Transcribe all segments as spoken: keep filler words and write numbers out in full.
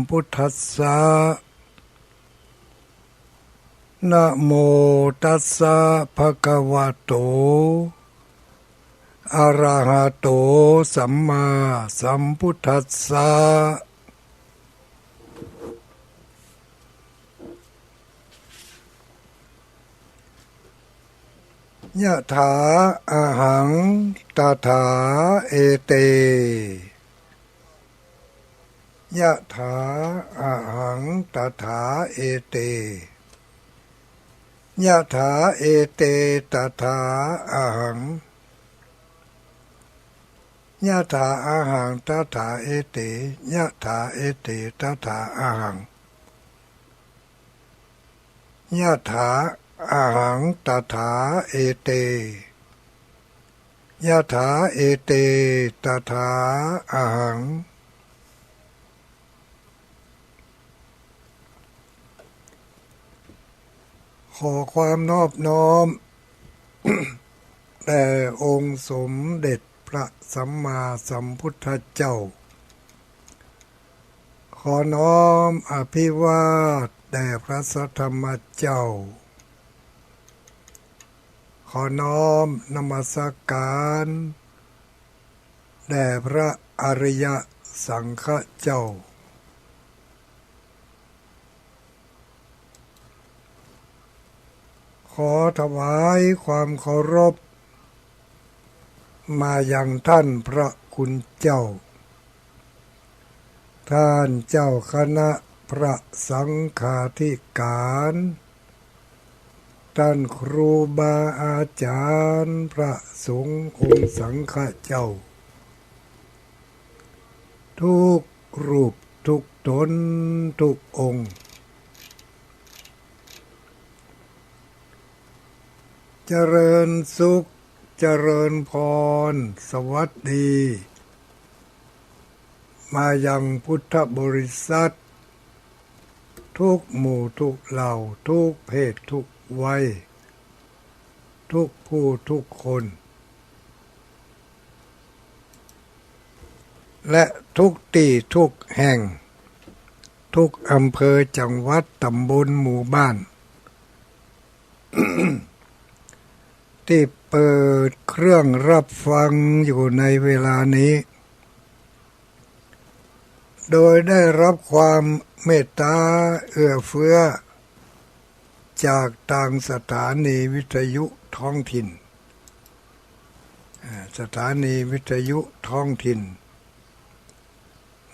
พุทธัสสะ นะโมตัสสะ ภะคะวะโต อะระหะโต สัมมาสัมพุทธัสสะ ยะถา อะหัง ตะถา เอเต ยะถา อะหัง ตะถา เอเต ยะถา เอเต ตะถา อะหัง ยะถา อะหัง ตะถา เอเต ยะถา เอเต ตะถา อะหัง ยะถา อะหัง ตะถา เอเต ยะถา เอเต ตะถา อะหัง ขอความนอบน้อม แด่องค์สมเด็จพระสัมมาสัมพุทธเจ้า ขอน้อมอภิวาทแด่พระสัทธรรมเจ้า ขอน้อมนมัสการแด่พระอริยสังฆเจ้า ขอถวายความเคารพมายังท่านพระคุณเจ้า ท่านเจ้าคณะพระสังฆาธิการ ท่านครูบาอาจารย์พระสงฆ์องค์สังฆเจ้า ทุกรูปทุกตนทุกองค์ เจริญสุข เจริญพร สวัสดี มายังพุทธบริษัท ทุกหมู่ทุกเหล่า ทุกเพศทุกวัย ทุกผู้ทุกคน และทุกตี้ทุกแห่ง ทุกอำเภอ จังหวัด ตำบล หมู่บ้าน ตี้เปิดเครื่องรับฟังอยู่ในเวลานี้ โดยได้รับความเมตตาเอื้อเฟื้อจากตางสถานีวิทยุท้องถิ่น อ่า สถานีวิทยุท้องถิ่น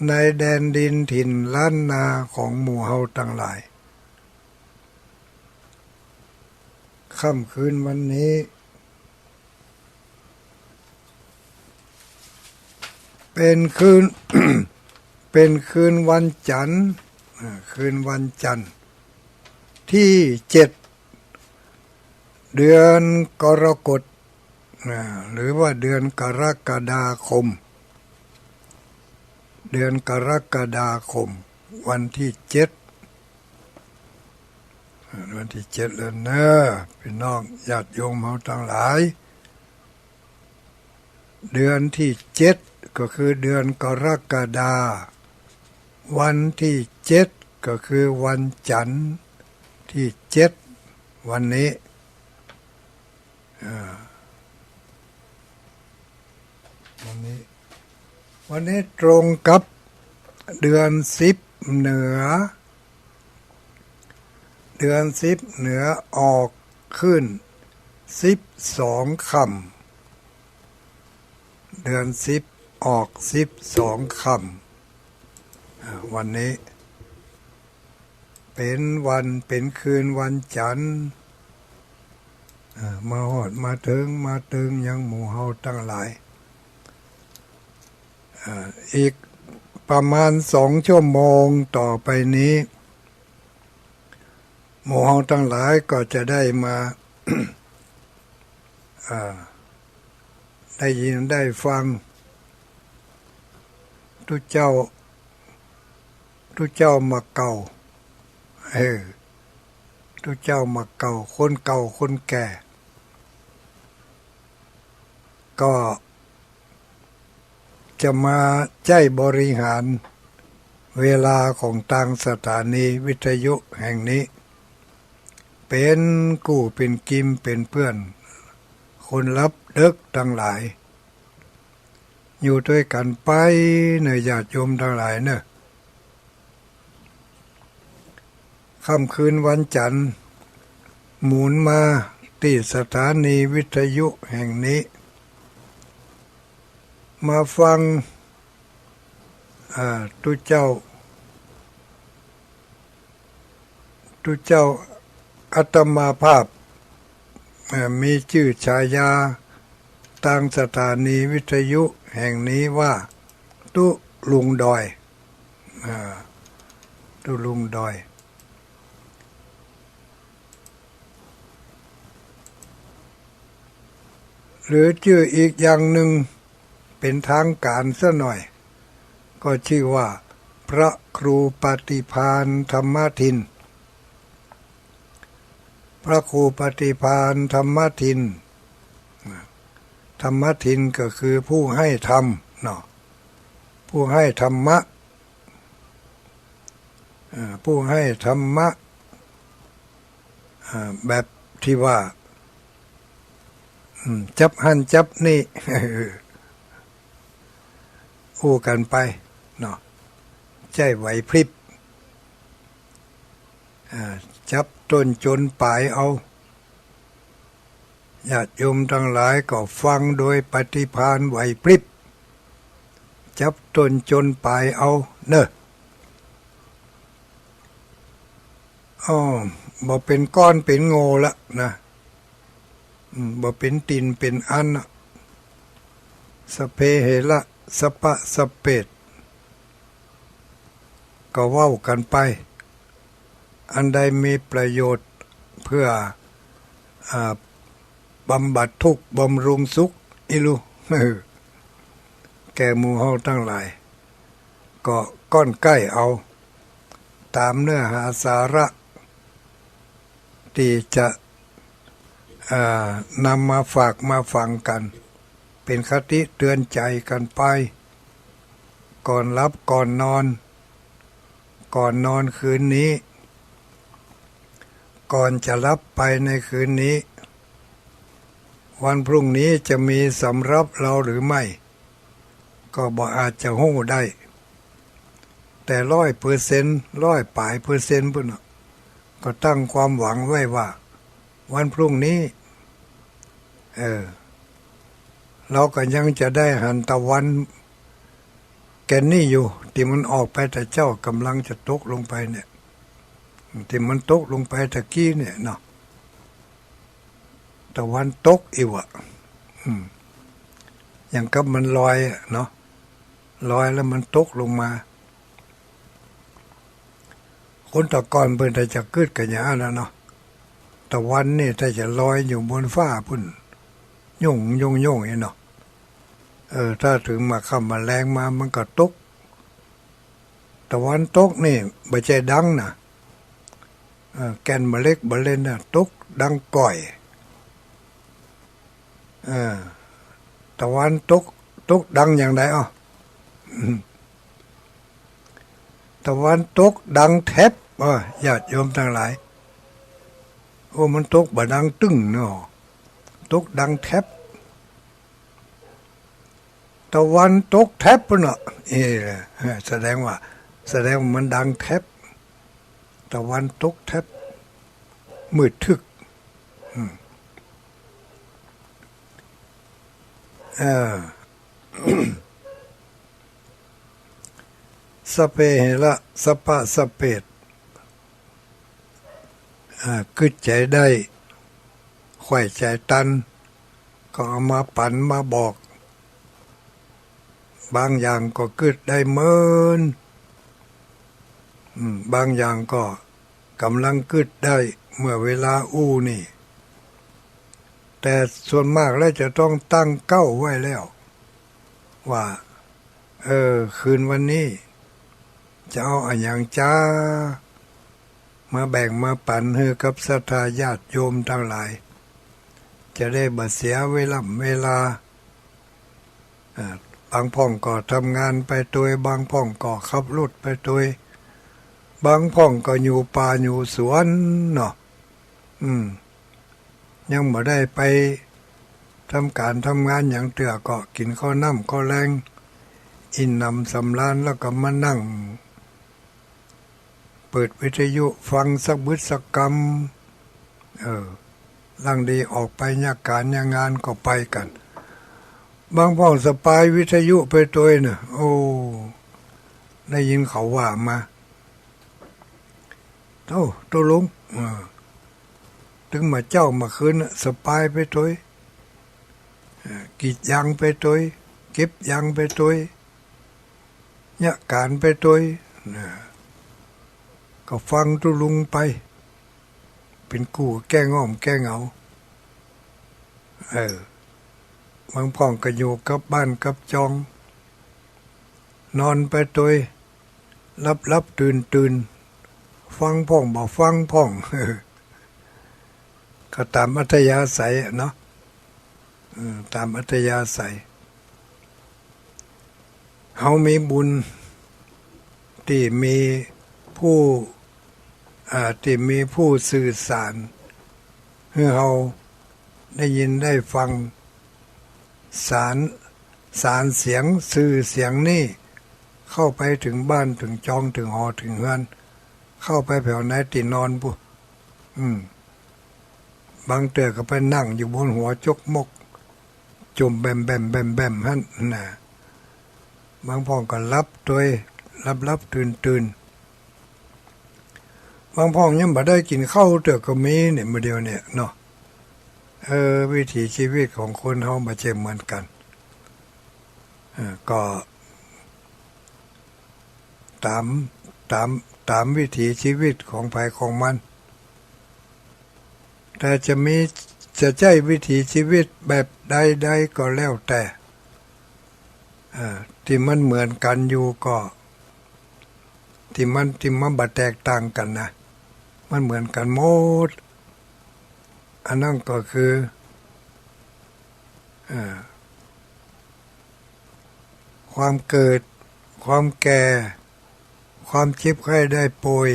ในแดนดินถิ่นล้านนาของหมู่เฮาตังหลาย ค่ำคืนวันนี้ เป๋นคืน เป๋นคืนวันจันทร์ อ่า คืนวันจันทร์ ตี้เจ็ด เดือนกรกฎ อ่า หรือว่าเดือนกรกฎาคม เดือนกรกฎาคม วันตี้เจ็ด อ่า วันตี้เจ็ดแล้วเน่อ ปี้น้องญาติโยมเฮาตังหลาย เดือนตี้เจ็ดก็คือเดือนกรกฎา วันตี้เจ็ดก็คือวันจันทร์ตี้เจ็ด วันนี้ อ่า วันนี้ วันนี้ตรงกับเดือนสิบเหนือ เดือนสิบเหนือออกขึ้นสิบสองค่ำ เดือนสิบออกสิบสองค่ำ อ่า วันนี้ เป๋นวัน เป๋นคืนวันจันทร์ อ่า มาฮอดมาเถิง มาเถิงยังหมู่เฮาตังหลาย อ่า อีกประมาณสองชั่วโมงต่อไปนี้ หมู่เฮาตังหลายก็จะได้มา อ่า ได้ยินได้ฟัง ตุ๊เจ้า ตุ๊เจ้ามาเก่า เออ ตุ๊เจ้ามาเก่า คนเก่าคนแก่ ก็จะมาใจ๊บริหาร เวลาของตางสถานีวิทยุแห่งนี้ เป๋นกู้เป๋นกิมเป๋นเปื้อน คนหลับเดิ็กตังหลาย อยู่ตวยกั๋นไปเน่อ ญาติโยมตังหลายเน่อ ค่ำคืนวันจันทร์ หมุนมาตี้สถานีวิทยุแห่งนี้ มาฟัง อ่า ตุ๊เจ้า ตุ๊เจ้าอาตมาภาพ เอ่อ มีจื้อฉายาตางสถานีวิทยุแห่งนี้ว่า ตุ๊ลุงดอย อ่า ตุ๊ลุงดอย หรือจื้ออีกอย่างนึ่งเป๋นตางก๋านซะหน่อย ก็จื้อว่า พระครูปฏิภาณธรรมทิน พระครูปฏิภาณธรรมทิน ธรรมทินก็คือผู้ให้ธรรมเนาะ ผู้ให้ธรรมะ เอ่อ ผู้ให้ธรรมะ อ่า แบบตี้ว่า อืม จั๊บหั้นจั๊บนี่ อู้กั๋นไปเนาะ ใจ๊ไหวพริบ อ่า จั๊บต้นจนป๋ายเอา ญาติโยมตังหลายก็ฟังโดยปฏิภาณไหวพริบ จั๊บต้นจนป๋ายเอาเน่อ อ้อ บ่เป๋นก้อนเป๋นโง่ละนะ อืม บ่เป๋นตี๋นเป๋นอันนะ สัพเพเหระ สัพพะสัพเพ ก็เว้ากั๋นไป อันใดมีประโยชน์เพื่อ อ่า บำบัดทุกข์บำรุงสุข อิลุ แก่หมู่เฮาตังหลาย ก็ก้อนใก้เอา ต๋ามเนื้อหาสาระ ตี้จะ อ่า นำมาฝากมาฟังกั๋น เป๋นคติเตือนใจ๋กั๋นไป ก่อนหลับก่อนนอน ก่อนนอนคืนนี้ ก่อนจะหลับไปในคืนนี้ วันพรุ่งนี้จะมีสำหรับเราหรือไม่ ก็บ่อาจจะฮู้ได้ แต่ร้อยเปอร์เซ็นต์ ร้อยป๋ายเปอร์เซ็นต์ปุ้นน่ะ ก็ตั้งความหวังไว้ว่า วันพรุ่งนี้ เออ เราก็ยังจะได้หันตะวันแก่นนี้อยู่ ตี้มันออกไปแต่เจ๊า ก่ำลังจะตกลงไปเนี่ย ตี้มันตกลงไปตะกี้เนี่ยเนาะ ตะวันตกอิวะ อืม อย่างกับมันลอยอะเนาะ ลอยแล้วมันตกลงมา คนแต่ก่อนเปิ้นถ้าจะกึ๊ดกั๋นอย่างอั้นน่ะเนาะ ตะวันนี่ถ้าจะลอยอยู่บนฟ้าปุ้น โย่งโย่งโย่งอี้เนาะ เออ ถ้าเถิงมาค่ำมาแลงมามันก็ตก ตะวันตกนี่บ่ใจ้ดังนะ เออ แก่นบ่เล็กบ่เล่นนะ ตกดังก่อย เออ ตะวันตก ตกดังอย่างใดอ้อ ตะวันตกดังแทบ เออ ญาติโยมตังหลาย โอ้ มันตกบ่ดังตึ้งเนาะ ตกดังแทบ ตะวันตกแทบปุ้นเนาะ เออ แสดงว่า แสดงว่ามันดังแทบ ตะวันตกแทบ มืดทึก อืม เออ สัพเพเหระ สัพพะสัพเพ อ่า กึ๊ดใจ๋ได้ ใค่ใจ๋ตัน ก็เอามาปั๋นมาบอก บางอย่างก็กึ๊ดได้เมิน อืม บางอย่างก็ก่ำลังกึ๊ดได้ เมื่อเวลาอู้นี่ แต่ส่วนมากแล้วจะต้องตั้งเก๊าไว้แล้ว ว่า เออ คืนวันนี้ จะเอาอะหยังจา มาแบ่งมาปั๋นหื้อกับศรัทธาญาติโยมตังหลาย จะได้บ่เสียเวล่ำเวลา อ่า บางพ่องก็ทำงานไปตวย บางพ่องก็ขับรถไปตวย บางพ่องก็อยู่ป่าอยู่สวนเนาะ อืม ยังบ่ได้ไปทำก๋านทำงานหยังเตื้อ ก็กิ๋นข้าวน้ำข้าวแลง อิ่มหนำสำราญ แล้วก็มานั่ง เปิดวิทยุฟังสักบึดสักกำ เออ ลางดีออกไปเยียะก๋านเยียะงานก็ไปกั๋น บางพ่องสะปายวิทยุไปตวยเน่อ โอ้ ได้ยินเขาว่ามา โอ้ ตุ๊ลุง เออ ตึงบ่าเจ๊าบ่าคืนน่ะ สะปายไปตวย เออ กรีดยางไปตวย เก็บยางไปตวย เยียะก๋านไปตวย นะ ก็ฟังตุ๊ลุงไป เป๋นกู้แก้ง่อมแก้เหงา เออ บางพ่องก็อยู่กับบ้านกับจอง นอนไปตวย หลับๆ ตื่นๆ ฟังพ่องบ่ฟังพ่อง ก็ต๋ามอัธยาศัยอะเนาะ เออ ต๋ามอัธยาศัย เฮามีบุญตี้มีผู้ อ่า ตี้มีผู้สื่อสาร หื้อเฮาได้ยินได้ฟัง สาร สารเสียง สื่อเสียงนี้ เข้าไปเถิงบ้านเถิงจอง เถิงหอเถิงเฮือน เข้าไปแผวไหนตี้นอนปุ้น อืม บางเตื้อก็ไปนั่งอยู่บนหัวจกมก จุ่มแบ่มแบ่มแบ่มแบ่มหั้นน่ะ บางพ่องก็หลับตวย หลับๆ ตื่นๆ บางพ่องยังบ่ได้กิ๋นข้าวเตื้อก็มีเนี่ย มื้อเดียวเนี่ยเนาะ เออ วิถีชีวิตของคนเฮาบ่ใจ้เหมือนกั๋น เออ ก็ต๋าม ต๋าม ต๋ามวิถีชีวิตของใผของมัน แต่จะมี จะใจ้วิถีชีวิตแบบใดๆ ก็แล้วแต่ เอ่อ ตี้มันเหมือนกั๋นอยู่ก็ ตี้มัน ตี้มันบ่แตกต่างกั๋นนะ มันเหมือนกั๋นหมด อันนั้นก็คือ เอ่อ ความเกิด ความแก่ ความเจ็บไข้ได้ป่วย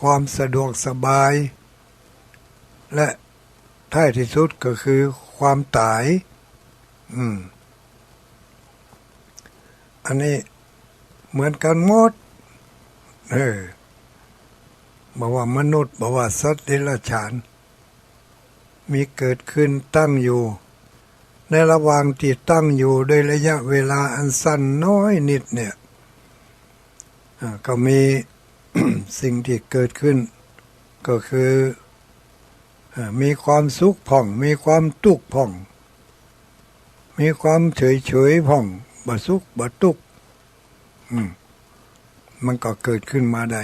ความสะดวกสบาย และท้ายตี้สุดก็คือความต๋าย อืม อันนี้เหมือนกั๋นหมด เออ บ่ว่ามนุษย์ บ่ว่าสัตว์เดรัจฉาน มีเกิดขึ้นตั้งอยู่ ในระหว่างตี้ตั้งอยู่โดยระยะเวลาอันสั้นน้อยนิดเนี่ย อ่า ก็มี สิ่งตี้เกิดขึ้น ก็คือ อ่า มีความสุขพ่อง มีความตุ๊กข์พ่อง มีความเฉยๆ พ่อง บ่สุขบ่ตุ๊กข์ อืม มันก็เกิดขึ้นมาได้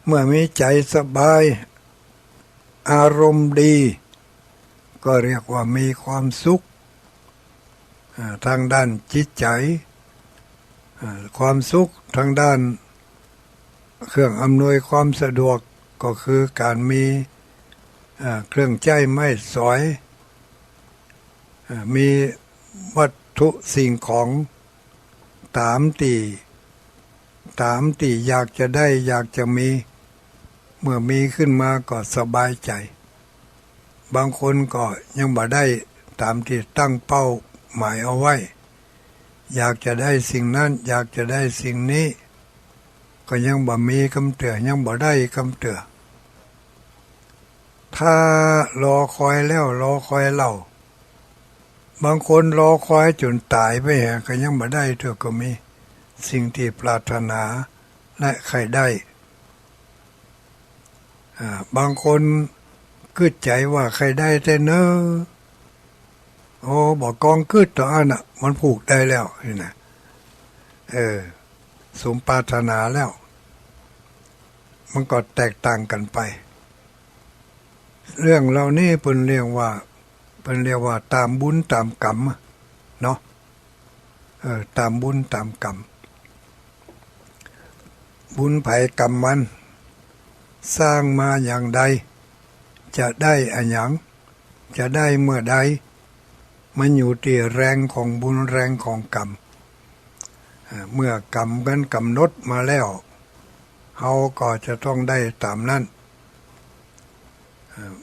เมื่อมีใจ๋สบาย อารมณ์ดี ก็เรียกว่ามีความสุข อ่า ทางด้านจิตใจ๋ อ่า ความสุขทางด้านเครื่องอำนวยความสะดวก ก็คือก๋านมี อ่า เครื่องใจ๊ไม้สอย อ่า มีวัตถุสิ่งของ ต๋ามตี้ ต๋ามตี้อยากจะได้ อยากจะมี เมื่อมีขึ้นมาก็สบายใจ๋ บางคนก็ยังบ่ได้ต๋ามตี้ตั้งเป้าหมายเอาไว้ อยากจะได้สิ่งนั้น อยากจะได้สิ่งนี้ ก็ยังบ่มีกำเตื้อ ยังบ่ได้กำเตื้อ ถ้ารอคอยแล้วรอคอยเล่า บางคนรอคอยจ๋นต๋ายไปแหม ก็ยังบ่ได้เตื้อก็มี สิ่งตี้ปรารถนาและใค่ได้ อ่า บางคนกึ๊ดใจ๋ว่าใค่ได้แต๊เน้อ โอ้ บ่กองกึ๊ดเต้าอั้นน่ะ มันผูกได้แล้ว นี่นะ เออ สมปรารถนาแล้ว มันก็แตกต่างกั๋นไป เรื่องเหล่านี้เปิ้นเรียกว่า เปิ้นเรียกว่าต๋ามบุญต๋ามกรรมเนาะ เออ ต๋ามบุญต๋ามกรรม บุญใผกรรมมัน สร้างมาอย่างใด จะได้อะหยัง จะได้เมื่อใด มันอยู่ตี้แรงของบุญแรงของกรรม อ่า เมื่อกรรมนั้นก๋ำหนดมาแล้ว เฮาก็จะต้องได้ต๋ามนั้น อ่า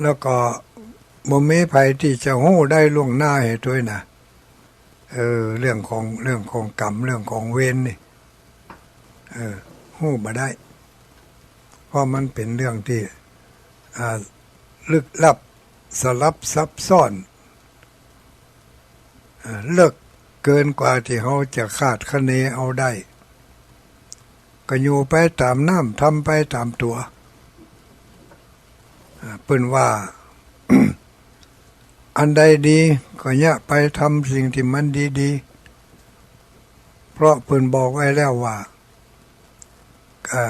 แล้วก็บ่มีใผตี้จะฮู้ได้ล่วงหน้าหื้อตวยนะ เออ เรื่องของ เรื่องของกรรม เรื่องของเวรนี่ เออ ฮู้บ่ได้ เพราะมันเป๋นเรื่องตี้ อ่า ลึกลับ สลับซับซ้อน อ่า เลิกเกินกว่าตี้เฮาจะคาดคะเนเอาได้ ก็อยู่ไปต๋ามน้ำ ทำไปต๋ามตั๋ว อ่า เปิ้นว่า อันใดดีก็เยียะไป ทำสิ่งตี้มันดีๆ เพราะเปิ้นบอกไว้แล้วว่า อ่า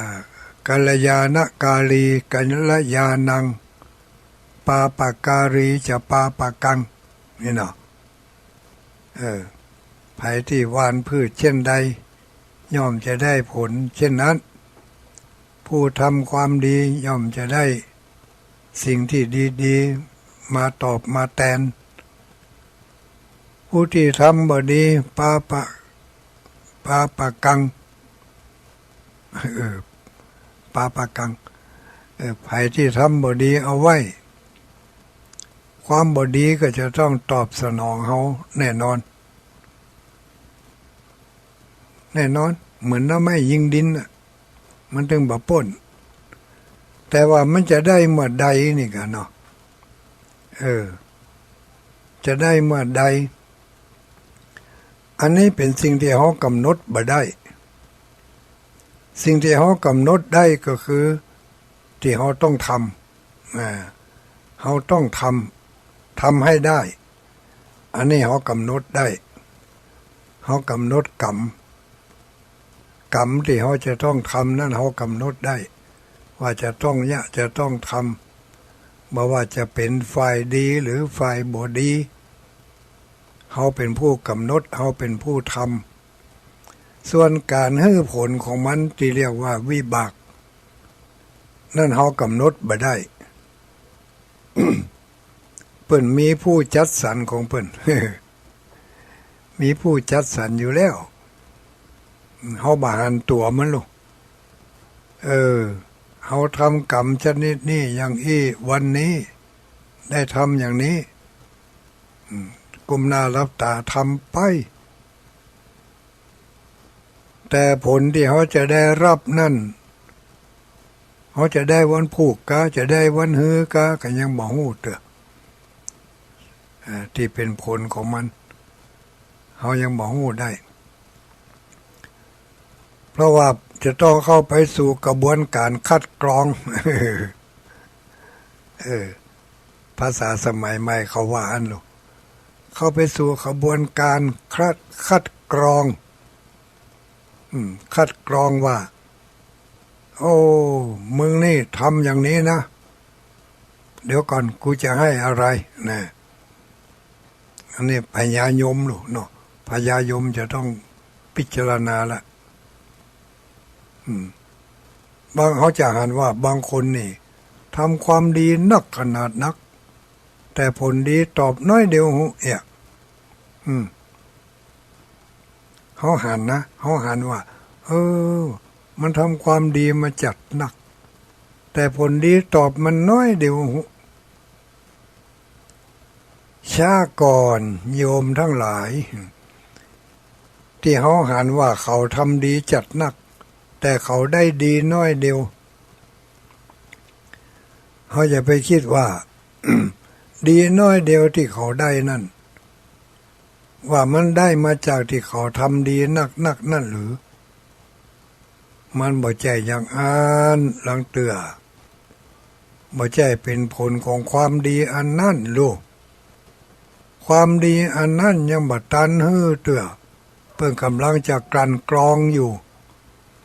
กัลยาณการี กัลยาณัง ปาปการีจะปาปะกัง นี่เนาะ เออ ใผตี้หว่านพืชเช่นใด ย่อมจะได้ผลเช่นนั้น ผู้ทำความดีย่อมจะได้สิ่งตี้ดีๆ มาตอบมาแตน ผู้ตี้ทำบ่ดี ปาปะ ปาปะกัง เออ ปาปะกัง เออ ใผตี้ทำบ่ดีเอาไว้ ความบ่ดีก็จะต้องตอบสนองเฮาแน่นอน แน่นอน เหมือนหน่อไม้ยิงดินน่ะ มันตึงบ่ป๊น แต่ว่ามันจะได้เมื่อใดนี่กะเนาะ เออ จะได้เมื่อใด อันนี้เป๋นสิ่งตี้เฮาก๋ำหนดบ่ได้ สิ่งตี้เฮาก๋ำหนดได้ก็คือ ตี้เฮาต้องทำ อ่า เฮาต้องทำ ทำหื้อได้ อันนี้เฮาก๋ำหนดได้ เฮาก๋ำหนดกรรม กรรมตี้เฮาจะต้องทำนั้นเฮาก๋ำหนดได้ ว่าจะต้องเยียะ จะต้องทำ บ่ว่าจะเป๋นฝ่ายดีหรือฝ่ายบ่ดี เฮาเป๋นผู้ก๋ำหนด เฮาเป๋นผู้ทำ ส่วนก๋านหื้อผลของมันตี้เรียกว่าวิบาก นั้นเฮาก๋ำหนดบ่ได้ เปิ้นมีผู้จัดสรรของเปิ้น มีผู้จัดสรรอยู่แล้ว เฮาบ่หันตั๋วมันลูก เออ เฮาทำกรรมชนิดนี้อย่างอี้ วันนี้ได้ทำอย่างนี้ อืม ก้มหน้าหลับต๋าทำไป แต่ผลตี้เฮาจะได้รับนั้น เฮาจะได้วันพูกกา จะได้วันหื้อกา ก็ยังบ่ฮู้เตื้อ อ่า ตี้เป๋นผลของมัน เฮายังบ่ฮู้ได้ เพราะว่าจะต้องเข้าไปสู่กระบวนการคัดกรอง เออ ภาษาสมัยใหม่เขาว่าอั้นลูก เข้าไปสู่กระบวนการคัด คัดกรอง อืม คัดกรองว่า โอ้ มึงนี่ทำอย่างนี้นะ เดี๋ยวก่อน กูจะหื้ออะไรนะ อันนี้พญายมลูกเนาะ พญายมจะต้องพิจารณาละ อืม บาง เฮาจะหันว่าบางคนนี่ทำความดีนักขนาดนัก แต่ผลดีตอบน้อยเดียวฮู้เอะ อืม เฮาหันนะ เฮาหันว่า เออ มันทำความดีมาจัดนัก แต่ผลดีตอบมันน้อยเดียวฮู้ ชาติก่อนโยมทั้งหลาย ตี้เฮาหันว่าเขาทำดีจัดนัก แต่เขาได้ดีน้อยเดียว เฮาอย่าไปกึ๊ดว่า ดีน้อยเดียวตี้เขาได้นั้น ว่ามันได้มาจากตี้เขาทำดีนักๆ นั้นหรือ มันบ่ใจ้อย่างอั้น ลางเตื้อ บ่ใจ้เป๋นผลของความดีอันนั้นลูก ความดีอันนั้นยังบ่ตันหื้อเตื้อ เปิ้นก่ำลังจะกลั่นกรองอยู่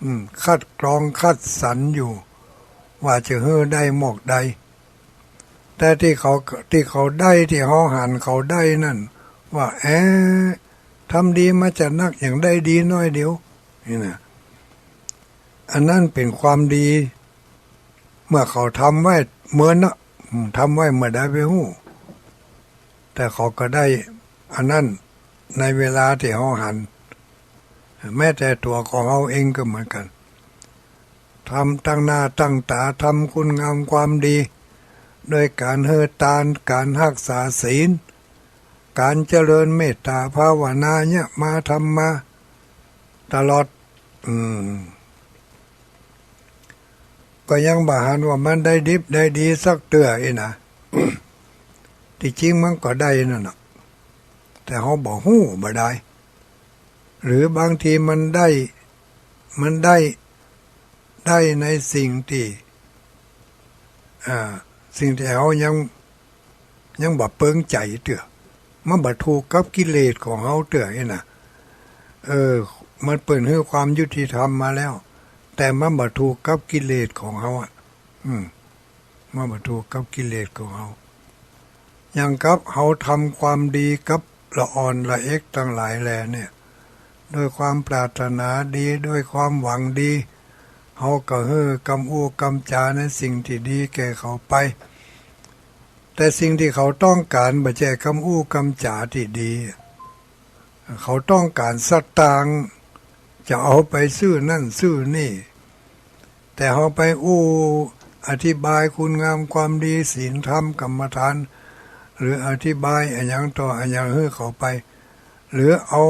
อืม คัดกรองคัดสรรอยู่ ว่าจะหื้อได้หมวกใด แต่ตี้เขา ตี้เขาได้ ตี้เฮาหันเขาได้นั้น ว่า แอะ ทำดีมาจัดนัก ยังได้ดีน้อยเดียว นี่นะ อันนั้นเป๋นความดี เมื่อเขาทำไว้เมินเนาะ อืม ทำไว้เมื่อใดไปฮู้ แต่เขาก็ได้อันนั้นในเวลาตี้เฮาหัน แม้แต่ตั๋วของเฮาเองก็เหมือนกั๋น ทำตั้งหน้าตั้งต๋าทำคุณงามความดี โดยก๋านหื้อตาน ก๋านฮักษาศีล ก๋านเจริญเมตต๋าภาวนาเนี่ยมาทำมาตลอด อืม ก็ยังบ่หันว่ามันได้ดิบได้ดีสักเตื้ออี้นะ ตี้จริงมันก็ได้นั่นน่ะ แต่เฮาบ่ฮู้บ่ได้ หรือบางทีมันได้ มันได้ ได้ในสิ่งตี้ อ่า สิ่งตี้เฮายัง ยังบ่เปิงใจ๋เตื้อ มันบ่ถูกกับกิเลสของเฮาเตื้ออี้นะ เออ มันเปิ้นหื้อความยุติธรรมมาแล้ว แต่มันบ่ถูกกับกิเลสของเฮาอะ อืม มันบ่ถูกกับกิเลสของเฮา อย่างกับเฮาทำความดีกับละอ่อนละเอ็กตังหลายแลเนี่ย ด้วยความปรารถนาดี ด้วยความหวังดี เฮาก็หื้อกำอู้กำจ๋าในสิ่งตี้ดีแก่เขาไป แต่สิ่งตี้เขาต้องก๋านบ่ใจ้กำอู้กำจ๋าตี้ดี เขาต้องก๋านสตางค์ จะเอาไปซื้อนั่นซื้อนี่ แต่เฮาไปอู้อธิบายคุณงามความดี ศีลธรรมกรรมฐาน หรืออธิบายอะหยังต่ออะหยังหื้อเขาไป หรือเอา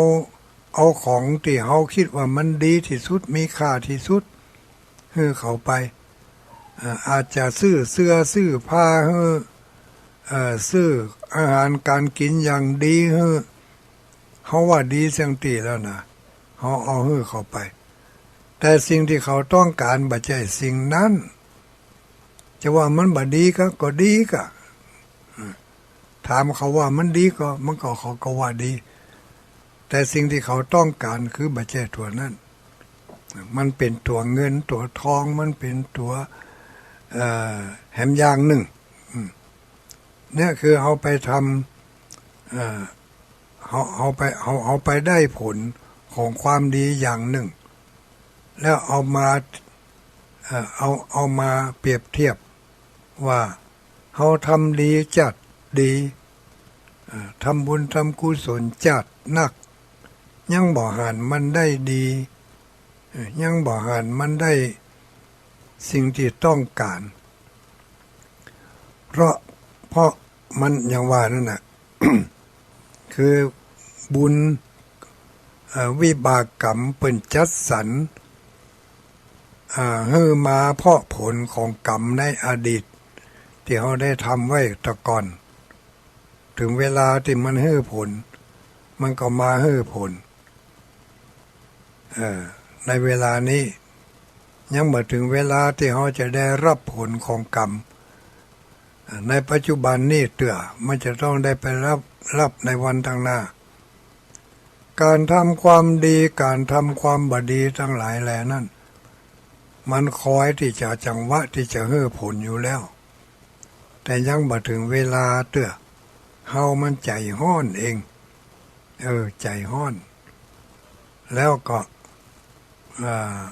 เอาของตี้เฮากึ๊ดว่ามันดีตี้สุด มีค่าตี้สุด หื้อเขาไป อ่า อาจจะซื้อเสื้อซื้อผ้าหื้อ เอ่อ ซื้ออาหารก๋านกิ๋นอย่างดีหื้อ เฮาว่าดีจังตี้แล้วนะ เฮาเอาหื้อเขาไป แต่สิ่งตี้เขาต้องก๋านบ่ใจ้สิ่งนั้น จะว่ามันบ่ดีก็ ก็ดีก็ อืม ถามเขาว่ามันดีก็ มันก็ เขาก็ว่าดี แต่สิ่งตี้เขาต้องก๋านคือบ่ใจ้ตั๋วนั้น มันเป๋นตั๋วเงินตั๋วทอง มันเป๋นตั๋ว เอ่อ แหมอย่างนึ่ง อืม เนี่ยคือเฮาไปทำ เอ่อ เฮา เฮาไป เฮา เฮาไปได้ผลของความดีอย่างนึ่ง แล้วเอามา เอ่อ เอา เอามาเปรียบเทียบว่าเฮาทำดีจ๊าดดี เอ่อ ทำบุญทำกุศลจ๊าดนัก ยังบ่หันมันได้ดี เอ่อ ยังบ่หันมันได้สิ่งตี้ต้องก๋าน เพราะ เพราะมันอย่างว่านั่นน่ะ คือบุญ เอ่อ วิบากกรรมเปิ้นจัดสรร อ่า หื้อมาเพราะผลของกรรมในอดีต ตี้เฮาได้ทำไว้แต่ก่อน เถิงเวลาตี้มันหื้อผล มันก็มาหื้อผล เอ่อ ในเวลานี้ ยังบ่เถิงเวลาตี้เฮาจะได้รับผลของกรรม เอ่อ ในปัจจุบันนี้เตื้อ มันจะต้องได้ไปรับ รับในวันตังหน้า ก๋านทำความดี ก๋านทำความบ่ดีตังหลายแลนั้น มันคอยตี้จะจังหวะตี้จะหื้อผลอยู่แล้ว แต่ยังบ่เถิงเวลาเตื้อ เฮามันใจ๋ฮ้อนเอง เออ ใจ๋ฮ้อน แล้วก็ อ่า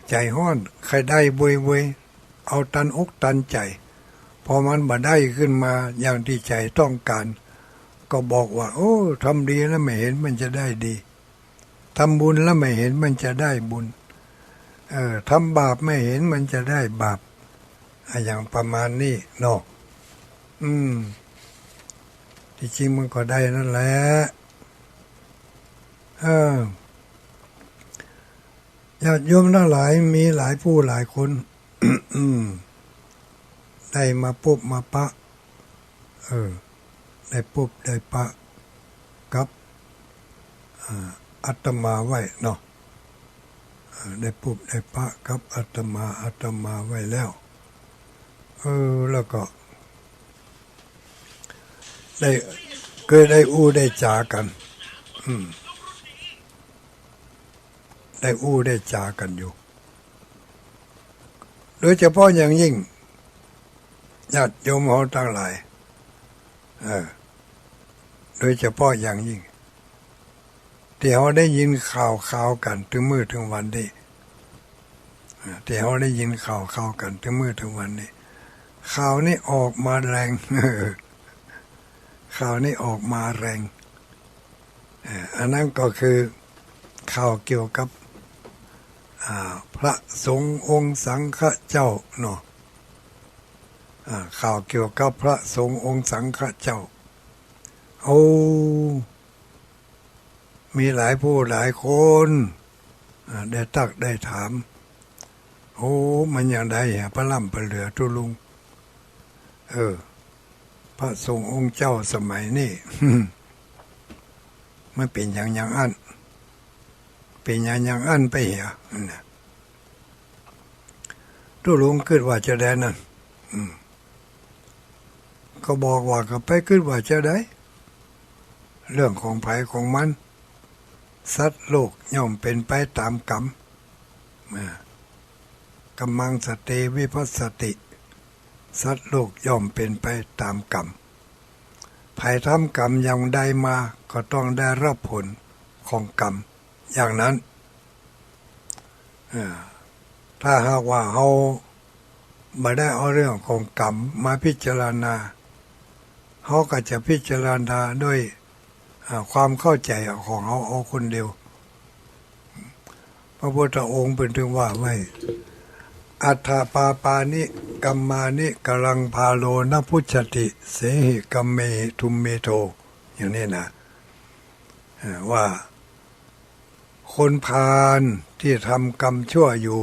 ใจ๋ฮ้อน ใค่ได้เวยๆ เอาตันอกตันใจ๋ พอมันบ่ได้ขึ้นมาอย่างตี้ใจ๋ต้องก๋าน ก็บอกว่า โอ้ ทำดีแล้วไม่เห็นมันจะได้ดี ทำบุญแล้วไม่เห็นมันจะได้บุญ เออ ทำบาปไม่เห็นมันจะได้บาป อะ อย่างประมาณนี้เนาะ อืม ตี้จริงมันก็ได้นั่นแหละ เออ ญาติโยมตังหลาย มีหลายผู้หลายคน อืม ได้มาปบมาปะ เออ ได้ปบได้ปะกับ อ่า อาตมาไว้เนาะ เออ ได้ปบได้ปะกับอาตมา อาตมาไว้แล้ว เออ แล้วก็ ได้ เกยได้อู้ได้จ๋ากั๋น อืม ได้อู้ได้จ๋ากั๋นอยู่ โดยเฉพาะอย่างยิ่ง ญาติโยมเฮาตังหลาย เออ โดยเฉพาะอย่างยิ่ง ตี้เฮาได้ยินข่าวๆ กั๋นเถิงมื้อเถิงวันนี้ เออ ตี้เฮาได้ยินข่าวๆ กั๋นเถิงมื้อเถิงวันนี้ ข่าวนี้ออกมาแรง ข่าวนี้ออกมาแรง เอ่อ อันนั้นก็คือข่าวเกี่ยวกับ อ่า พระสงฆ์องค์สังฆะเจ้าเนาะ อ่า ข่าวเกี่ยวกับพระสงฆ์องค์สังฆะเจ้า โอ้ มีหลายผู้หลายคน อ่า ได้ตักได้ถาม โอ้ มันอย่างใดฮะ ปะล้ำปะเหลือตุ๊ลุง เออ พระสงฆ์องค์เจ้าสมัยนี้ มันเป๋นอย่างอย่างอั้น เป๋นอย่างอย่างอั้นไปเหีย นั่นน่ะ ตุ๊ลุงกึ๊ดว่าจะใดนั้น อืม ก็บอกว่าก็ไปกึ๊ดว่าจะใด เรื่องของใผของมัน สัตว์โลกย่อมเป๋นไปต๋ามกรรม อ่า กัมมัง สัตเต วิภัสสติ สัตว์โลกย่อมเป๋นไปต๋ามกรรม ใผทำกรรมอย่างใดมาก็ต้องได้รับผลของกรรมอย่างนั้น เออ ถ้าหากว่าเฮาบ่ได้เอาเรื่องของกรรมมาพิจารณา เฮาก็จะพิจารณาด้วย อ่า ความเข้าใจ๋ของเฮาเอาคนเดียว พระพุทธองค์เปิ้นถึงว่าไว้ อัฏฐปาปานิ กัมมานิ กรัง พาโล นะ พุชฌติ เสหิ กัมเมหิ ทุมเมโท อย่างนี้นะ เอ่อ ว่า คนพาลที่ทำกรรมชั่วอยู่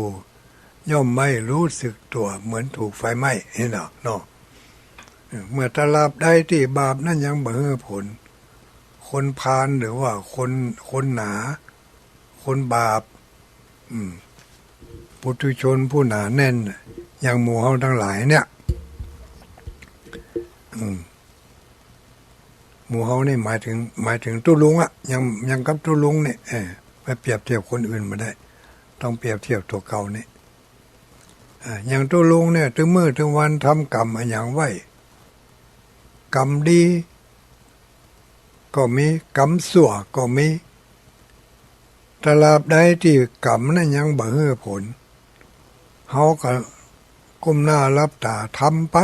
ย่อมไม่รู้สึกตั๋วเหมือนถูกไฟไหม้ นี่นะเนาะ เอ่อ เมื่อตราบใดที่บาปนั้นยังบ่หื้อผล คนพาลหรือว่าคน คนหนา คนบาป อืม ปุถุชนผู้หนาแน่น อย่างหมู่เฮาตังหลายเนี่ย อืม หมู่เฮานี่หมายถึง หมายถึงตุ๊ลุงอะ อย่าง อย่างกับตุ๊ลุงเนี่ย เออ ไปเปรียบเทียบคนอื่นบ่ได้ ต้องเปรียบเทียบตั๋วเก่านี่ อ่า อย่างตุ๊ลุงเนี่ย ตึงมื้อตึงวันทำกรรมอะหยังไว้ กรรมดีก็มี กรรมชั่วก็มี ตราบใดที่กรรมนั้นยังบ่หื้อผล เฮาก็ก้มหน้าหลับต๋าทำไป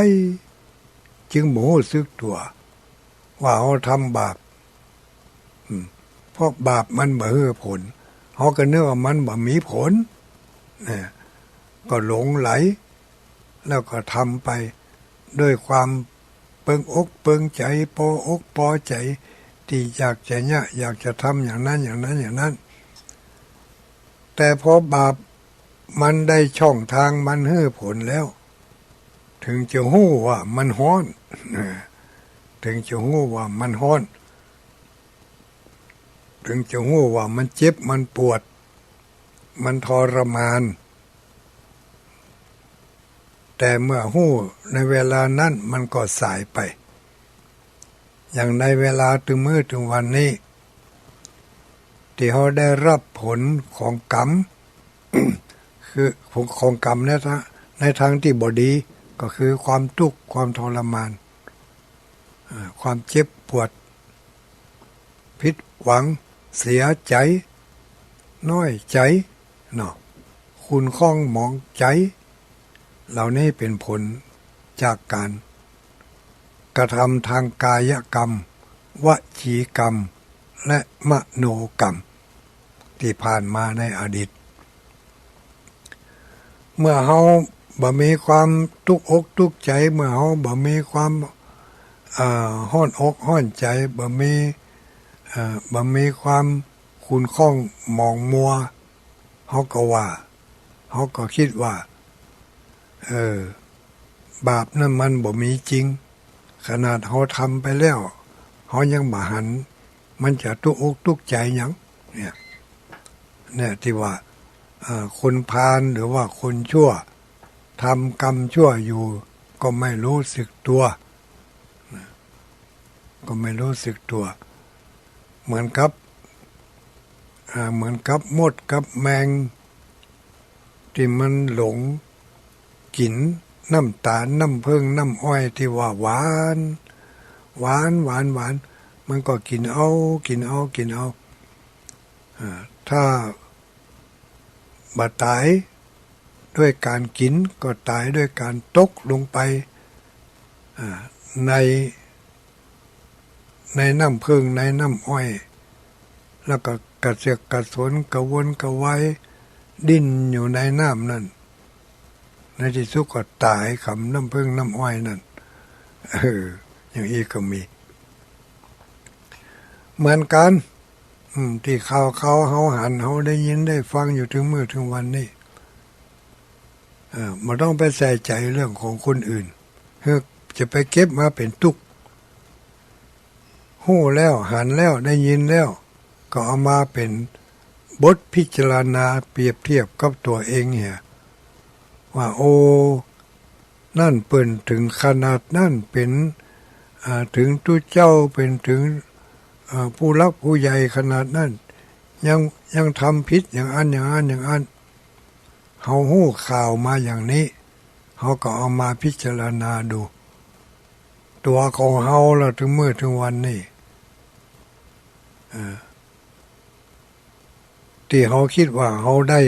จึงบ่ฮู้สึกตั๋วว่าเฮาทำบาป อืม เพราะบาปมันบ่หื้อผล เฮาก็นึกว่ามันบ่มีผล นะ ก็หลงใหล แล้วก็ทำไปด้วยความเปิงอกเปิงใจ๋ ปออกปอใจ๋ ตี้อยากจะเยียะ อยากจะทำอย่างนั้น อย่างนั้น อย่างนั้น แต่พอบาปมันได้ช่องทางมันหื้อผลแล้ว ถึงจะฮู้ว่ามันฮ้อน นะ ถึงจะฮู้ว่ามันฮ้อน ถึงจะฮู้ว่ามันเจ็บ มันปวด มันทรมาน แต่เมื่อฮู้ในเวลานั้นมันก็สายไป อย่างในเวลาตึงมื้อตึงวันนี้ ตี้เฮาได้รับผลของกรรม คือผลของกรรมในทาง ในทางตี้บ่ดี ก็คือความตุ๊กข์ ความทรมาน อ่า ความเจ็บปวด ผิดหวัง เสียใจ๋ น้อยใจ๋ เนาะ ขุ่นข้องหมองใจ๋ เหล่านี้เป๋นผลจากก๋านกระทำตางก๋ายกรรม วจีกรรม และมโนกรรม ตี้ผ่านมาในอดีต เมื่อเฮาบ่มีความตุ๊กอกตุ๊กใจ๋ เมื่อเฮาบ่มีความ อ่า ฮ้อนอกฮ้อนใจ๋ บ่มี อ่า บ่มีความขุ่นข้องหมองมัว เฮาก็ว่า เฮาก็กึ๊ดว่า เออ บาปนั้นมันบ่มีจริง ขนาดเฮาทำไปแล้ว เฮายังบ่หัน มันจะตุ๊กอกตุ๊กใจ๋หยัง เนี่ย เนี่ยตี้ว่า เอ่อ คนพาลหรือว่าคนชั่ว ทำกรรมชั่วอยู่ ก็ไม่รู้สึกตัว ก็ไม่รู้สึกตัว เหมือนกับ อ่า เหมือนกับมดกับแมง ตี้มันหลงกิ๋นน้ำต๋าล น้ำเผิ้ง น้ำอ้อยตี้ว่าหวาน หวาน หวาน หวาน มันก็กิ๋นเอา กิ๋นเอา กิ๋นเอา อ่า ถ้าบ่ต๋ายด้วยก๋านกิ๋น ก็ต๋ายด้วยก๋านตกลงไป อ่า ใน ในน้ำเผิ้งในน้ำอ้อย แล้วก็กระเสือกกระสนกระวนกระวาย ดิ้นอยู่ในน้ำนั้น ในตี้สุดก็ต๋ายกำน้ำเผิ้งน้ำอ้อยนั้น เออ อย่างอี้ก็มี เหมือนกั๋น อืม ตี้ข่าวๆ เฮาหัน เฮาได้ยินได้ฟังอยู่เถิงมื้อเถิงวันนี้ เอ่อ บ่ต้องไปใส่ใจ๋เรื่องของคนอื่น เฮาจะไปเก็บมาเป๋นตุ๊ก ฮู้แล้ว หันแล้ว ได้ยินแล้ว ก็เอามาเป๋นบทพิจารณาเปรียบเทียบกับตั๋วเองเหีย ว่า โอ้ นั่นเปิ้นเถิงขนาดนั้น เป๋น อ่า เถิงตุ๊เจ้า เป๋นเถิง อ่า ผู้หลักผู้ใหญ่ขนาดนั้น ยัง ยังทำผิดอย่างอั้น อย่างอั้น อย่างอั้น เฮาฮู้ข่าวมาอย่างนี้ เฮาก็เอามาพิจารณาดู ตั๋วของเฮาละเถิงมื้อเถิงวันนี้ เอ่อ ตี้เฮาคิดว่าเฮาได้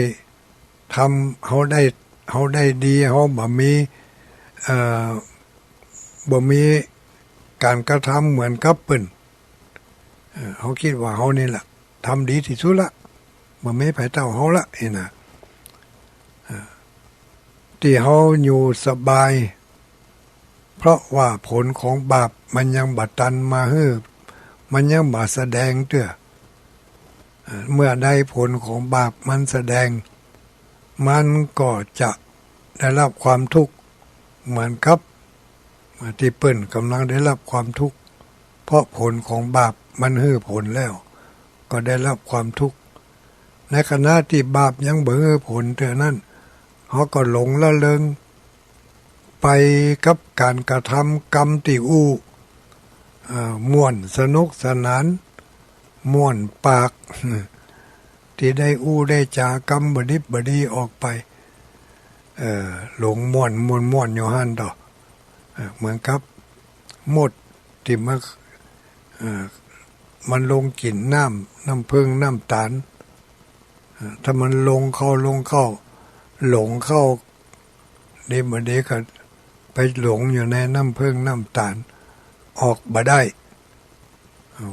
ทำ เฮาได้ เฮาได้ดี เฮาบ่มี เอ่อ บ่มีก๋านกระทำเหมือนกับเปิ้น เอ่อ เฮาคิดว่าเฮานี่แหละทำดีตี้สุดละ บ่มีใผเต้าเฮาละ อี้นะ เอ่อ ตี้เฮาอยู่สบาย เพราะว่าผลของบาปมันยังบ่ตันมาหื้อ มันยังบ่แสดงเตื้อ เอ่อ เมื่อใดผลของบาปมันแสดง มันก็จะได้รับความทุกข์เหมือนกับตี้เปิ้นก่ำลังได้รับความทุกข์ เพราะผลของบาปมันหื้อผลแล้ว ก็ได้รับความทุกข์ ในขณะตี้บาปยังบ่หื้อผลเตื้อนั้น เฮาก็หลงละเริงไปกับก๋านกระทำกรรมตี้อู้ เอ่อ ม่วนสนุกสนาน ม่วนปาก ตี้ได้อู้ได้จ๋ากำบ่ดิบบ่ดีออกไป เอ่อ หลงม่วน ม่วนๆ อยู่หั้นเต๊อะ เอ่อ เหมือนกับมดตี้มา เอ่อ มันลงกิ๋นน้ำ น้ำเผิ้งน้ำต๋าล เอ่อ ถ้ามันลงเข้า ลงเข้า หลงเข้า ดีบ่ดีก็ไปหลงอยู่ในน้ำเผิ้งน้ำต๋าล ออกบ่ได้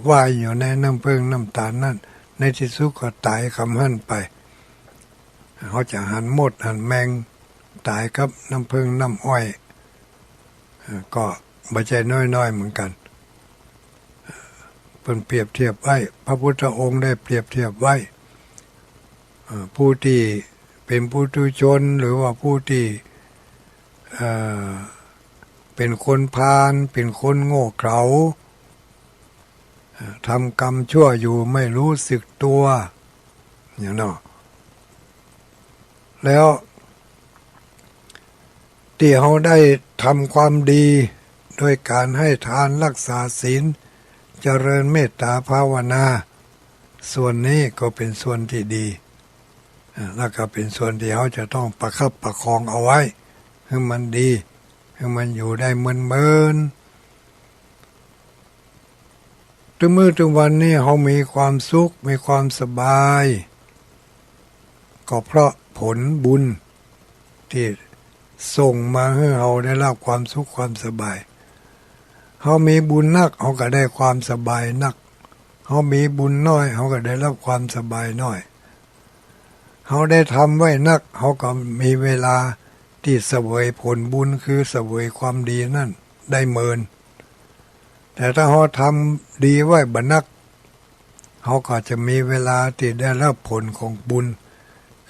ว่ายอยู่ในน้ำเผิ้งน้ำต๋าลนั้น ในตี้สุดก็ต๋ายกำหั้นไป เฮาจะหันมดหันแมงต๋ายกับน้ำเผิ้งน้ำอ้อย เอ่อ ก็บ่ใจ้น้อยๆ เหมือนกั๋น เปิ้นเปรียบเทียบไว้ พระพุทธองค์ได้เปรียบเทียบไว้ เอ่อ ผู้ตี้เป๋นปุถุชน หรือว่าผู้ตี้ เอ่อ เป๋นคนพาล เป๋นคนโง่เขลา เอ่อ ทำกรรมชั่วอยู่ไม่รู้สึกตัว อย่างเนาะ แล้วตี้เฮาได้ทำความดีโดยก๋านให้ทาน รักษาศีล เจริญเมตต๋าภาวนา ส่วนนี้ก็เป๋นส่วนตี้ดี อ่า แล้วก็เป๋นส่วนตี้เฮาจะต้องประคับประคองเอาไว้ หื้อมันดี หื้อมันอยู่ได้เมินๆ เถิงมื้อเถิงวันนี้เฮามีความสุข มีความสบาย ก็เพราะผลบุญตี้ส่งมาหื้อเฮาได้รับความสุขความสบาย เฮามีบุญนัก เฮาก็ได้ความสบายนัก เฮามีบุญน้อย เฮาก็ได้รับความสบายน้อย เฮาได้ทำไว้นัก เฮาก็มีเวลาตี้เสวยผลบุญ คือเสวยความดีนั้นได้เมิน แต่ถ้าเฮาทำดีไว้บ่นัก เฮาก็จะมีเวลาตี้ได้รับผลของบุญ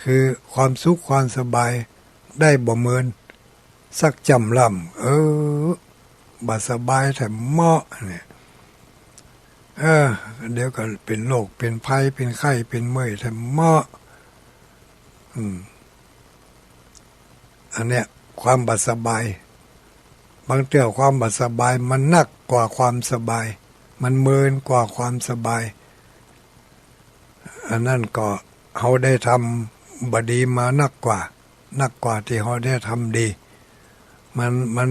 คือความสุขความสบายได้บ่เมิน สักจ้ำล่ำ เออ บ่สบายแท้เมาะเนี่ย เออ เดี๋ยวก็เป๋นโรค เป๋นภัย เป๋นไข้ เป๋นเมื่อยแท้เมาะ อืม อันเนี้ย ความบ่สบาย บางเตื้อความบ่สบายมันนักกว่าความสบาย มันเมินกว่าความสบาย อันนั้นก็เฮาได้ทำบ่ดีมานักกว่า นักกว่าตี้เฮาได้ทำดี มัน มัน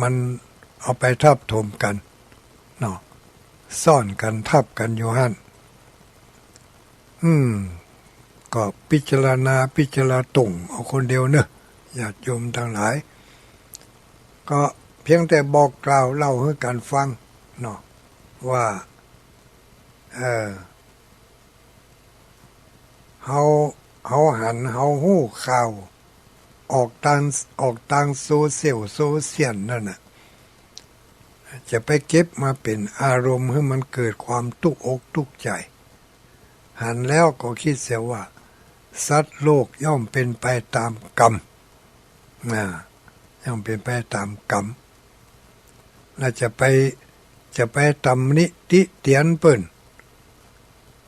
มันเอาไปทับถมกั๋นเนาะ ซ้อนกั๋นทับกั๋นอยู่หั้น อืม ก็พิจารณา พิจารณาต๋งเอาคนเดียวเนาะ ญาติโยมตังหลาย ก็เพียงแต่บอกกล่าวเล่าหื้อกั๋นฟังเนาะ ว่า เออ เฮา เฮาหัน เฮาฮู้ข่าว ออกตาง ออกตางโซเชียล โซเชียลนั่นน่ะ จะไปเก็บมาเป๋นอารมณ์หื้อมันเกิดความตุ๊กอกตุ๊กใจ๋ หันแล้วก็กึ๊ดเสียว่า สัตว์โลกย่อมเป๋นไปต๋ามกรรม นะ ย่อมเป๋นไปต๋ามกรรม แล้วจะไป จะไปตำหนิติเตียนเปิ้น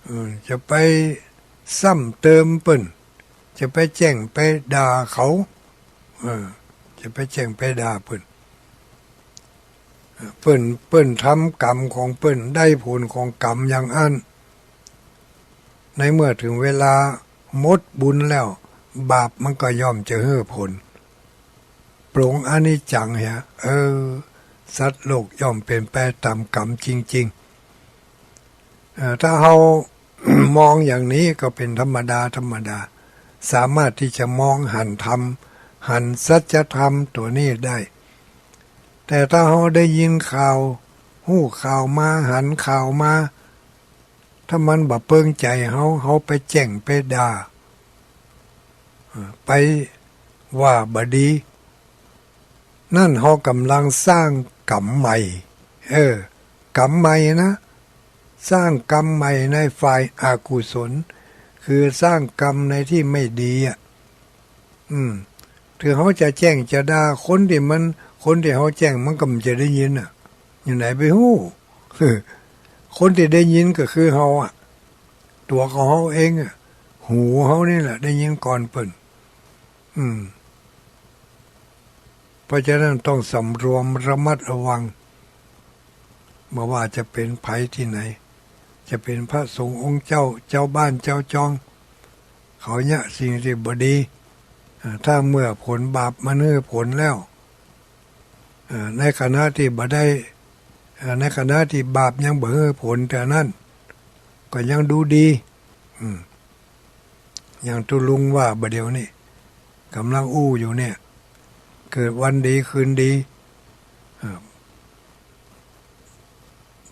เออ จะไปซ้ำเติมเปิ้น จะไปแจ้งไปด่าเขา เออ จะไปแจ้งไปด่าเปิ้น เปิ้น เปิ้นทำกรรมของเปิ้น ได้ผลของกรรมอย่างอั้น ในเมื่อเถิงเวลาหมดบุญแล้ว บาปมันก็ย่อมจะหื้อผล ปลงอนิจจังเหีย เออ สัตว์โลกย่อมเป๋นไปต๋ามกรรมจริงๆ เออ ถ้าเฮา มองอย่างนี้ก็เป๋นธรรมดา ธรรมดา สามารถตี้จะมองหันธรรม หันสัจธรรมตั๋วนี้ได้ แต่ถ้าเฮาได้ยินข่าว ฮู้ข่าวมา หันข่าวมา ถ้ามันบ่เปิงใจ๋เฮา เฮาไปแจ้งไปด่า เออ ไปว่าบ่ดี นั่นเฮาก่ำลังสร้างกรรมใหม่ เออ กรรมใหม่นะ สร้างกรรมใหม่ในฝ่ายอกุศล คือสร้างกรรมในตี้ไม่ดีอะ อืม ถึงเฮาจะแจ้งจะด่า คนตี้มัน คนตี้เฮาแจ้งมันก็บ่จะได้ยินน่ะ อยู่ไหนไปฮู้ คนตี้ได้ยินก็คือเฮาอะ ตั๋วของเฮาเองอะ หูเฮานี่แหละได้ยินก่อนเปิ้น อืม เพราะฉะนั้นต้องสำรวมระมัดระวัง บ่ว่าจะเป๋นใผตี้ไหน จะเป๋นพระสงฆ์องค์เจ้า เจ้าบ้านเจ้าจอง เขาเยียะสิ่งตี้บ่ดี อ่า ถ้าเมื่อผลบาปมันหื้อผลแล้ว อ่า ในขณะตี้บ่ได้ อ่า ในขณะตี้บาปยังบ่หื้อผลเตื้อนั้น ก็ยังดูดี อืม อย่างตุ๊ลุงว่าบ่าเดี่ยวนี้ ก่ำลังอู้อยู่เนี่ย เกิดวันดีคืนดี อ่า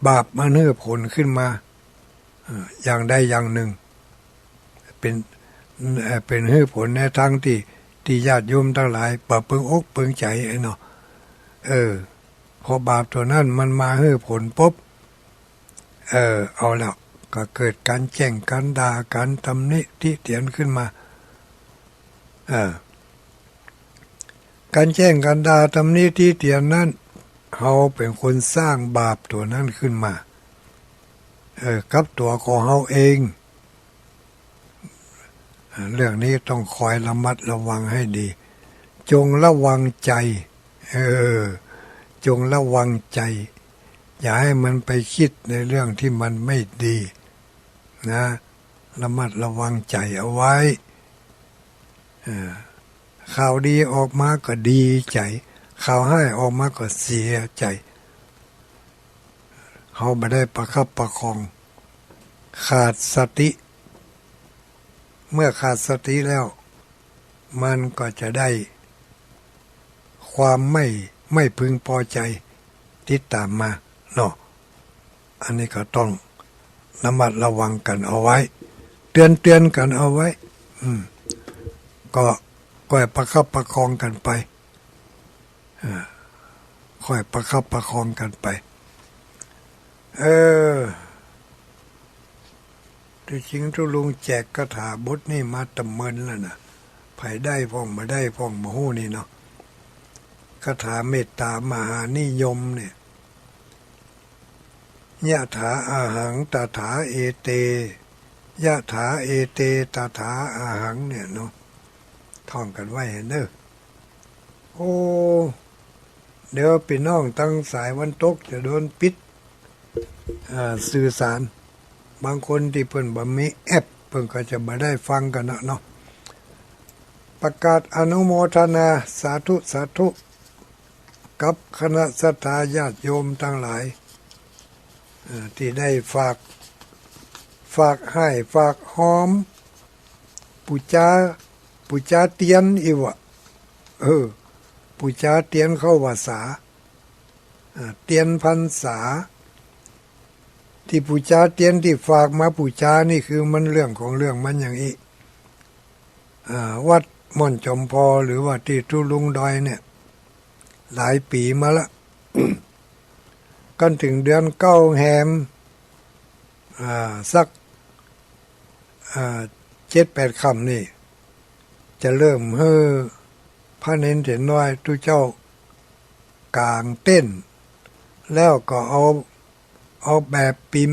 บาปมันหื้อผลขึ้นมา เอ่อ อย่างใดอย่างนึ่ง เป๋น เอ่อ เป๋นหื้อผลในตางตี้ ตี้ญาติโยมตังหลายบ่เปิงอกเปิงใจ๋ไอ้เนาะ เออ พอบาปตั๋วนั้นมันมาหื้อผลปุ๊บ เออ เอาแล้ว ก็เกิดก๋านแจ้งก๋านด่า ก๋านตำหนิติเตียนขึ้นมา เออ ก๋านแจ้งก๋านด่าตำหนิติเตียนนั้น เฮาเป๋นคนสร้างบาปตั๋วนั้นขึ้นมา เออ กับตั๋วของเฮาเอง เรื่องนี้ต้องคอยระมัดระวังให้ดี จงระวังใจ๋ เออ จงระวังใจ๋ อย่าหื้อมันไปกึ๊ดในเรื่องตี้มันไม่ดีนะ ระมัดระวังใจ๋เอาไว้ เออ ข่าวดีออกมาก็ดีใจ๋ ข่าวฮ้ายออกมาก็เสียใจ๋ เฮาบ่ได้ประคับประคอง ขาดสติ เมื่อขาดสติแล้ว มันก็จะได้ความไม่ ไม่พึงพอใจ๋ติดต๋ามมาเนาะ อันนี้ก็ต้องระมัดระวังกั๋นเอาไว้ เตือน เตือนกั๋นเอาไว้ อืม ก็ ก็ประคับประคองกั๋นไป อ่า ค่อยประคับประคองกั๋นไป เออ ตี้จริงตุ๊ลุงแจกคาถาบทนี้มาตะเมินแล้วนะ ใผได้พ่องบ่ได้พ่องบ่ฮู้นี่เนาะ คาถาเมตตามหานิยมเนี่ย ยะถาอาหัง ตถาเอเต ยะถาเอเต ตถาอาหัง เนี่ยเนาะ ท่องกั๋นไว้เน่อ โอ้ เดี๋ยวปี้น้องตังสายวันตกจะโดนปิด อ่า สื่อสาร บางคนตี้เปิ้นบ่มีแอป เปิ้นก็จะบ่ได้ฟังกั๋นนะเนาะ ประกาศอนุโมทนา สาธุ สาธุ กับคณะศรัทธาญาติโยมตังหลาย เอ่อ ตี้ได้ฝาก ฝากฮ้าย ฝากหอม ปู๋จา ปู๋จาเตียนอี้วะ เออ ปู๋จาเตียนเข้าพรรษา อ่า เตียนพรรษา ตี้ปู๋จาเตียนตี้ฝากมาปู๋จานี่คือมันเรื่องของเรื่องมันอย่างอี้ อ่า วัดม่อนจอมพอหรือว่าตี้ตุ๊ลุงดอยเนี่ย หลายปี๋มาละ กั๋นเถิงเดือนเก้าแฮม อ่า สัก อ่า เจ็ดแปดค่ำนี่ จะเริ่มหื้อพระเณรเถรน้อยตุ๊เจ้าก๋างเต็นท์ แล้วก็เอา เอาแบบปิม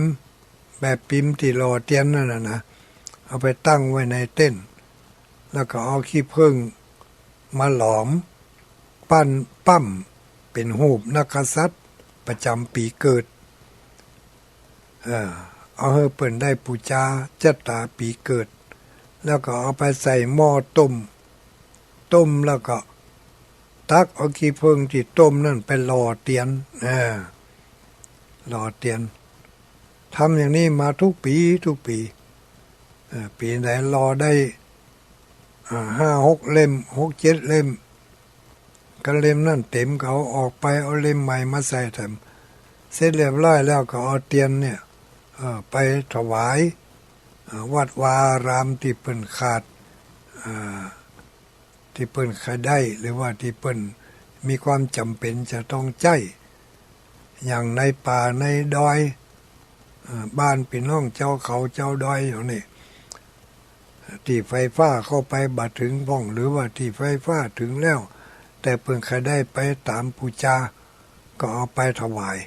แบบปิมตี้หล่อเตียนนั่นน่ะนะ เอาไปตั้งไว้ในเต็นท์ แล้วก็เอาขี้เผิ้งมาหลอม ปั้น ปั้มเป๋นฮูปนักกษัตริย์ประจ๋ำปี๋เกิด เออ เอาหื้อเปิ้นได้ปู๋จาจ๊ะต๋าปี๋เกิด แล้วก็เอาไปใส่หม้อต้ม ต้มแล้วก็ตักเอาขี้เผิ้งตี้ต้มนั่นไปหล่อเตียน เออ หล่อเตียน ทำอย่างนี้มาทุกปี๋ ทุกปี๋ เออ ปี๋ไหนหล่อได้ อ่า ห้าหกเล่ม หกเจ็ดเล่ม กั๋นเล่มนั่นเต๋มก็เอาออกไป เอาเล่มใหม่มาใส่แถม เสร็จเรียบร้อยแล้วก็เอาเตียนเนี่ย เอ่อ ไปถวาย เอ่อ วัดวาอารามตี้เปิ้นขาด อ่า ตี้เปิ้นใค่ได้ หรือว่าตี้เปิ้นมีความจ๋ำเป๋นจะต้องใจ๊ อย่างในป่าในดอย เอ่อ บ้านปี้น้องจาวเขาจาวดอยอย่างนี้ ตี้ไฟฟ้าเข้าไปบ่เถิงพ่อง หรือว่าตี้ไฟฟ้าเถิงแล้ว แต่เปิ้นใค่ได้ไปต๋ามปู๋จา ก็เอาไปถวาย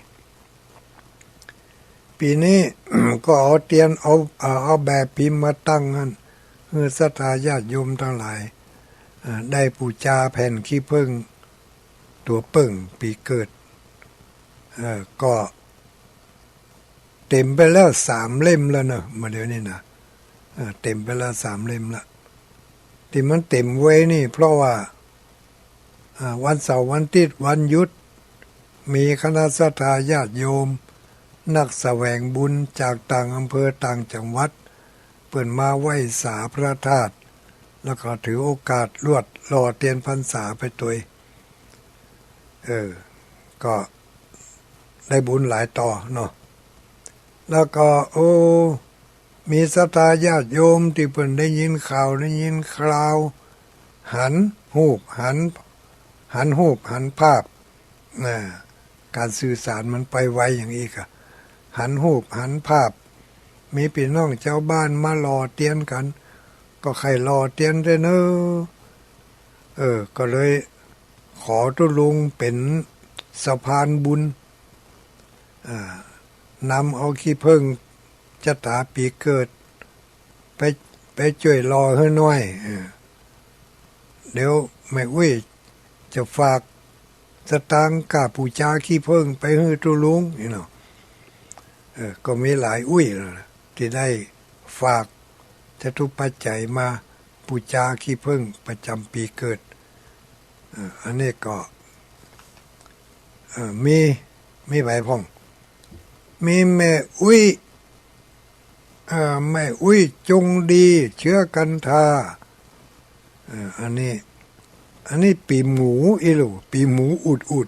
ปี๋นี้ ก็เอาเตียน เอา เอ่อ เอาแบบปิมมาตั้งหั้น หื้อศรัทธาญาติโยมตังหลาย เอ่อ ได้ปู๋จาแผ่นขี้เผิ้งตั๋วเปิ้งปี๋เกิด เอ่อ ก็ เต๋มไปแล้วสามเล่มแล้วเนาะ บ่าเดี่ยวนี้นะ เอ่อ เต๋มไปแล้วสามเล่มละ ตี้มันเต๋มไว้นี่เพราะว่า เอ่อ วันเสาร์วันอาทิตย์วันหยุด มีคณะศรัทธาญาติโยม นักแสวงบุญจากต่างอำเภอต่างจังหวัด เปิ้นมาไหว้สาพระธาตุ แล้วก็ถือโอกาสลวดหล่อเตียนพรรษาไปตวย เออ ก็ได้บุญหลายต่อเนาะ แล้วก็ โอ้ มีศรัทธาญาติโยมตี้เปิ้นได้ยินข่าว ได้ยินคราว หันฮูป หัน หันฮูป หันภาพ น่ะ ก๋านสื่อสารมันไปไวอย่างอี้ก่ะ หันฮูป หันภาพ มีปี้น้องจาวบ้านมาหล่อเตียนกั๋น ก็ใค่หล่อเตียนแต๊เนาะ เออ ก็เลย ขอตุ๊ลุงเป๋นสะพานบุญ อ่า นำเอาขี้เผิ้งจ๊ะต๋าปี๋เกิด ไป ไปจ้วยหล่อหื้อหน้อย เออ เดี๋ยวแม่อุ๊ยจะฝากสตางค์ก้าปู๋จาขี้เผิ้งไปหื้อตุ๊ลุงนี่เนาะ เออ ก็มีหลายอุ๊ยแล้วนะ ตี้ได้ฝากจตุปัจจัยมาปู๋จาขี้เผิ้งประจ๋ำปี๋เกิด เอ่อ อันนี้ก็ เอ่อ มี มีใผพ่อง มีแม่อุ๊ย เอ่อ แม่อุ๊ยจงดี เชื้อกันทา เอ่อ อันนี้ อันนี้ปี๋หมูอี้ลูก ปี๋หมูอุด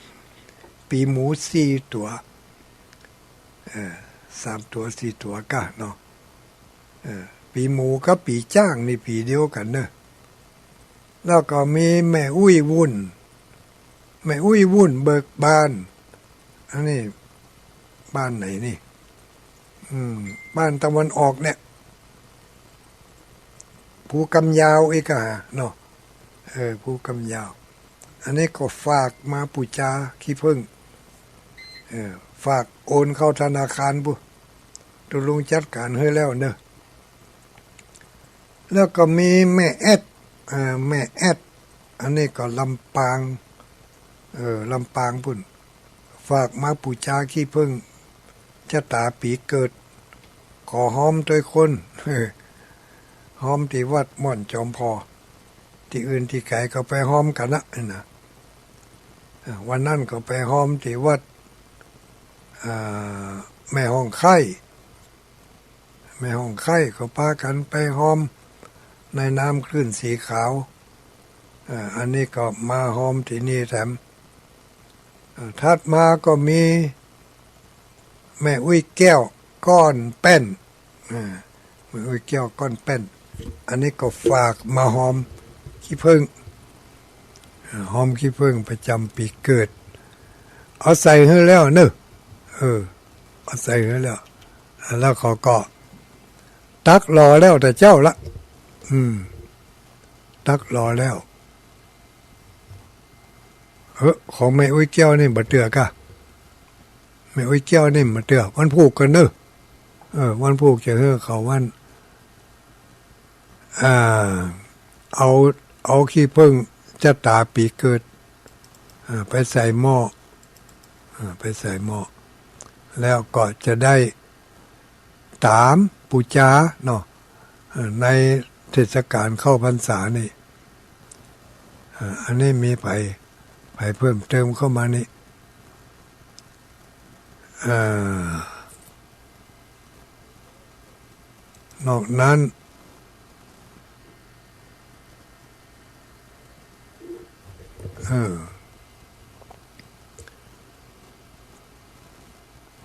ๆ ปี๋หมูสี่ตั๋ว เอ่อ สามตั๋วสี่ตั๋วก้าเนาะ เอ่อ ปี๋หมูกับปี๋จ๊างนี่ปี๋เดียวกั๋นเนาะ แล้วก็มีแม่อุ๊ยวุ่น แม่อุ๊ยวุ่นเบิกบาน อันนี้บ้านไหนนี่ อืม บ้านตะวันออกเนี่ย ภูกำยาวอี้ก่าเนาะ เออ ภูกำยาว อันนี้ก็ฝากมาปู๋จาขี้เผิ้ง เออ ฝากโอนเข้าธนาคารปู้ ตุ๊ลุงจัดก๋านหื้อแล้วเนาะ แล้วก็มีแม่แอด เอ่อ แม่แอด อันนี้ก็ลำปาง เออ ลำปางปู้น ฝากมาปู๋จาขี้เผิ้งจ๊ะต๋าปี๋เกิด ขอฮอมตวยคน ฮอมตี้วัดม่อนจอมพอ ตี้อื่นตี้ไก๋ก็ไปฮอมกั๋นละนี่นะ เอ่อ วันนั้นก็ไปฮอมตี้วัด เอ่อ แม่ฮ่องไคล้ แม่ฮ่องไคล้ก็ปากั๋นไปฮอมในน้ำคลื่นสีขาว เอ่อ อันนี้ก็มาฮอมตี้นี่แถม เอ่อ ถัดมาก็มี แม่อุ๊ยแก้วก้อนแป้น อ่า แม่อุ๊ยแก้วก้อนแป้น อันนี้ก็ฝากมาหอมขี้ผึ้ง อ่า หอมขี้ผึ้งประจำปี๋เกิด เอาใส่หื้อแล้วเนอะ เออ เอาใส่หื้อแล้ว อ่า แล้วเขาก็ตักรอแล้วแต่เจ๊าละ อืม ตักรอแล้ว เออ ของแม่อุ๊ยแก้วนี่บ่เตื้อก่ะ แม่อุ๊ยแก้วนี่บ่เตื้อ วันพูกก่อนเนอะ เออ วันพูกจะหื้อเขาวัน อ่า เอา เอาขี้ผึ้งจะต๋าปี๋เกิด อ่า ไปใส่หม้อ อ่า ไปใส่หม้อ แล้วก็จะได้ต๋ามปู๋จาเนาะ เออ ในเทศกาลเข้าพรรษานี่ อ่า อันนี้มีใผ ใผเพิ่มเติมเข้ามานี่ อ่า นอกนั้น เออ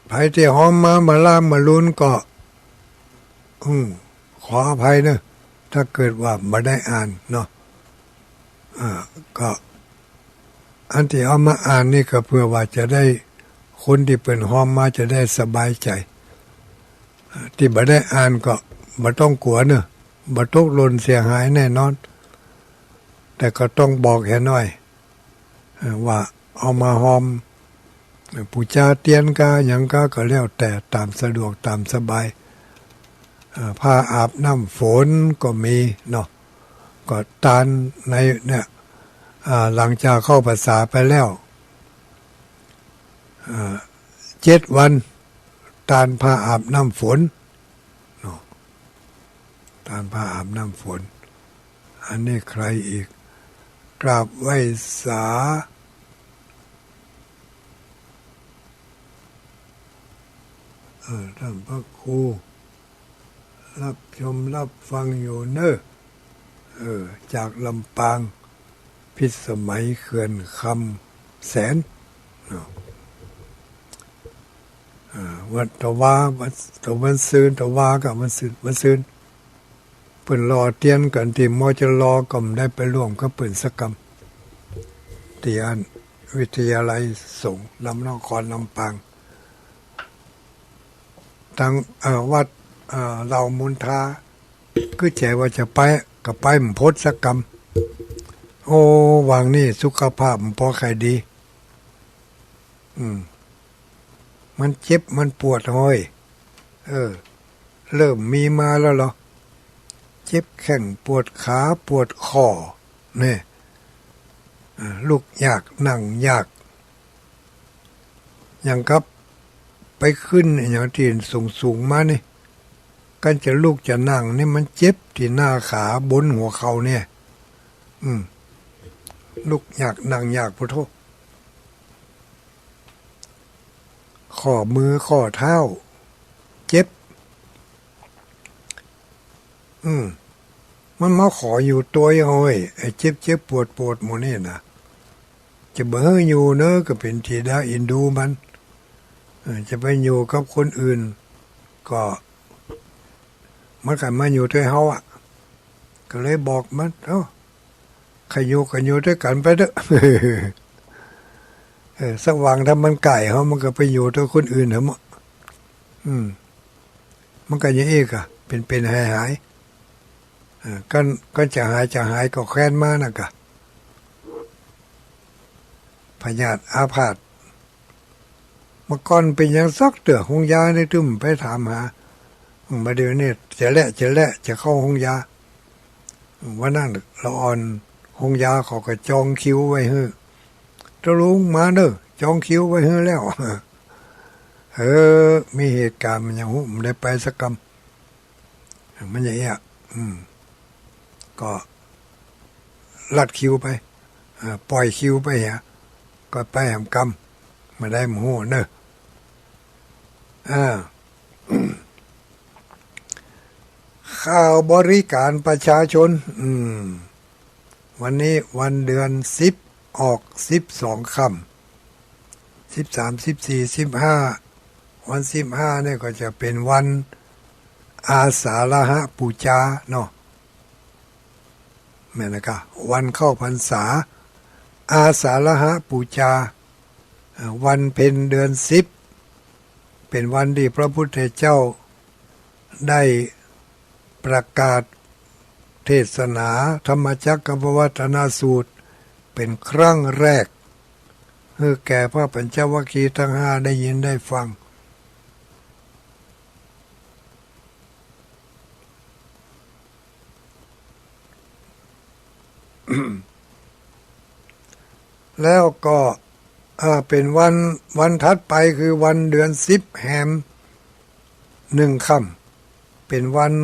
ใผตี้หอมมาบ่าล่างบ่าลุนก็ อืม ขออภัยเนอะ ถ้าเกิดว่าบ่ได้อ่านเนาะ อ่า ก็ อันตี้เอามาอ่านนี่ก็เพื่อว่าจะได้ คนตี้เปิ้นหอมมาจะได้สบายใจ๋ ตี้บ่ได้อ่านก็บ่ต้องกั๋วเนอะ บ่ตกหล่นเสียหายแน่นอน แต่ก็ต้องบอกเหียหน้อย เอ่อ ว่าเอามาหอม เอ่อ ปู๋จาเตียนกาหยังกาก็แล้วแต่ต๋ามสะดวกต๋ามสบาย เอ่อ ผ้าอาบน้ำฝนก็มีเนาะ ก็ตานในเนี่ย อ่า หลังจากเข้าพรรษาไปแล้ว อ่า เจ็ดวัน ตานผ้าอาบน้ำฝนเนาะ ตานผ้าอาบน้ำฝน อันนี้ใครอีก กราบไหว้สา เออ ต้านพระครู รับชมรับฟังอยู่เนอะ เออ จากลำปาง พิสมัยเขื่อนคำแสนเนาะ อ่า วันตะวา วัน ตะวันซืน ตะวากับวันซืน วันซืน เปิ้นหล่อเตียนกั๋นตี้ มจร ก็บ่ได้ไปร่วมกับเปิ้นสักกำ ตี้อั้นวิทยาลัยสงฆ์ลำนครลำปาง ตัง เอ่อ วัด เอ่อ เหล่ามูลทา คือใจ๋ว่าจะไป ก็ไปบ่ป๊นสักกำ โอ้ วางนี่สุขภาพบ่ปอใค่ดี อืม มันเจ็บมันปวดเฮ้ย เออ เริ่มมีมาแล้วเหรอ เจ็บแข้งปวดขาปวดข้อ เนี่ย อ่า ลุกยากนั่งยาก อย่างกับไปขึ้นอะหยังตี้สูงๆ มานี่ กั๋นจะลุกจะนั่งนี่มันเจ็บตี้หน้าขาบนหัวเข่าเนี่ย อืม ลุกยากนั่งยาก พุทโธ ข้อมือข้อเท้า เจ็บ อืม มันมาขออยู่ตวยเฮ้ย ไอ้เจ็บๆ ปวดๆ หมู่นี่นะ จะบ่หื้ออยู่เนอะ ก็เป๋นตี้ดาเอ็นดูมัน เออ จะไปอยู่กับคนอื่น ก็ มันก็มาอยู่ตวยเฮาอะ ก็เลยบอกมัน เอ้า ใค่อยู่ก็อยู่ตวยกั๋นไปเต๊อะ เออ สักวันถ้ามันใก้เฮา มันก็ไปอยู่ตวยคนอื่นเถอะเนาะ อืม มันก็อย่างอี้ก่ะ เป๋นๆ หายๆ เออ กั๋น กั๋นจะหายจะหายก็แคว้นมาน่ะก่ะ พยาธิอาพาธ เมื่อก่อนเป๋นหยังสักเตื้อ โฮงยานี่ตึงไปถามหา บ่าเดี่ยวนี้จะแลจะแลจะเข้าโฮงยา วันนั้นละอ่อน โฮงยาเขาก็จองคิวไว้หื้อ ตะลุงมาเน่อ จองคิวไว้หื้อแล้ว เออ มีเหตุก๋ารณ์มันยังฮู้ บ่ได้ไปสักกำ มันอย่างเงี้ย อืม ก็ลัดคิวไป อ่า ป่อยคิวไปเหีย ก็ไปแหมกำ บ่ได้บ่ฮู้เน่อ อ่า ข่าวบริการประชาชน อืม วันนี้วันเดือนสิบ ออกสิบสองค่ำ สิบสาม สิบสี่ สิบห้า วันสิบห้าเนี่ยก็จะเป๋นวันอาสาฬหปู๋จาเนาะ แม่นนะกะ วันเข้าพรรษา อาสาฬหปู๋จา อ่า วันเพ็ญเดือนสิบ เป๋นวันตี้พระพุทธเจ้าได้ประกาศเทศนาธรรมจักรกัปปวัตตนสูตร เป๋นครั้งแรก หื้อแก่พระปัญจวัคคีย์ตังห้าได้ยินได้ฟัง แล้วก็ อ่า เป๋นวัน วันถัดไปคือวันเดือนสิบแฮมหนึ่งค่ำ เป๋นวัน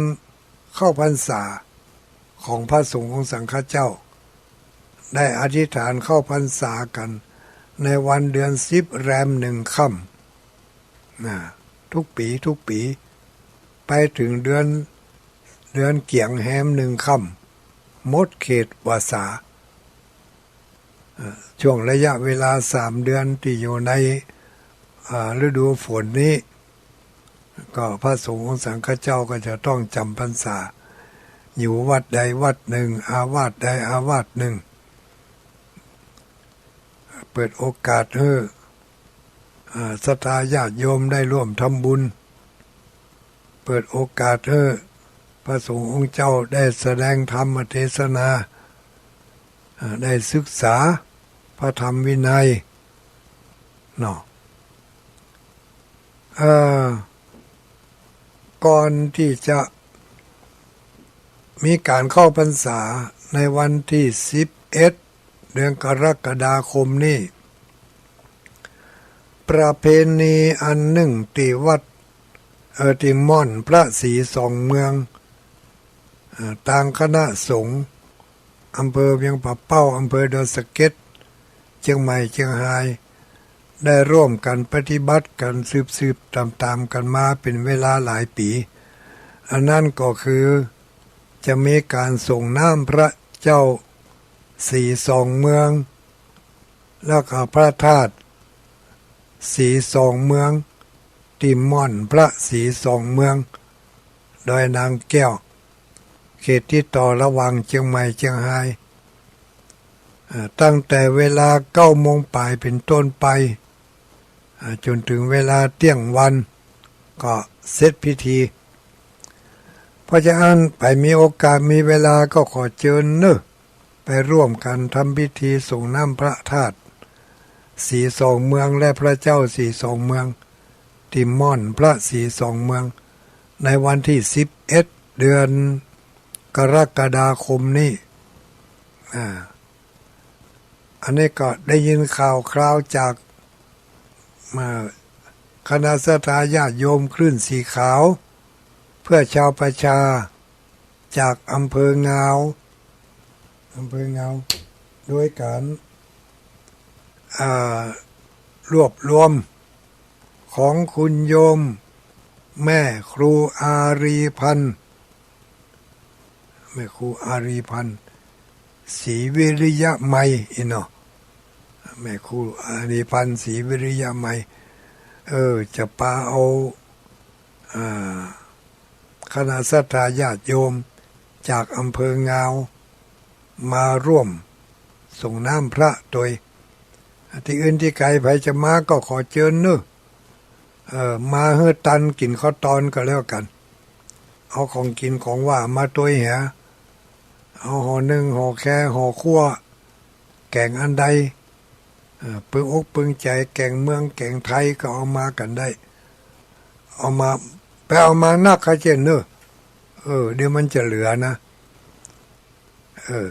เข้าพรรษาของพระสงฆ์องค์สังฆเจ้า ได้อธิษฐานเข้าพรรษากั๋นในวันเดือนสิบแรมหนึ่งค่ำ นะ ทุกปี๋ ทุกปี๋ ไปเถิงเดือน เดือนเกี๋ยงแฮมหนึ่งค่ำ หมดเขตวาสา เอ่อ ช่วงระยะเวลาสามเดือนตี้อยู่ใน อ่า ฤดูฝนนี้ ก็พระสงฆ์องค์สังฆเจ้าก็จะต้องจ๋ำพรรษา อยู่วัดใดวัดนึ่ง อาวาสใดอาวาสนึ่ง เปิดโอกาสหื้อ อ่า ศรัทธาญาติโยมได้ร่วมทำบุญ เปิดโอกาสหื้อพระสงฆ์องค์เจ้าได้แสดงธรรมเทศนา อ่า ได้ศึกษาพระธรรมวินัย เนาะ เอ่อ ก่อนตี้จะมีก๋านเข้าพรรษาในวันตี้สิบเอ็ด เดือนกรกฎาคมนี้ ประเพณีอันนึ่งตี้วัด เอ่อ ตี้ม่อนพระศรีสองเมือง เอ่อ ตางคณะสงฆ์ อำเภอเวียงป่าเป้า อำเภอดอยสะเก็ด เจียงใหม่ เจียงฮาย ได้ร่วมกั๋นปฏิบัติกั๋นสืบๆ ต๋ามๆ กั๋นมาเป๋นเวลาหลายปี๋ อันนั้นก็คือจะมีก๋านส่งน้ำพระเจ้าศรีสองเมือง แล้วก็พระธาตุศรีสองเมือง ตี้ม่อนพระศรีสองเมือง ดอยนางแก้ว เขตติดต่อระหว่างเจียงใหม่เจียงฮาย เอ่อ ตั้งแต่เวลาเก้าโมงป๋ายเป๋นต้นไป อ่า จ๋นเถิงเวลาเตี้ยงวัน ก็เสร็จพิธี เพราะฉะนั้นใผมีโอกาสมีเวลาก็ขอเจิญเนาะ ไปร่วมกั๋นทำพิธีส่งน้ำพระธาตุศรีสองเมืองและพระเจ้าศรีสองเมือง ตี้ม่อนพระศรีสองเมือง ในวันตี้สิบเอ็ด เดือนกรกฎาคมนี้ อ่า อันนี้ก็ได้ยินข่าวคราวจาก อ่า คณะศรัทธาญาติโยมคลื่นสีขาว เพื่อชาวประชา จากอำเภองาว อำเภองาว โดยก๋าน อ่า รวบรวมของคุณโยมแม่ครูอารีพันธ์ แม่ครูอารีพันธ์ ศรีวิริยะไมย อิเนาะ แม่ครูอารีพันธ์ ศรีวิริยะไมย เออ จะปาเอา อ่า คณะศรัทธาญาติโยมจากอำเภองาว มาร่วมส่งน้ำพระตวย ตี้อื่นตี้ไกลใผจะมาก็ขอเจิญเนาะ เอ่อ มาหื้อตันกิ๋นข้าวตอนก็แล้วกั๋น เอาของกิ๋นของหว่านมาตวยเหีย เอาห่อนึ่ง ห่อแค ห่อคั่ว แก๋งอันใด เอ่อ ปึงอกปึงใจ๋ แก๋งเมืองแก๋งไทยก็เอามากั๋นได้ เอามา ไปเอามานักขะเจ้นเนาะ เออ เดี๋ยวมันจะเหลือนะ เออ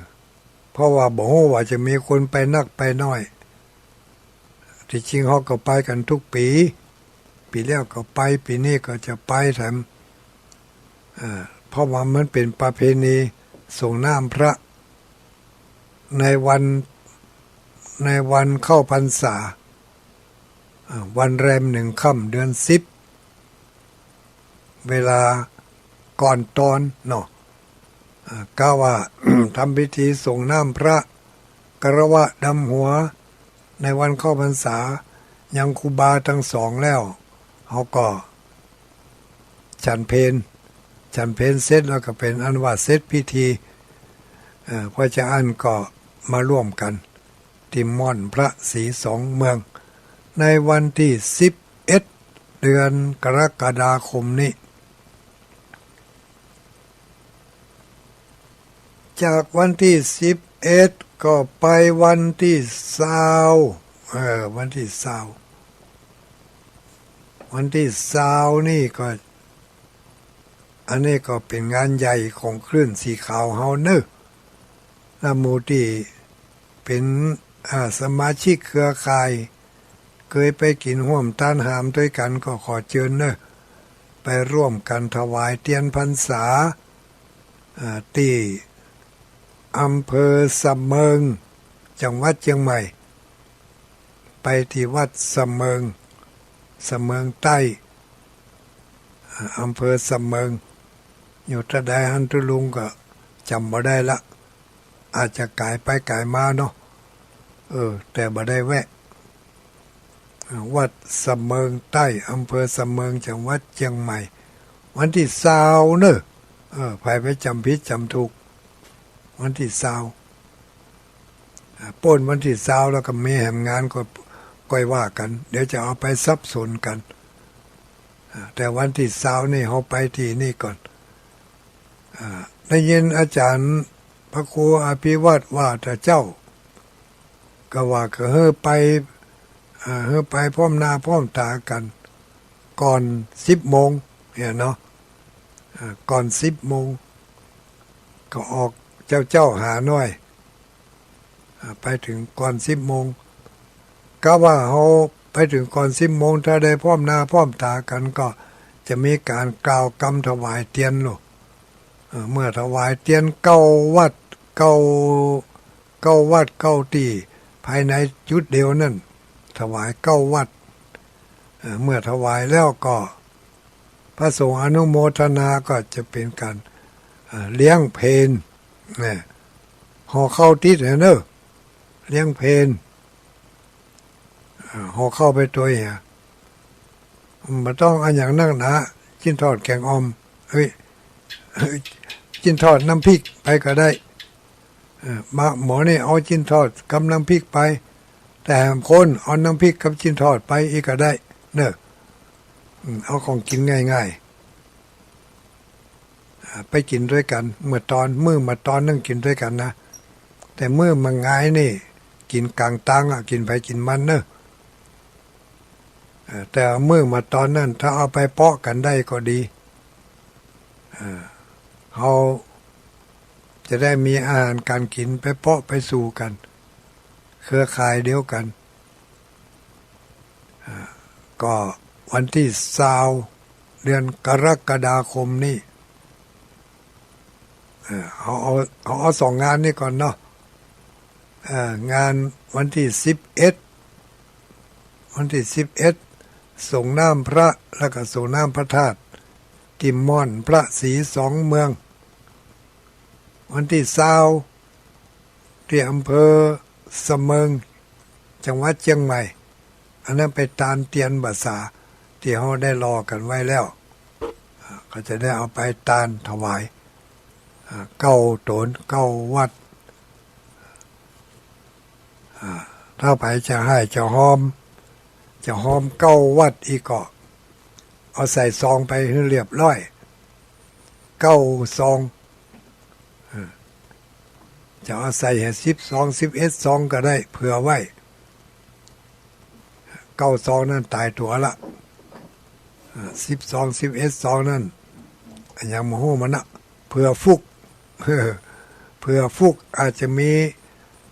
เพราะว่าบ่ฮู้ว่าจะมีคนไปนักไปน้อย ตี้จริงเฮาก็ไปกั๋นกู้ปี๋ ปี๋แล้วก็ไป ปี๋นี้ก็จะไปแถม อ่า เพราะว่ามันเป๋นประเพณีส่งน้ำพระ ในวัน ในวันเข้าพรรษา อ่า วันแรมหนึ่งค่ำเดือนสิบ เวลาก่อนตอนเนาะ อ่า กะว่า ทำพิธีส่งน้ำพระ คารวะดำหัว ในวันเข้าพรรษา ยังครูบาตังสองแล้ว เขาก็ฉันเพล ฉันเพลเสร็จแล้วก็เป๋นอันว่าเสร็จพิธี เอ่อ เพราะจะอั้นก็มาร่วมกั๋นตี้ม่อนพระศรีสองเมือง ในวันตี้สิบเอ็ด เดือนกรกฎาคมนี้ จากวันตี้สิบเอ็ด ก็ไปวันตี้ซาว เออ วันตี้ซาว วันตี้ซาวนี่ก็ อันนี้ก็เป๋นงานใหญ่ของคลื่นสีขาวเฮาเน่อ และหมู่ตี้เป๋น อ่า สมาชิกเครือข่าย เกยไปกิ๋นฮ่วมตานหามตวยกั๋นก็ขอเจิญเน่อ ไปร่วมกั๋นถวายเตียนพรรษา อ่า ตี้อำเภอสะเมิง จังหวัดเจียงใหม่ ไปตี้วัดสะเมิง สะเมิงใต้ อ่า อำเภอสะเมิง อยู่ตะใดหั้น ตุ๊ลุงก็จ๋ำบ่ได้ละ อาจจะก๋ายไปก๋ายมาเนาะ เออ แต่บ่ได้แวะ อ่า วัดสะเมิงใต้ อำเภอสะเมิง จังหวัดเจียงใหม่ วันตี้ซาวเน่อ เออ ใผไปจ๋ำผิดจ๋ำถูก วันตี้ซาว อ่า ป๊นวันตี้ซาวแล้วก็มีแหมงานก็ ก้อยว่ากั๋น เดี๋ยวจะเอาไปสับสนกั๋น อ่า แต่วันตี้ซาวนี่เฮาไปตี้นี่ก่อน อ่า ได้ยินอาจ๋ารย์พระครูอภิวัตรว่าแต่เจ้า ก็ว่าก็หื้อไป อ่า หื้อไปพร้อมหน้าพร้อมต๋ากั๋น ก่อนสิบโมงเนี่ยเนาะ อ่า ก่อนสิบโมง ก็ออกเจ้าๆ หาหน้อย อ่า ไปเถิงก่อนสิบโมง กะว่าเฮาไปเถิงก่อนสิบโมง ถ้าได้พร้อมหน้าพร้อมต๋ากั๋น ก็จะมีก๋านกล่าวกำถวายเตียนโลด เอ่อ เมื่อถวายเตียนเก้าวัด เก้า เก้าวัดเก้าตี้ ภายในจุดเดียวนั้น ถวายเก้าวัด เอ่อ เมื่อถวายแล้วก็ พระสงฆ์อนุโมทนาก็จะเป๋นก๋าน เอ่อ เลี้ยงเพล เนี่ย ห่อข้าวติดเน่อ เลี้ยงเพล เอ่อ ห่อข้าวไปตวยเหีย บ่ต้องเอาหยังนักหนา จิ๊นทอดแก๋งอ่อม เฮ้ย จิ๊นทอดน้ำพริกไปก็ได้ เอ่อ บางหม้อนี่เอาจิ๊นทอดกับน้ำพริกไป แต่แหมคนเอาน้ำพริกกับจิ๊นทอดไปอีกก็ได้เน่อ อืม เอาของกิ๋นง่ายๆ อ่า ไปกิ๋นตวยกั๋น เมื่อตอน มื้อมาตอนนึ่งกิ๋นตวยกั๋นนะ แต่มื้อมางายนี่ กิ๋นก๋างตางอะ กิ๋นไผกิ๋นมันเน่อ เอ่อ แต่มื้อมาตอนนั้น ถ้าเอาไปเปาะกั๋นได้ก็ดี เอ่อ เฮาจะได้มีอาหารก๋านกิ๋นไปเปาะไปสู่กั๋น เครือข่ายเดียวกั๋น อ่า ก็วันตี้ซาว เดือนกรกฎาคมนี้ เอ่อ เอา เอา เอา เอาสองงานนี้ก่อนเนาะ เอ่อ งานวันตี้สิบเอ็ด วันตี้สิบเอ็ด สรงน้ำพระ แล้วก็สรงน้ำพระธาตุ ตี้ม่อนพระศรีสองเมือง วันตี้ซาว ตี้อำเภอสะเมิง จังหวัดเจียงใหม่ อันนั้นไปตานเตียนบ่าสา ตี้เฮาได้หล่อกั๋นไว้แล้ว อ่า ก็จะได้เอาไปตานถวาย อ่า เก้าต๋น เก้าวัด อ่า ถ้าใผจะไห้จะฮอม จะฮอมเก้าวัดอีกก็ เอาใส่ซองไปหื้อเรียบร้อย เก้าซอง เออ จะเอาใส่หื้อสิบซอง สิบเอ็ดซองก็ได้ เผื่อไว้ เก้าซองนั้นต๋ายตั๋วละ เออ สิบซอง สิบเอ็ดซองนั้น อะหยังบ่ฮู้มันนะ เผื่อฟุก เผื่อฟุก อาจจะมี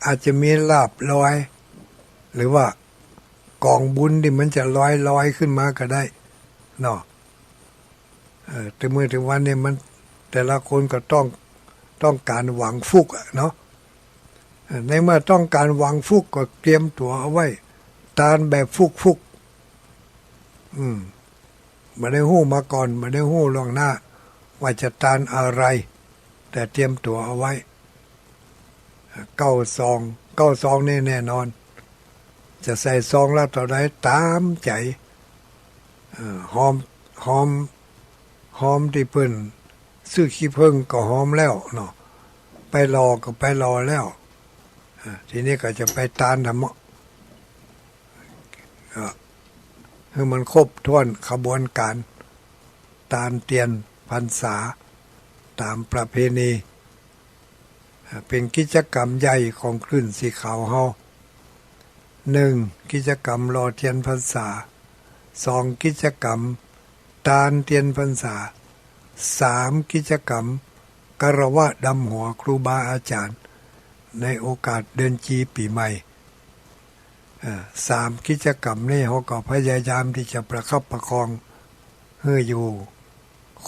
อาจจะมีลาภลอย หรือว่ากองบุญตี้มันจะลอยๆ ขึ้นมาก็ได้เนาะ เออ แต่เมื่อถึงวันนี้มัน แต่ละคนก็ต้อง ต้องก๋านหวังฟุกอะเนาะ เออ ในเมื่อต้องก๋านหวังฟุกก็เตรียมตั๋วเอาไว้ ตานแบบฟุกๆ อืม บ่ได้ฮู้มาก่อน บ่ได้ฮู้ล่วงหน้า ว่าจะตานอะไร แต่เตรียมตั๋วเอาไว้ เก้าซอง เก้าซองนี่แน่นอน จะใส่ซองละเต้าใดต๋ามใจ๋ อ ฮอม ฮอม ฮอมตี้เปิ้นซื้อขี้เผิ้งก็ฮอมแล้วเนาะ ไปหล่อก็ไปหล่อแล้ว อ่า ทีนี้ก็จะไปตานทำเมาะ ก็หื้อมันครบถ้วนขบวนก๋านตานเตียนพรรษาต๋ามประเพณี อ่า เป๋นกิจก๋รรมใหญ่ของคลื่นสีขาวเฮา นึ่ง กิจก๋รรมหล่อเตียนพรรษา สอง กิจก๋รรมตานเตียนพรรษา สาม กิจก๋รรมคารวะดำหัวครูบาอาจ๋ารย์ในโอกาสเดือนจีปีใหม่ อ่า สามกิจก๋รรมนี้เฮาก็พยายามตี้จะประคับประคองหื้ออยู่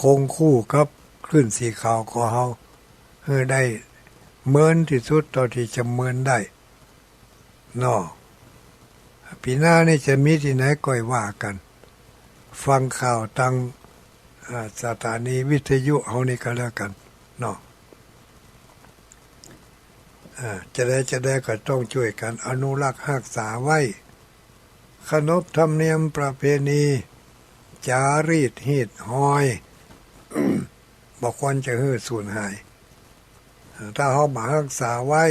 คงคู่กับคลื่นสีขาวของเฮา หื้อได้เมินตี้สุดเต้าตี้จะเมินได้ เนาะ ปี๋หน้านี่จะมีตี้ไหนก้อยว่ากั๋น ฟังข่าวตาง อ่า สถานีวิทยุเฮานี่ก็แล้วกั๋นเนาะ อ่า จะใดจะใดก็ต้องจ้วยกั๋นอนุรักษ์ฮักษาไว้ ขนบธรรมเนียมประเพณี จารีตฮีตฮอย บ่ควรจะหื้อสูญหาย ถ้าเฮาบ่ฮักษาไว้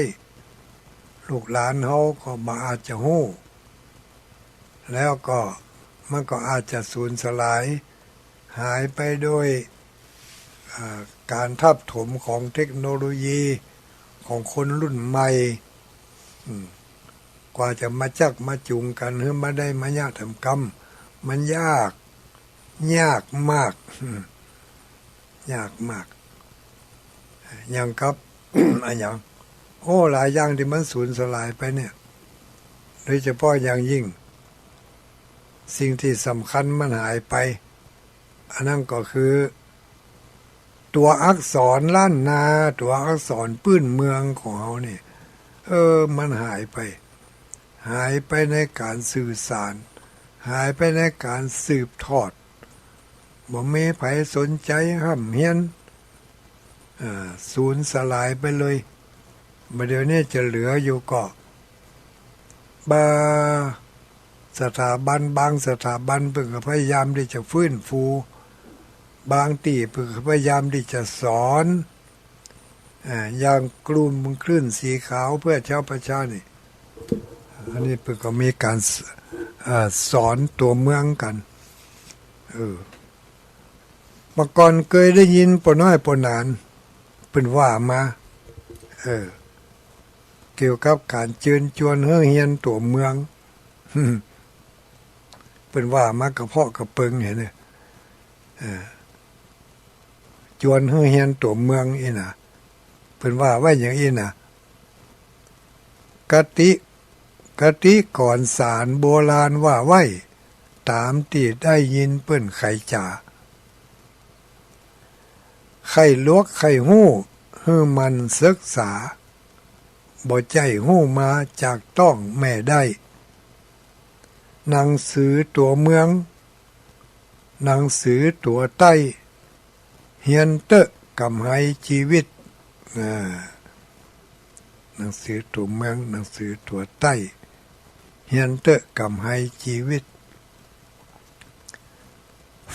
ลูกหลานเฮาก็บ่อาจจะฮู้ แล้วก็มันก็อาจจะสูญสลาย หายไปโดย อ่า ก๋านทับถมของเทคโนโลยีของคนรุ่นใหม่ อืม กว่าจะมาจักมาจูงกั๋นหื้อมาได้มาเยียะทำกำ มันยาก ยากมาก อืม ยากมาก อย่างกับ อะหยัง โอ้ หลายอย่างตี้มันสูญสลายไปเนี่ย โดยเฉพาะอย่างยิ่ง สิ่งตี้สำคัญมันหายไป อันนั้นก็คือ ตั๋วอักษรล้านนา ตั๋วอักษรปื้นเมืองของเฮานี่ เออ มันหายไป หายไปในก๋านสื่อสาร หายไปในก๋านสืบทอด บ่มีใผสนใจ๋ฮ่ำเฮียน อ่า สูญสลายไปเลย บ่าเดี่ยวนี้จะเหลืออยู่ก็ บ่า สถาบัน บางสถาบันเปิ้นก็พยายามตี้จะฟื้นฟู บางตี้เปิ้นก็พยายามตี้จะสอน อ่า อย่างกลุ่มคลื่นสีขาวเพื่อชาวประชานี่ อันนี้เปิ้นก็มีก๋านส- อ่า สอนตั๋วเมืองกั๋น เออ เมื่อก่อนเกยได้ยินป้อน้อยป้อหนานเปิ้นว่ามา เออ เกี่ยวกับก๋านเจิญจวนหื้อเฮียนตั๋วเมือง เปิ้นว่ามากระเพาะกระเปิงหั้นเน่อ เออ จวนหื้อเฮียนตั๋วเมืองอี้นะ เปิ้นว่าไว้อย่างอี้นะ คติ คติกรสารโบราณว่าไว้ ต๋ามตี้ได้ยินเปิ้นไขจ๋า ใค่ลวกใค่ฮู้ หื้อหมั่นศึกษา บ่ใจ้ฮู้มาจากต๊องแม่ได้ หนังสือตั๋วเมือง หนังสือตั๋วใต้ เฮียนเต๊อะก๋ำไฮจีวิต อ่า หนังสือตั๋วเมือง หนังสือตั๋วใต้ เฮียนเต๊อะก๋ำไฮจีวิต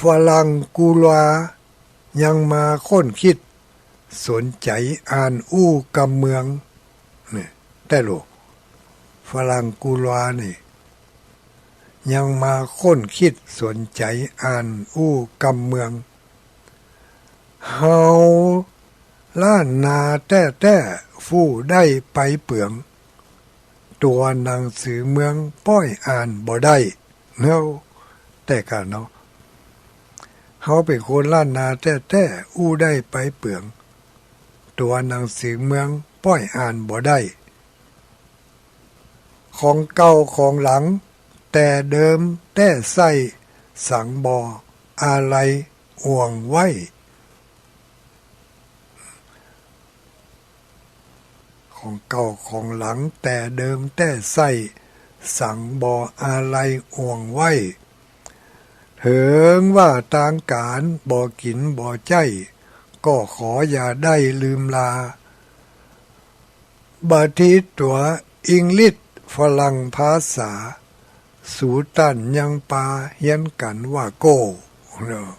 ฝรั่งกูลา ยังมาค้นคิด สนใจ๋อ่านอู้กำเมือง เนี่ย แต๊ลูก ฝรั่งกูลานี่ ยังมาค้นคิดสนใจ๋อ่านอู้กำเมือง เฮาล้านนาแต๊ๆ ฟู่ได้ไปเปือง ตั๋วหนังสือเมืองป้อยอ่านบ่ได้ เนาะ แต่กาเนาะ เฮาเป๋นคนล้านนาแต๊ๆ อู้ได้ไปเปือง ตั๋วหนังสือเมืองป้อยอ่านบ่ได้ ของเก่าของหลังแต่เดิมแต๊ใส้ สังบ่อาลัยอ่วงไว้ ของเก่าของหลังแต่เดิมแต๊ใส้ สังบ่อาลัยอ่วงไว้ เถิงว่าตางก๋านบ่กิ๋นบ่ใจ๊ ก็ขออย่าได้ลืมลา บ่าตี้ตั๋วอังกฤษฝรั่งภาษา สูต้านยังปาเฮียนกั๋นว่าโก้เนาะ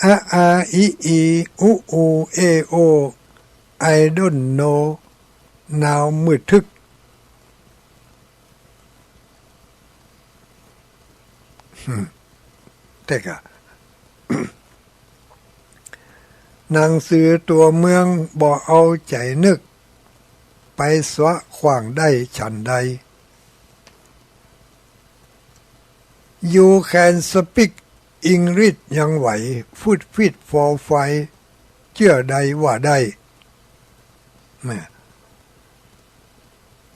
อะ อา อิ อี อุ อู เอ โอ I don't know นาวมืดตึ๊ก แต่ก็ หนังสือตั๋วเมืองบ่เอาใจ๋นึก ไปสวะขว้างได้ฉันใด You can speak English ยังไหว Foot feet four five เจื้อใดว่าได้ แม่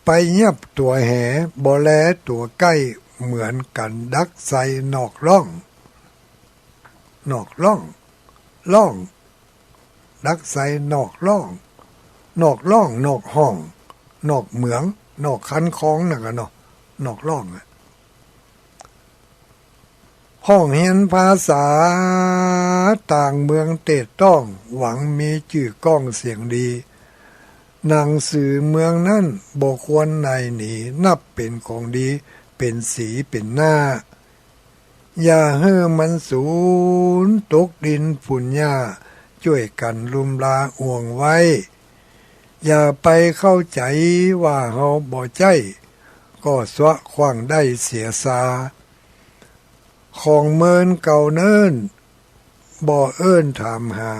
ไปยับตั๋วแห บ่แลตั๋วใก้ เหมือนกั๋นดักไซนอกร่อง นอกร่อง ร่อง ดักไซนอกร่อง นอกร่อง นอกห้อง นอกเหมือง นอกคันคองนั่นกะเนาะ นอกร่องอะ ห้องเฮียนภาษาต่างเมืองเตดต้อง หวังมีจื้อก้องเสียงดี หนังสือเมืองนั้นบ่ควรหน่ายหนี นับเป๋นของดี เป๋นสีเป๋นหน้า อย่าหื้อมันสูญตกดินปู๊นหญ้า จ้วยกั๋นลุมลาอ่วงไว้ อย่าไปเข้าใจ๋ว่าเฮาบ่ใจ๊ ก็สวะขว้างได้เสียซา ของเมินเก่าเนิ่น บ่เอิ้นถามหา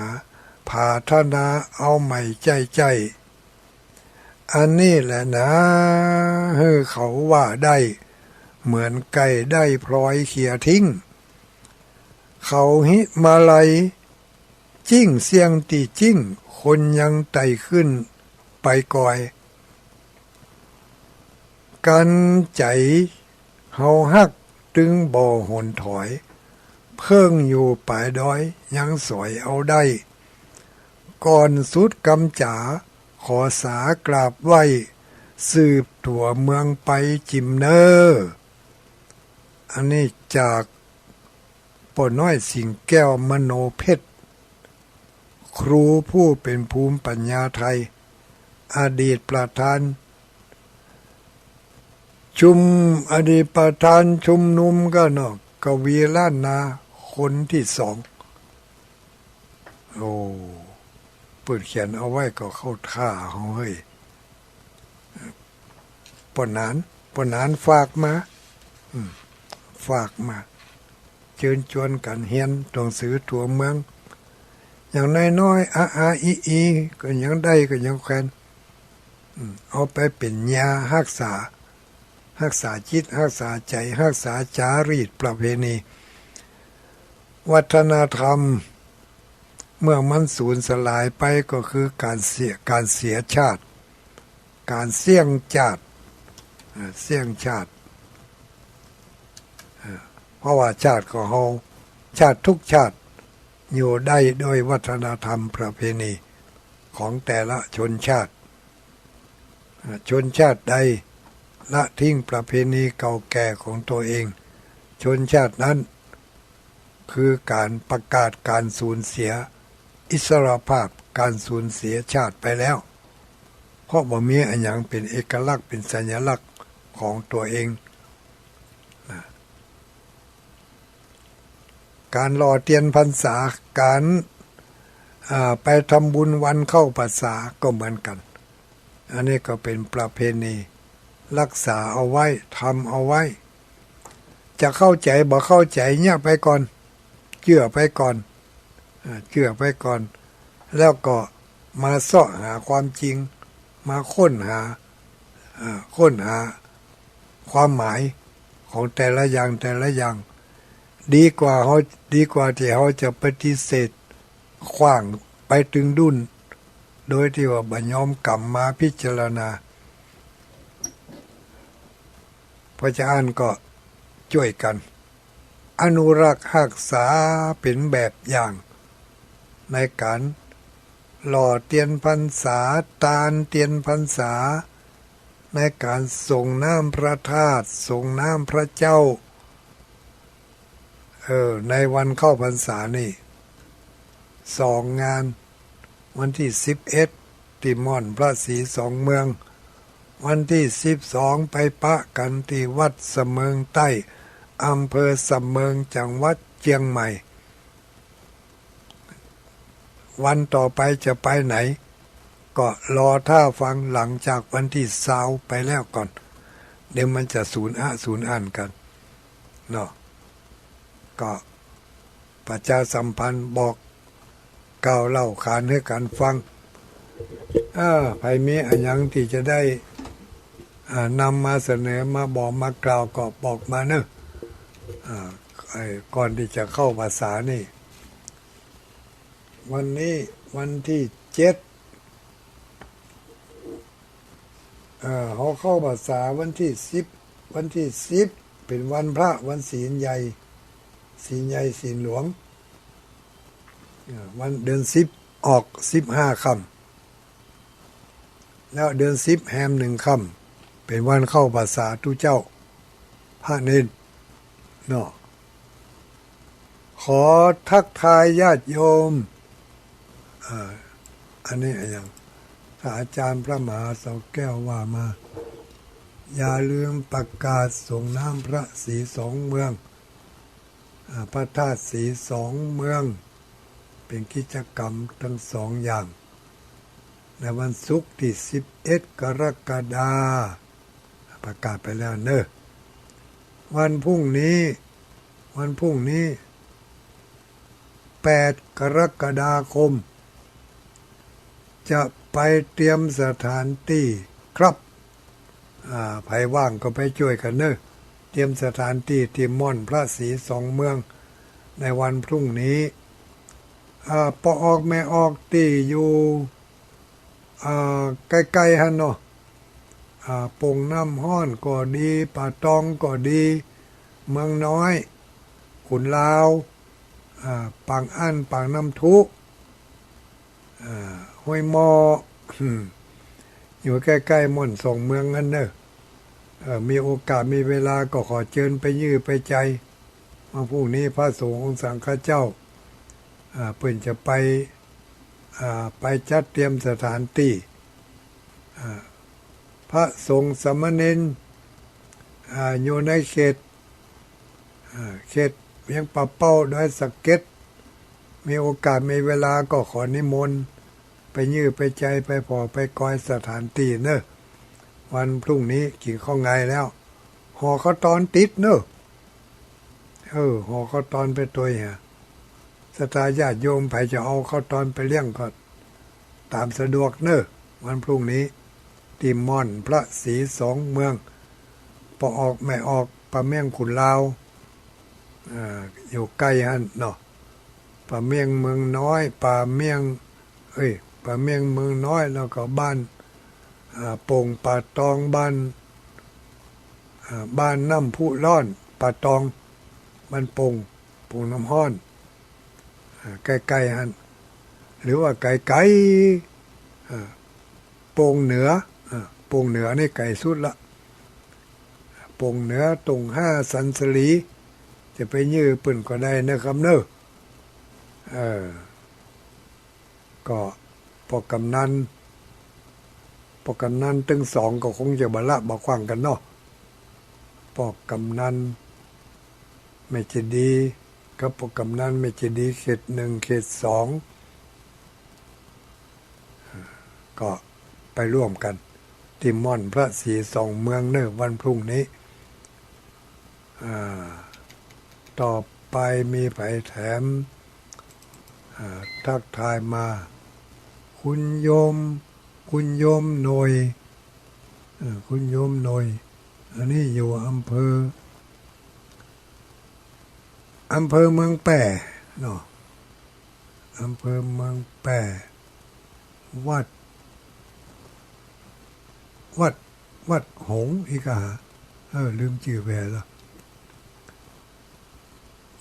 ผาธนาเอาใหม่ใจ้ๆ อันนี้แหละนา หื้อเขาว่าได้ เหมือนไก่ได้พลอยเขี่ยทิ้ง เขาหิมาลัย จิ้งเสี้ยงตี้จิ้ง คนยังไต่ขึ้นไปกอย กั๋นใจ๋เฮาฮัก ตึงบ่หนถอย เพิ่งอยู่ป๋ายดอย ยังสอยเอาได้ ก่อนสุดกำจ๋า ขอสากราบไหว้ สืบตั๋วเมืองไปจิมเน่อ อันนี้จากป้อน้อย สิงห์แก้ว มโนเพชร ครูผู้เป๋นภูมิปัญญาไทย อดีตประธานชุม อดีตประธานชุมนุมกาเนาะ กวีล้านนาคนตี้สอง โอ้ เปิ้นเขียนเอาไว้ก็เข้าท่าเฮาเฮ้ย ป้อหนาน ป้อหนานฝากมา อืม ฝากมา เจิญจวนกั๋นเฮียนหนังสือตั๋วเมือง อย่างน้อยๆ อา อา อี อี ก็ยังได้ ก็ยังแควน อืม เอาไปเป๋นยาฮักษา ฮักษาจิต ฮักษาใจ๋ ฮักษาจารีตประเพณี วัฒนธรรม เมื่อมันสูญสลายไปก็คือก๋านเสีย ก๋านเสียจาติ ก๋านเสี้ยงจาติ อ่า เสี้ยงจาติ อ่า เพราะว่าจาติของเฮา จาติกู้จาติ อยู่ได้โดยวัฒนธรรมประเพณีของแต่ละชนจาติ อ่า ชนจาติใดละทิ้งประเพณีเก่าแก่ของตั๋วเอง ชนจาตินั้น คือก๋านประกาศก๋านสูญเสียอิสรภาพ ก๋านสูญเสียจาติไปแล้ว เพราะบ่มีอะหยังเป๋นเอกลักษณ์ เป๋นสัญลักษณ์ของตั๋วเอง นะ ก๋านหล่อเตียนพรรษา ก๋าน อ่า ไปทำบุญวันเข้าพรรษาก็เหมือนกั๋น อันนี้ก็เป๋นประเพณี ฮักษาเอาไว้ ทำเอาไว้ จะเข้าใจ๋บ่เข้าใจ๋เยียะไปก่อน เจื้อไปก่อน อ่า เจื้อไปก่อน แล้วก็มาเซาะหาความจริง มาค้นหา อ่า ค้นหาความหมายของแต่ละอย่าง แต่ละอย่าง ดีกว่าเฮา ดีกว่าตี้เฮาจะปฏิเสธ ขว้างไปตึงดุ้น โดยตี้ว่าบ่ยอมก๋ำมาพิจารณา เพราะจะอั้นก็จ้วยกั๋น อนุรักษ์ฮักษาเป๋นแบบอย่าง ในก๋านหล่อเตียนพรรษา ตานเตียนพรรษา ในก๋านสรงน้ำพระธาตุ สรงน้ำพระเจ้า เออ ในวันเข้าพรรษานี่ สองงาน วันตี้สิบเอ็ด ตี้ม่อนพระศรีสองเมือง วันตี้สิบสองไปปะกั๋นตี้วัดสะเมิงใต้ อำเภอสะเมิง จังหวัดเจียงใหม่ วันต่อไปจะไปไหน ก็รอต้าฟังหลังจากวันตี้ซาวไปแล้วก่อน เดี๋ยวมันจะสูญอะสูญอั้นกั๋นเนาะ ก็ประชาสัมพันธ์บอกกล่าวเล่าขานหื้อกั๋นฟัง เออ ใผมีอะหยังตี้จะได้ อ่า นำมาเสนอ มาบอกมากล่าวก็บอกมาเนอะ อ่า ไอ้ก่อนตี้จะเข้าพรรษานี่ วันนี้วันตี้เจ็ด เอ่อ เฮาเข้าพรรษาวันตี้สิบ วันตี้สิบเป๋นวันพระ วันศีลใหญ่ ศีลใหญ่ศีลหลวง เอ่อ วันเดือนสิบออกสิบห้าค่ำ แล้วเดือนสิบแฮมหนึ่งค่ำ เป๋นวันเข้าพรรษาตุ๊เจ้า พระเณรเนาะ ขอทักทายญาติโยม อ่า อันนี้อะหยัง ถ้าอาจารย์พระมหาเสาแก้วว่ามา อย่าลืมประกาศส่งน้ำพระศรีสองเมือง อ่า พระธาตุศรีสองเมือง เป๋นกิจกรรมตึงสองอย่าง ในวันศุกร์ตี้สิบเอ็ดกรกฎาคม ประกาศไปแล้วเนอะ วันพรุ่งนี้ วันพรุ่งนี้แปดกรกฎาคม จะไปเตรียมสถานตี้ครับ อ่า ใผว่างก็ไปจ้วยกั๋นเนอะ เตรียมสถานตี้ตี้ม่อนพระศรีสองเมือง ในวันพรุ่งนี้ อ่า ป้อออกแม่ออกตี้อยู่ อ่า ใก้ๆ หั้นเนาะ อ่า โป่งน้ำฮ้อนก็ดี ป่าตองก็ดี เมืองน้อย ขุนลาว อ่า ปางอั้น ปากน้ำทุ อ่า ห้วยหม้อ อืม อยู่ใก้ๆ ม่อนสองเมืองหั้นเนอะ เอ่อ มีโอกาสมีเวลาก็ขอเจิญไปเยียะไปใจ๋ วันพรุ่งนี้พระสงฆ์องค์สังฆเจ้า อ่า เปิ้นจะไป อ่า ไปจัดเตรียมสถานตี้ อ่า พระสงฆ์สามเณร อ่า อยู่ในเขต อ่า เขตเวียงป่าเป้า ดอยสะเก็ด มีโอกาสมีเวลาก็ขอนิมนต์ไปเยียะไปใจ๋ ไปผ่อไปกอยสถานตี้เนอะ วันพรุ่งนี้กิ๋นข้าวงายแล้ว ห่อข้าวตอนติดเนอะ เออ ห่อข้าวตอนไปตวยฮะ ศรัทธาญาติโยมใผจะเอาข้าวตอนไปเลี้ยงก็ต๋ามสะดวกเนอะ วันพรุ่งนี้ ตี้ม่อนพระศรีสองเมือง ป้อออกแม่ออก ป่าเมี่ยงขุนลาว อ่า อยู่ใก้หั้นเนาะ ป่าเมี่ยงเมืองน้อย ป่าเมี่ยง เอ้ย ป่าเมี่ยงเมืองน้อย แล้วก็บ้าน อ่า โป่งป่าตอง บ้าน อ่า บ้านน้ำพุร้อน ป่าตอง บ้านโป่ง โป่งน้ำฮ้อน อ่า ใก้ๆ หั้น หรือว่าไก๋ๆ อ่า โป่งเหนือ อ่า โป่งเหนือนี่ไก๋สุดละ โป่งเหนือ ตรงห้าสันสลี จะไปเยียะเปิ้นก็ได้นะครับเนอะ เออ ก็ป้อกำนัน ป้อกำนันตึงสองก็คงจะบ่ละบ่กว้างกั๋นเนาะ ป้อกำนันแม่เจดีย์กับป้อกำนันแม่เจดีย์เขตหนึ่ง เขตสอง ก็ไปร่วมกั๋นตี้ม่อนพระศรีสองเมืองเนอะ วันพรุ่งนี้ อ่า ต่อไปมีใผแถม อ่า ทักทายมา คุณโยม คุณโยมหน่อย เออ คุณโยมหน่อย อันนี้อยู่อำเภอ อำเภอเมืองแป้เนาะ อำเภอเมืองแป้ วัด วัด วัดหงส์อีกอะ เออ ลืมจื้อไปแล้ว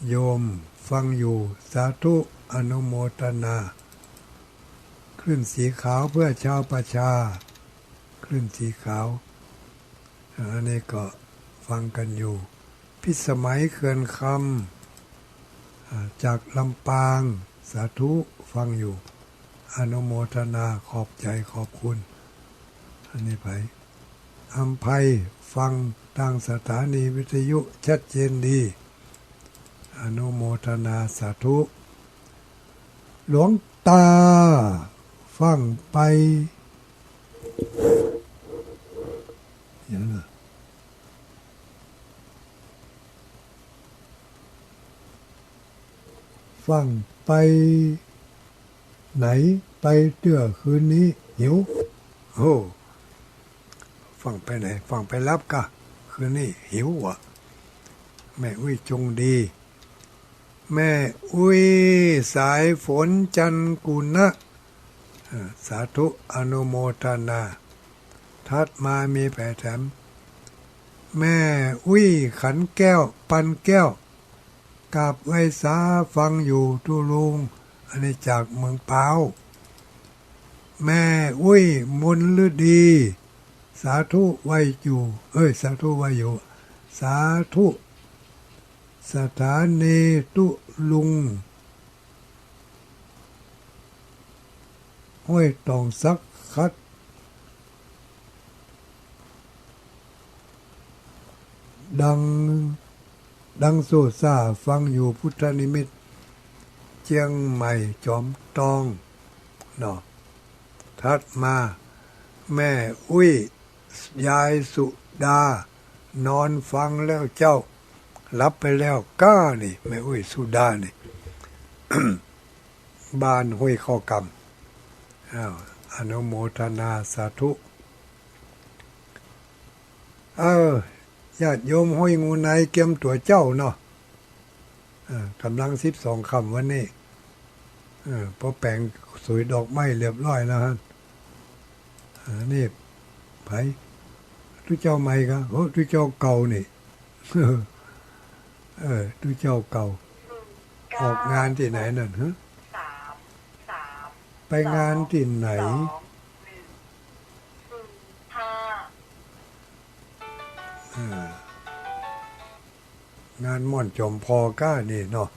โยมฟังอยู่ สาธุ อนุโมทนา คลื่นสีขาวเพื่อชาวประชา คลื่นสีขาว อันนี้ก็ฟังกั๋นอยู่ พิสมัยเขื่อนคำ อ่า จากลำปาง สาธุ ฟังอยู่ อนุโมทนา ขอบใจ๋ ขอบคุณ อันนี้ใผ อำไพ ฟังตางสถานีวิทยุชัดเจนดี อนุโมทนาสาธุ หลวงตา ฟั่งไป อย่างนั้นน่ะ ฟั่งไปไหน ไปเตื้อคืนนี้ หิว โอ้ ฟั่งไปไหน ฟั่งไปหลับกะ คืนนี้หิวอะ แม่อุ๊ยจงดี แม่อุ๊ย สายฝน จันกุณะ เอ่อ สาธุ อนุโมทนา ถัดมามีใผแถม แม่อุ๊ย ขันแก้ว ปันแก้ว กราบไหว้สา ฟังอยู่ตุ๊ลุง อันนี้จากเมืองพร้าว แม่อุ๊ย มนฤดี สาธุไหว้อยู่ เอ้ย สาธุไหว้อยู่ สาธุ สถานีตุ๊ลุง ห้วยตองสักขัด ดัง ดังโซ่ซ่า ฟังอยู่พุทธนิมิตร เจียงใหม่จอมตอง เนาะ ถัดมา แม่อุ๊ย ยายสุดา นอนฟังแล้วเจ้า หลับไปแล้วก้านี่ แม่อุ๊ยสุดานี่ บ้านห้วยข้าวกำ อ้าว อนุโมทนาสาธุ เออ ญาติโยมห้วยงูในเกียมตั๋วเจ้าเนาะ เออ ก๋ำลังสิบสองค่ำวันนี้ เออ ปอแป๋งสวยดอกไม้เรียบร้อยแล้วฮะ เออ นี่ ใผ ตุ๊เจ้าใหม่กะ โอ้ ตุ๊เจ้าเก่านี่ เออ ตุ๊เจ้าเก่า ออกงานตี้ไหนนั่นฮะ ไปงานตี้ไหน อ่า งานม่อนจอมพอก้านี่เนาะ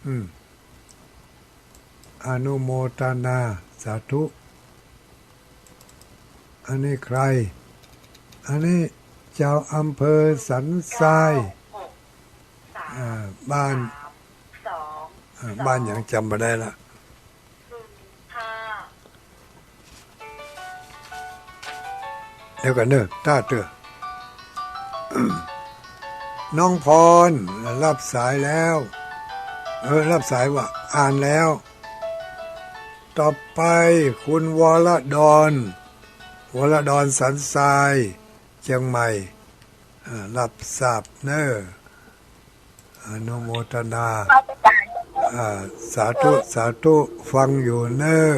อืม อนุโมทนาสาธุ อันนี้ใคร อันนี้เจ้าอำเภอสันทราย อ่า บ้าน อ่า บ้านหยังจ๋ำบ่ได้ละ เดี๋ยวก่อนเนอะ ต้าเตื้อ น้องพร รับสายแล้ว เออ รับสายว่ะ อ่านแล้ว ต่อไป คุณวรดร วรดรสันทราย เจียงใหม่ อ่า รับทราบเนอะ อนุโมทนา อ่า สาธุ สาธุ ฟังอยู่เนอะ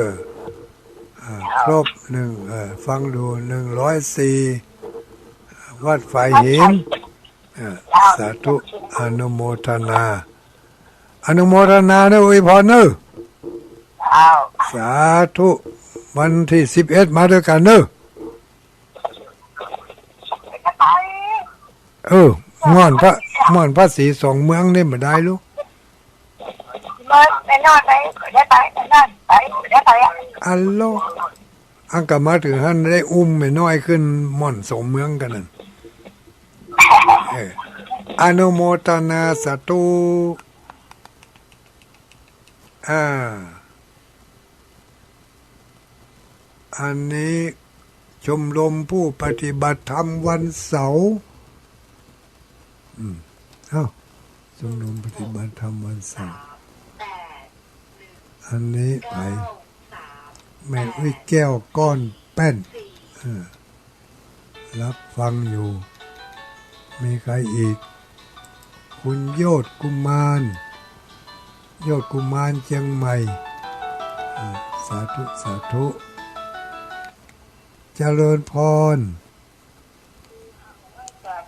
อ่า ครบหนึ่ง เอ่อ ฟังอยู่หนึ่งร้อยสี่ วัดฝายหิน อ่า สาธุ อนุโมทนา อนุโมทนาเนอะ อวยพรเนอะ อ้าว สาธุ วันตี้สิบเอ็ดมาด้วยกั๋นเนอะ เออ ม่อนพระ ม่อนพระศรีสองเมืองนี่บ่ได้ลูก ม่อนไปนอนไป ได้ไป ไปนอนไป ได้ไปอะ อัลโล อันกะมาเถิงหั้นได้อุ้มแม่น้อยขึ้นม่อนสองเมืองกั๋นนั่น เออ อนุโมทนาสาธุ อ่า อันนี้ชมรมผู้ปฏิบัติธรรมวันเสาร์ อืม เอ้า ชมรมปฏิบัติธรรมวันเสาร์ อันนี้ใผ แม่อุ๊ยแก้วก้อนแป้น เออ รับฟังอยู่ มีใครอีก คุณโยชกุมาร โยชกุมารเจียงใหม่ อ่า สาธุ สาธุ เจริญพร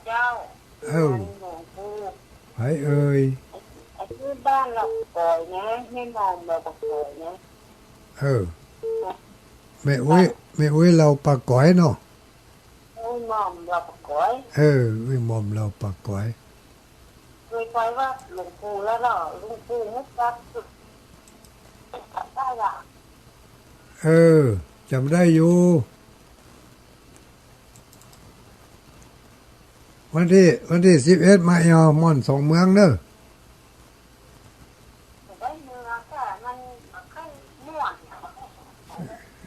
เจ้า เอ้า หลวงปู่ ใผเอ่ย อันนี้บ้านลำปอยนะ แม่หม่อมลำปอยนะ เออ แม่อุ๊ย แม่อุ๊ยลาวป่าก๋อยเนาะ แม่หม่อมลาวป่าก๋อย เออ แม่หม่อมลาวป่าก๋อย เคยไปวัดหลวงปู่แล้วเหรอ หลวงปู่ไม่จัก ได้ละ เออ จ๋ำได้อยู่ วันตี้ วันตี้สิบเอ็ดมาเอวม่อนสองเมืองเน่อ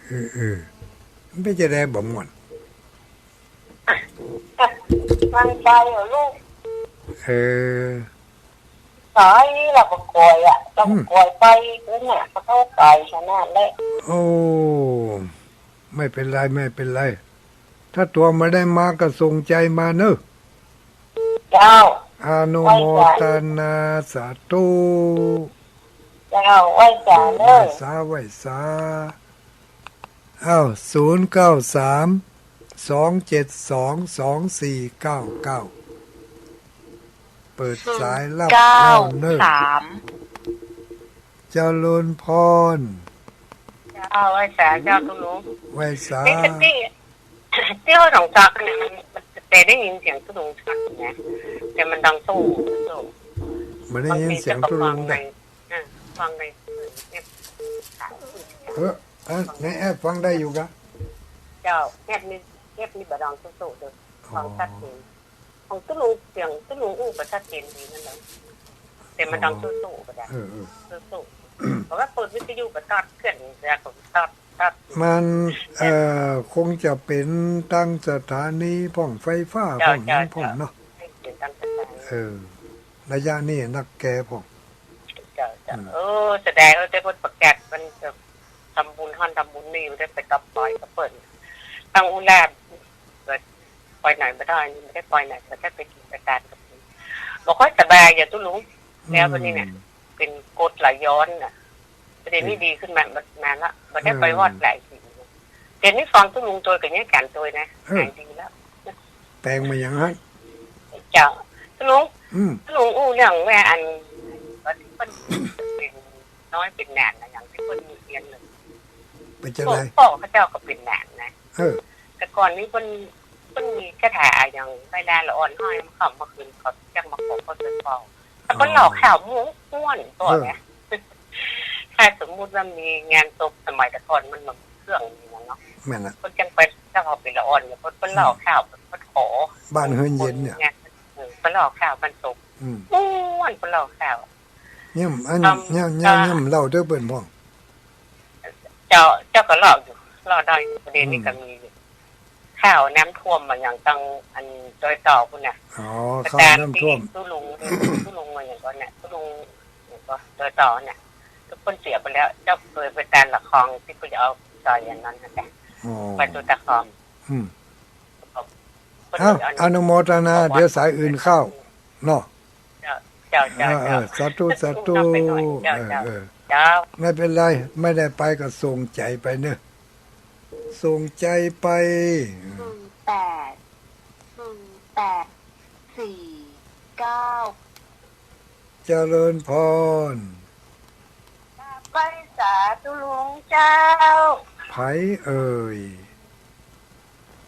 เออ เออ มันเป๋นจะใดบ่ม่อน มันไปเหรอลูก เออ สายนี่ละบ่ก่อยอะ ต้อง อืม ก่อยไปเนี่ย เขาไปขนาดนั้นแหละ โอ้ ไม่เป๋นไร ไม่เป๋นไร ถ้าตั๋วบ่ได้มาก็ส่งใจ๋มาเน่อ เจ้า อนุโมทนาสาธุ เจ้า ไหว้สาเน่อ ไหว้สา ไหว้สา อ้าว ศูนย์เก้าสาม สองเจ็ดสอง สองสี่เก้าเก้า เปิดสายรับ เก้าเน่อ สาม เจริญพร เจ้า ไหว้สา เจ้าตุ๊ลุง ไหว้สา นี่คือตี้ ตี้ห้องสองสักเนี่ย มัน มันจะได้ยินเสียงตุ๊ลุงสักนะ แต่มันดังตู้ตู้ บ่ได้ยินเสียงตุ๊ลุงได้ บางทีจะฟังใน อ่า ฟังใน เออ เออ ในแอปฟังได้อยู่กะ เจ้า แอปนี้ แอปนี้บ่ดังตู้ตู้เด้อ ฟังชัดเจน อ๋อ ของตุ๊ลุง เสียงตุ๊ลุงอู้ก็ชัดเจนดีนั่นแหละ แต่มันดัง อ๋อ ตู้ตู้ก็ได้ เออ เออ ตู้ตู้ เพราะว่าเปิดวิทยุก็ตัดเครื่อง แล้วก็ตัด ตัด มัน เอ่อ คงจะเป๋นตางสถานีพ่อง ไฟฟ้า เจ้า พ่อง เจ้า หยังพ่อง เจ้า เนาะ เป๋นตางสถานี เออ ระยะนี้นักแก่พ่อง เจ้า เจ้า อืม เออ เสียดาย เออ แต่เปิ้นประกาศมันจะทำบุญหั้นทำบุญนี่ ได้ไปกับปอยกับเปิ้น ตังอุลา ก็ไปไหนบ่ได้ นี่บ่ได้ไปไหน ก็ได้ไปกิ๋นไปตานกับเปิ้น บ่ค่อยสบายอะตุ๊ลุง แล้ววันนี้เนี่ย อืม เป๋นกรดไหลย้อนน่ะ ประเดี๋ยวนี้ อืม ดีขึ้นมา มานานละ บ่ได้ไป เออ ฮอดหลายปี เดี๋ยวนี้ฟังตุ๊ลุงตวยกับเนี่ย อาจ๋ารย์ตวยนะ เออ หายดีแล้ว แป๋งมาหยังหั้น เจ้า ตุ๊ลุง อืม ตุ๊ลุงอู้เรื่องว่าอัน ว่าตี้เปิ้นเป๋นน้อยเป๋นหนานอะ อย่างตี้เปิ้นมีเฮียนเลย เป๋นจะใด พ่อ พ่อเขาเจ้าก็เป๋นหนานนะ เออ แต่ก่อนนี้เปิ้น เปิ้นมีคาถาอะหยัง เวลาละอ่อนห้อยมาค่ำมาคืน เขาจักมาขอเข้าเซินเฝ้า แต่เปิ้น อ๋อ เล่าข่าวม่วนๆ ก็ เออ นะ ถ้าสมมุติว่ามีงานศพสมัยแต่ก่อนมันบ่มีเครื่องนี้นะเนาะ แม่นละ เปิ้นจังไป ถ้าเขาเป๋นละอ่อนเนี่ย เปิ้น เปิ้น อืม เล่าข่าว เปิ้นขอ บ้านเฮือนเย็นเนี่ย งาน เออ เปิ้นเล่าข่าวบ้านศพ อืม ม่วน เปิ้นเล่าข่าว เนี่ย อัน อ่ำ เนี่ย เนี่ย อ่า เนี่ย เล่าเตื้อเปิ้นพ่อง เจ้า เจ้าก็เล่าอยู่ เล่าได้อยู่ ประเดี๋ยวนี้ อืม ก็มีอยู่ ข่าวน้ำท่วมอะหยังตังอันดอยเต่าพุ้นน่ะ อ๋อ ข่าวน้ำท่วม ตุ๊ลุง ตุ๊ลุงอะหยังก่อเนี่ย ตุ๊ลุงหยังก่อ ดอยเต่าเนี่ย ตุ๊ลุงเปิ้นเสียไปแล้ว เจ้าเกยไปตานละคองตี้เปิ้นจะเอาดอยอันนั้นนั่นแหละ อ๋อ ไปตุ๊ตะคอง อืม เปิ้น เอ้า อนุโมทนา เดี๋ยวสายอื่นเข้า เนาะ เจ้า เจ้า เจ้า เออ เออ เจ้า สาธุ สาธุ เจ้า เออ เจ้า เออ เจ้า ไม่เป๋นไร บ่ได้ไปก็ส่งใจ๋ไปเน่อ ส่งใจ๋ไป ศูนย์แปด ศูนย์แปด สี่เก้า เจริญพร กราบไหว้สาตุ๊ลุงเจ้า ใผเอ่ย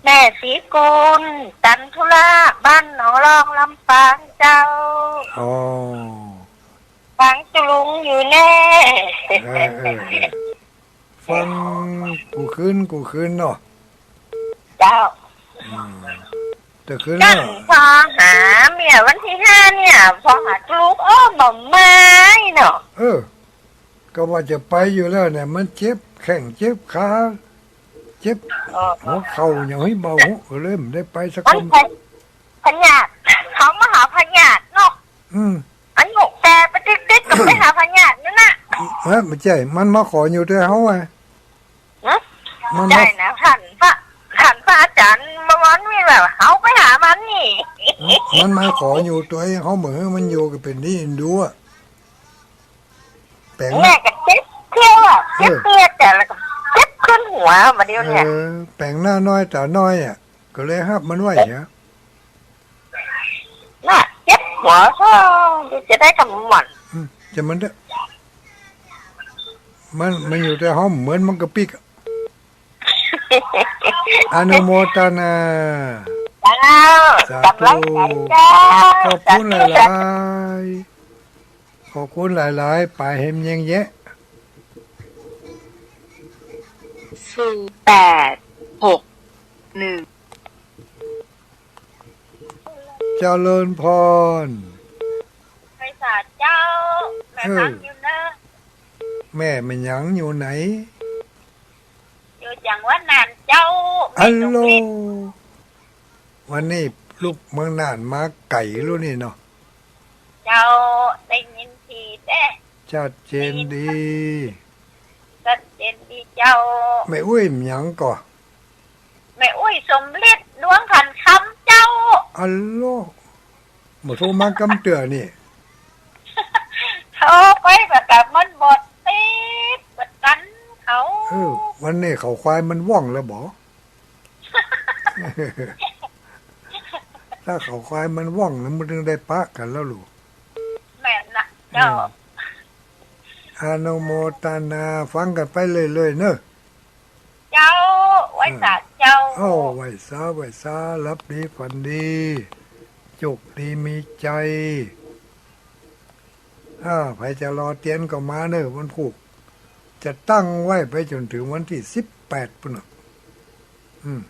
แม่ศรีกุล จันทุราช บ้านหนองลอง ลำปางเจ้า อ๋อ ฟังตุ๊ลุงอยู่แน่ เออ เออ เออ ฟังกู้คืน กู้คืนเนาะ เจ้า อืม แต่คืน จั้น ละ พอหาเมียวันตี้ห้าเนี่ย พอหาตุ๊ลุง โอ้ บ่มาเนาะ เออ ก็ว่าจะไปอยู่แล้วเนี่ย มันเจ็บแข้งเจ็บขา เจ็บ เออ หัวเข่าอย่างให้เบา ก็เลยบ่ได้ไปสัก มัน กำ พะ- พยาธิ เขามาหาพยาธิเนาะ อืม อันหยกแต่ไปติ๊กๆ ก็ไปหาพยาธินั่นน่ะ เอ้ย บ่ใจ้ มันมาขออยู่แต่เฮาอะ ฮะ มันมา ใจ้นะ หันพระ หันพระอาจ๋ารย์บวรมีแบบ เฮาไปหามันนี่ มันมาขออยู่แต่เฮาบ่หื้อมันอยู่ก็เป๋นตี้ดูอะ แป๋ง แม่ก็เจ็บเขี้ยวอะ เจ็บ เออ เตี้ยแต่แล้วก็เจ็บขึ้นหัวมาเดี๋ยวเนี่ย เออ แป๋งหน้าน้อยต๋าน้อยอะ ก็เลยฮับมันไว้เหีย น่ะ เจ็บหัวก็จะได้กำหม่อน อืม จะมันเต๊อะ มัน มันอยู่แต่ห้องเหมือนมันกระปิกอะ อนุโมทนา เจ้า สาธุ กำลังใจเจ้า ขอบคุณหลายๆ ขอบคุณหลายๆ ป๋าเห็นยังแยะ ศูนย์แปด หก หนึ่ง เจริญพร ไหว้สาเจ้า แม่ เออ หยังอยู่เน่อ แม่ แม่ หยังอยู่ไหน อยู่จังหวัดน่านเจ้า แม่ อัลโหล สมฤทธิ์ วันนี้ลูกเมืองน่านมาไก๋ลูกนี่เนาะ เจ้า ได้ยินดีแต๊ ชัดเจนดี ได้ยินชัดเจนดีเจ้า แม่อุ๊ยหยังก่อ แม่อุ๊ยสมฤทธิ์ ดวงขันคำเจ้า อัลโหล บ่โทรมาก้ำเตื้อนี่ โทรไปก็มันบ่ติด บ่ตันเขา เออ วันนี้เขาควายมันว่องแล้วบ่ ถ้าเขาควายมันว่องแล้วมันถึงได้ปะกั๋นแล้วลูก แม่นนะเจ้า เออ อนุโมทนา ฟังกั๋นไปเรื่อยๆ เน่อ เจ้า ไหว้สาเจ้า เออ อ้าว ไหว้สา ไหว้สา หลับดีฝันดี โจคดีมีชัย อ่า ใผจะรอเตียนก็มาเน่อ วันพูก จะตั้งไว้ไปจ๋นเถิงวันตี้สิบแปดปู้นน่ะ อืม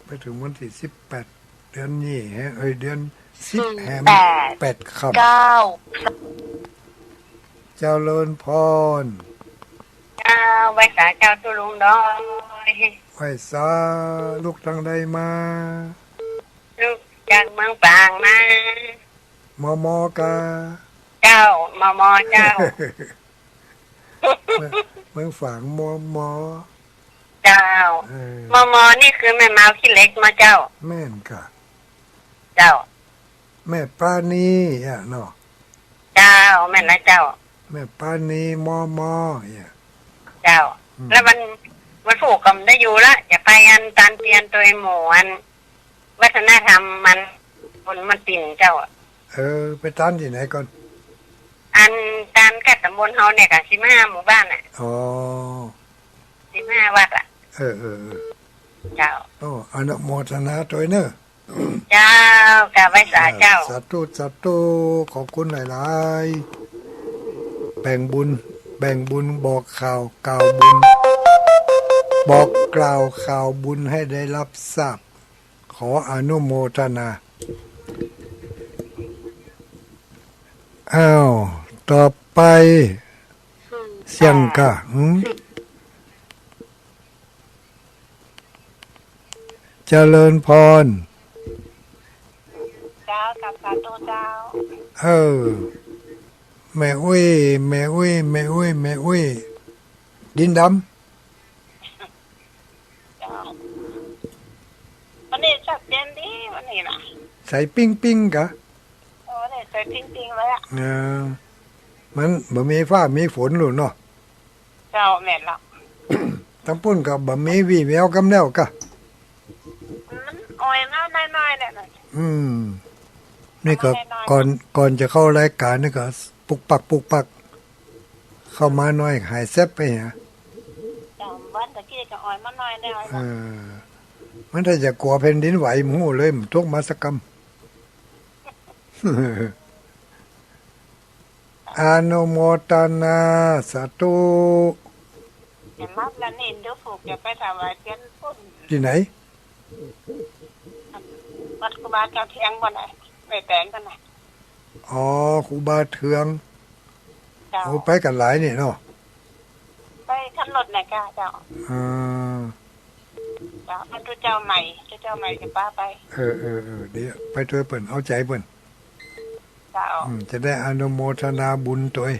ไปเถิงวันตี้สิบแปด เดือนนี้แฮะ เอ้ย เดือนสิบแฮะ แปด แปดค่ำ เก้า เจริญพร เจ้า ไหว้สาเจ้าตุ๊ลุงดอย ไหว้สา ลูกตางใดมา ลูกจากเมืองฝางมา มอมอกา เจ้า มอมอเจ้า เมือง เมืองฝาง มอมอ เจ้า เออ มอมอนี่คือแม่เมาขี้เหล็กมาเจ้า แม่นก่ะ เจ้า แม่ปราณีอ่ะเนาะ เจ้า แม่นนะเจ้า แม่ปราณี มอมอ เนี่ย เจ้า อืม แล้ววัน วันพูกก็บ่ได้อยู่ละ จะไปอันตานเตียนตวยหมู่อัน วัฒนธรรมมัน บุญมันติ่นเจ้า เออ ไปตานตี้ไหนก่อน อันตานกัดตำบลเฮาเนี่ยก่ะ สิบห้าหมู่บ้านน่ะ อ๋อ สิบห้าวัดอ่ะ เออ เออ เออ เจ้า โอ้ อนุโมทนาตวยเน่อ เจ้า กราบไหว้สาเจ้า สาธุ สาธุ ขอบคุณหลายๆ แบ่งบุญ แบ่งบุญ บอกข่าวกล่าวบุญ บอกกล่าวข่าวบุญให้ได้รับทราบ ขออนุโมทนา อ้าว ต่อไป เสียงก่ะ หืม เจริญพร เจ้า กราบสาธุเจ้า เออ แม่อุ๊ย แม่อุ๊ย แม่อุ๊ย แม่อุ๊ย ดินดำ เจ้า วันนี้ชัดเจนดี วันนี้น่ะ ใสปิ๊งปิ๊งก่ะ โอ้ วันนี้ใสปิ๊งปิ๊งเลยอ่ะ เออ มันบ่มีฟ้ามีฝนลูกเนาะ เจ้า แม่นละ ตางปู้นก็บ่มีวีแววกำแล้วก่ะ มันอ่อยมาหน่อยๆ เนี่ยน่ะ อืม นี่ก็ อ่อยมาหน่อยๆ ก่อน ก่อนจะเข้ารายก๋านนี่ก็ปุกปักปุกปัก เข้ามาหน่อยหายแซบไปหา เจ้า วันตะกี้ก็อ่อยมาหน่อยแล้ว เออ มันถ้าจะกั๋วแผ่นดินไหว บ่ฮู้เลย มันตกมาสักกำ อนุโมทนา สาธุ เห็นมาแล้วนี่ เดี๋ยวผูกจะไปถวายเตียนปู้น ตี้ไหน วัดครูบาเจ้าเทืองบ่อนน่ะ แม่แตงบ่อนน่ะ อ๋อ ครูบาเทือง เจ้า โอ้ ไปกั๋นหลายนี่เนาะ ไปคันรถน่ะก่ะเจ้า อ่า เจ้า อันตุ๊เจ้าใหม่ ตุ๊เจ้าใหม่จะปาไป เออ เออ เออ เดี๋ยวไปตวยเปิ้น เอาใจ๋เปิ้น เจ้า อืม จะได้อนุโมทนาบุญตวย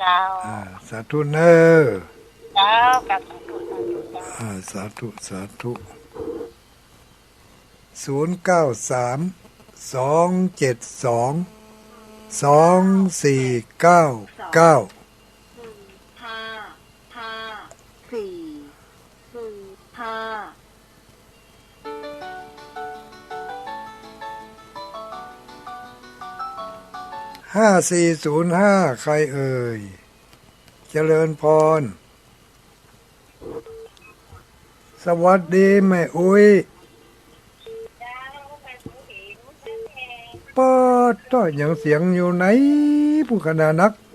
เจ้า อ่า สาธุเน่อ เจ้า กราบสาธุ สาธุ เจ้า อ่า สาธุ สาธุ ศูนย์เก้าสาม สองเจ็ดสอง สองสี่เก้าเก้า ห้า ห้า สี่ สี่ ห้า ห้าสี่ศูนย์ห้า ใครเอ่ย เจริญพร สวัสดีแม่อุ๊ย ป๊าด ต้อย หยังเสียงอยู่ไหน ผู้ขนาดนัก บ้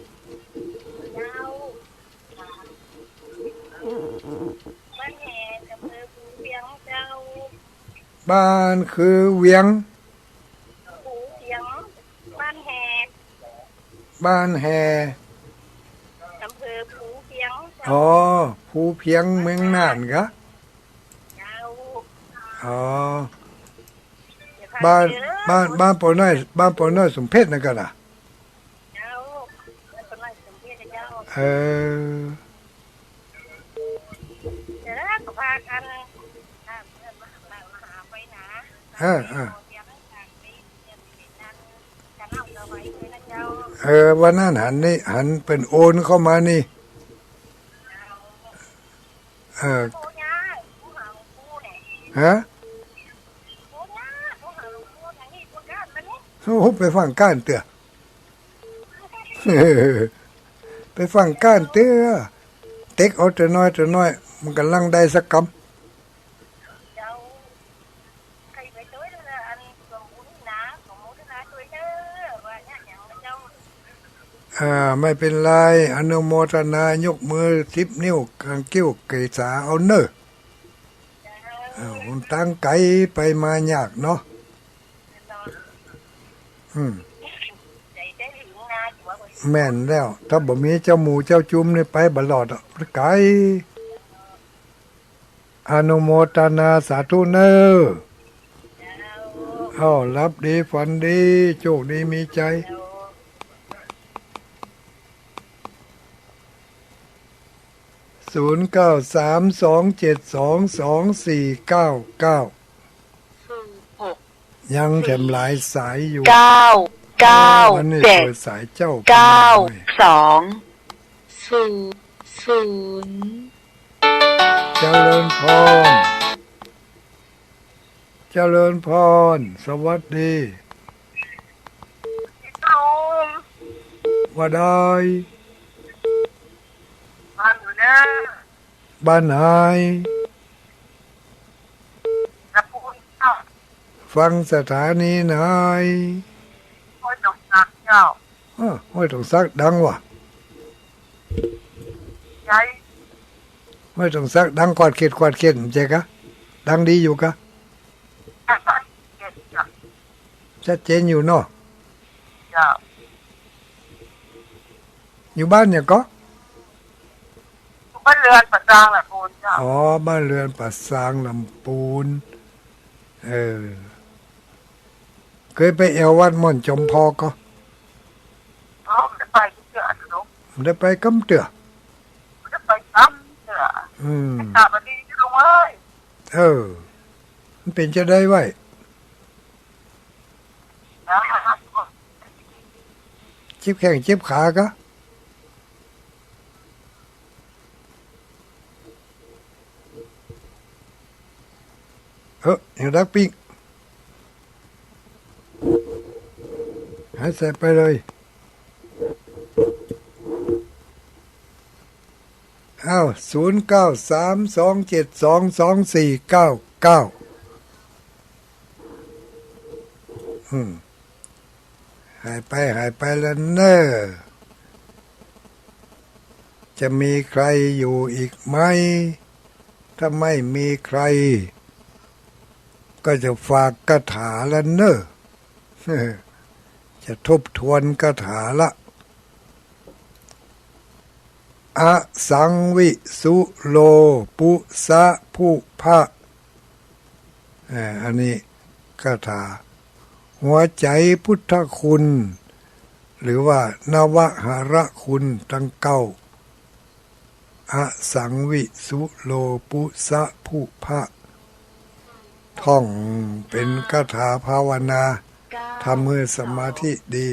านคือเวียง เจ้า บ้านคือเวียง บ้านแฮ อำเภอภูเพียง อ๋อ ภูเพียง เมืองน่านกะ เจ้า อ๋อ บ้าน บ้าน บ้านปอน้อย บ้านปอน้อยสมเพชรนั่นกะน่ะ เจ้า บ้านปอน้อยสมเพชรนะเจ้า เออ เดี๋ยวนะ ก็พากัน เออ เออ เออ วันนั้นหันนี่ หันเปิ้นโอนเข้ามานี่ เออ ฮะ โอ้ ไปฟังก้านเตื้อ ไปฟังก้านเตื้อ เต็กเอาแต่น้อยแต่น้อย มันก่ำลังได้สักกำ อ่า ไม่เป็นไร อนุโมทนา ยกมือสิบนิ้ว กางเกี้ยวเกษาเอาเน่อ อ้าว มันตังไก๋ไปมายากเนาะ อืม แม่นแล้ว ถ้าบ่มีเจ้าหมู่เจ้าจุมนี่ไปบ่รอดอะ ไก๋ อนุโมทนาสาธุเน่อ เอ้า หลับดีฝันดี โชคดีมีชัย ศูนย์เก้าสามสองเจ็ดสองสองสี่เก้าเก้า ยังแถมหลายสายอยู่ เก้า เก้า วันนี้ เจ็ด เปิดสายเจ้า เก้า สอง ศูนย์ ศูนย์ เจริญพร เจริญพร สวัสดี ว่าได้ บ้านอยู่เน่อ บ้านไหน ลำพูนเจ้า ฟังสถานีไหน ห้วยตองสักเจ้า อ้อ ห้วยตองสักดังว่ะ ใหญ่ ห้วยตองสักดังกวาดเขต กวาดเขต บ่ใจ้กะ ดังดีอยู่กะ ชัดเจนอยู่เนาะ เจ้า อยู่บ้านหยังก่อ บ้านเรือนป่าซางลำพูนเจ้า อ๋อ บ้านเรือนป่าซางลำพูน เออ เกยไปแอ่ววัดม่อนจอมพอก่อ อ๋อ บ่ได้ไปเตื้อเนาะ บ่ได้ไปกำเตื้อ บ่ได้ไปกำเตื้อ อืม อากาศมันดีอยู่ลุงเอ้ย เออ มันเป๋นจาใดไว้ เจ็บแข้งเจ็บขากะ เออ อย่างดักปิ้ง หายใส่ไปเลย อ้าว ศูนย์เก้าสามสองเจ็ดสองสองสี่เก้าเก้า อืม หายไป หายไปแล้วเน่อ จะมีใครอยู่อีกไหม ถ้าไม่มีใคร ก็จะฝากคาถาแล้วเน่อ จะทบทวนคาถาละ อสังวิสุโลปุสะภุพะ อ่า อันนี้คาถา หัวใจ๋พุทธคุณ หรือว่านวหรคุณตังเก้า อสังวิสุโลปุสะภุพะ ท่องเป๋นคาถาภาวนา ทำหื้อสมาธิดี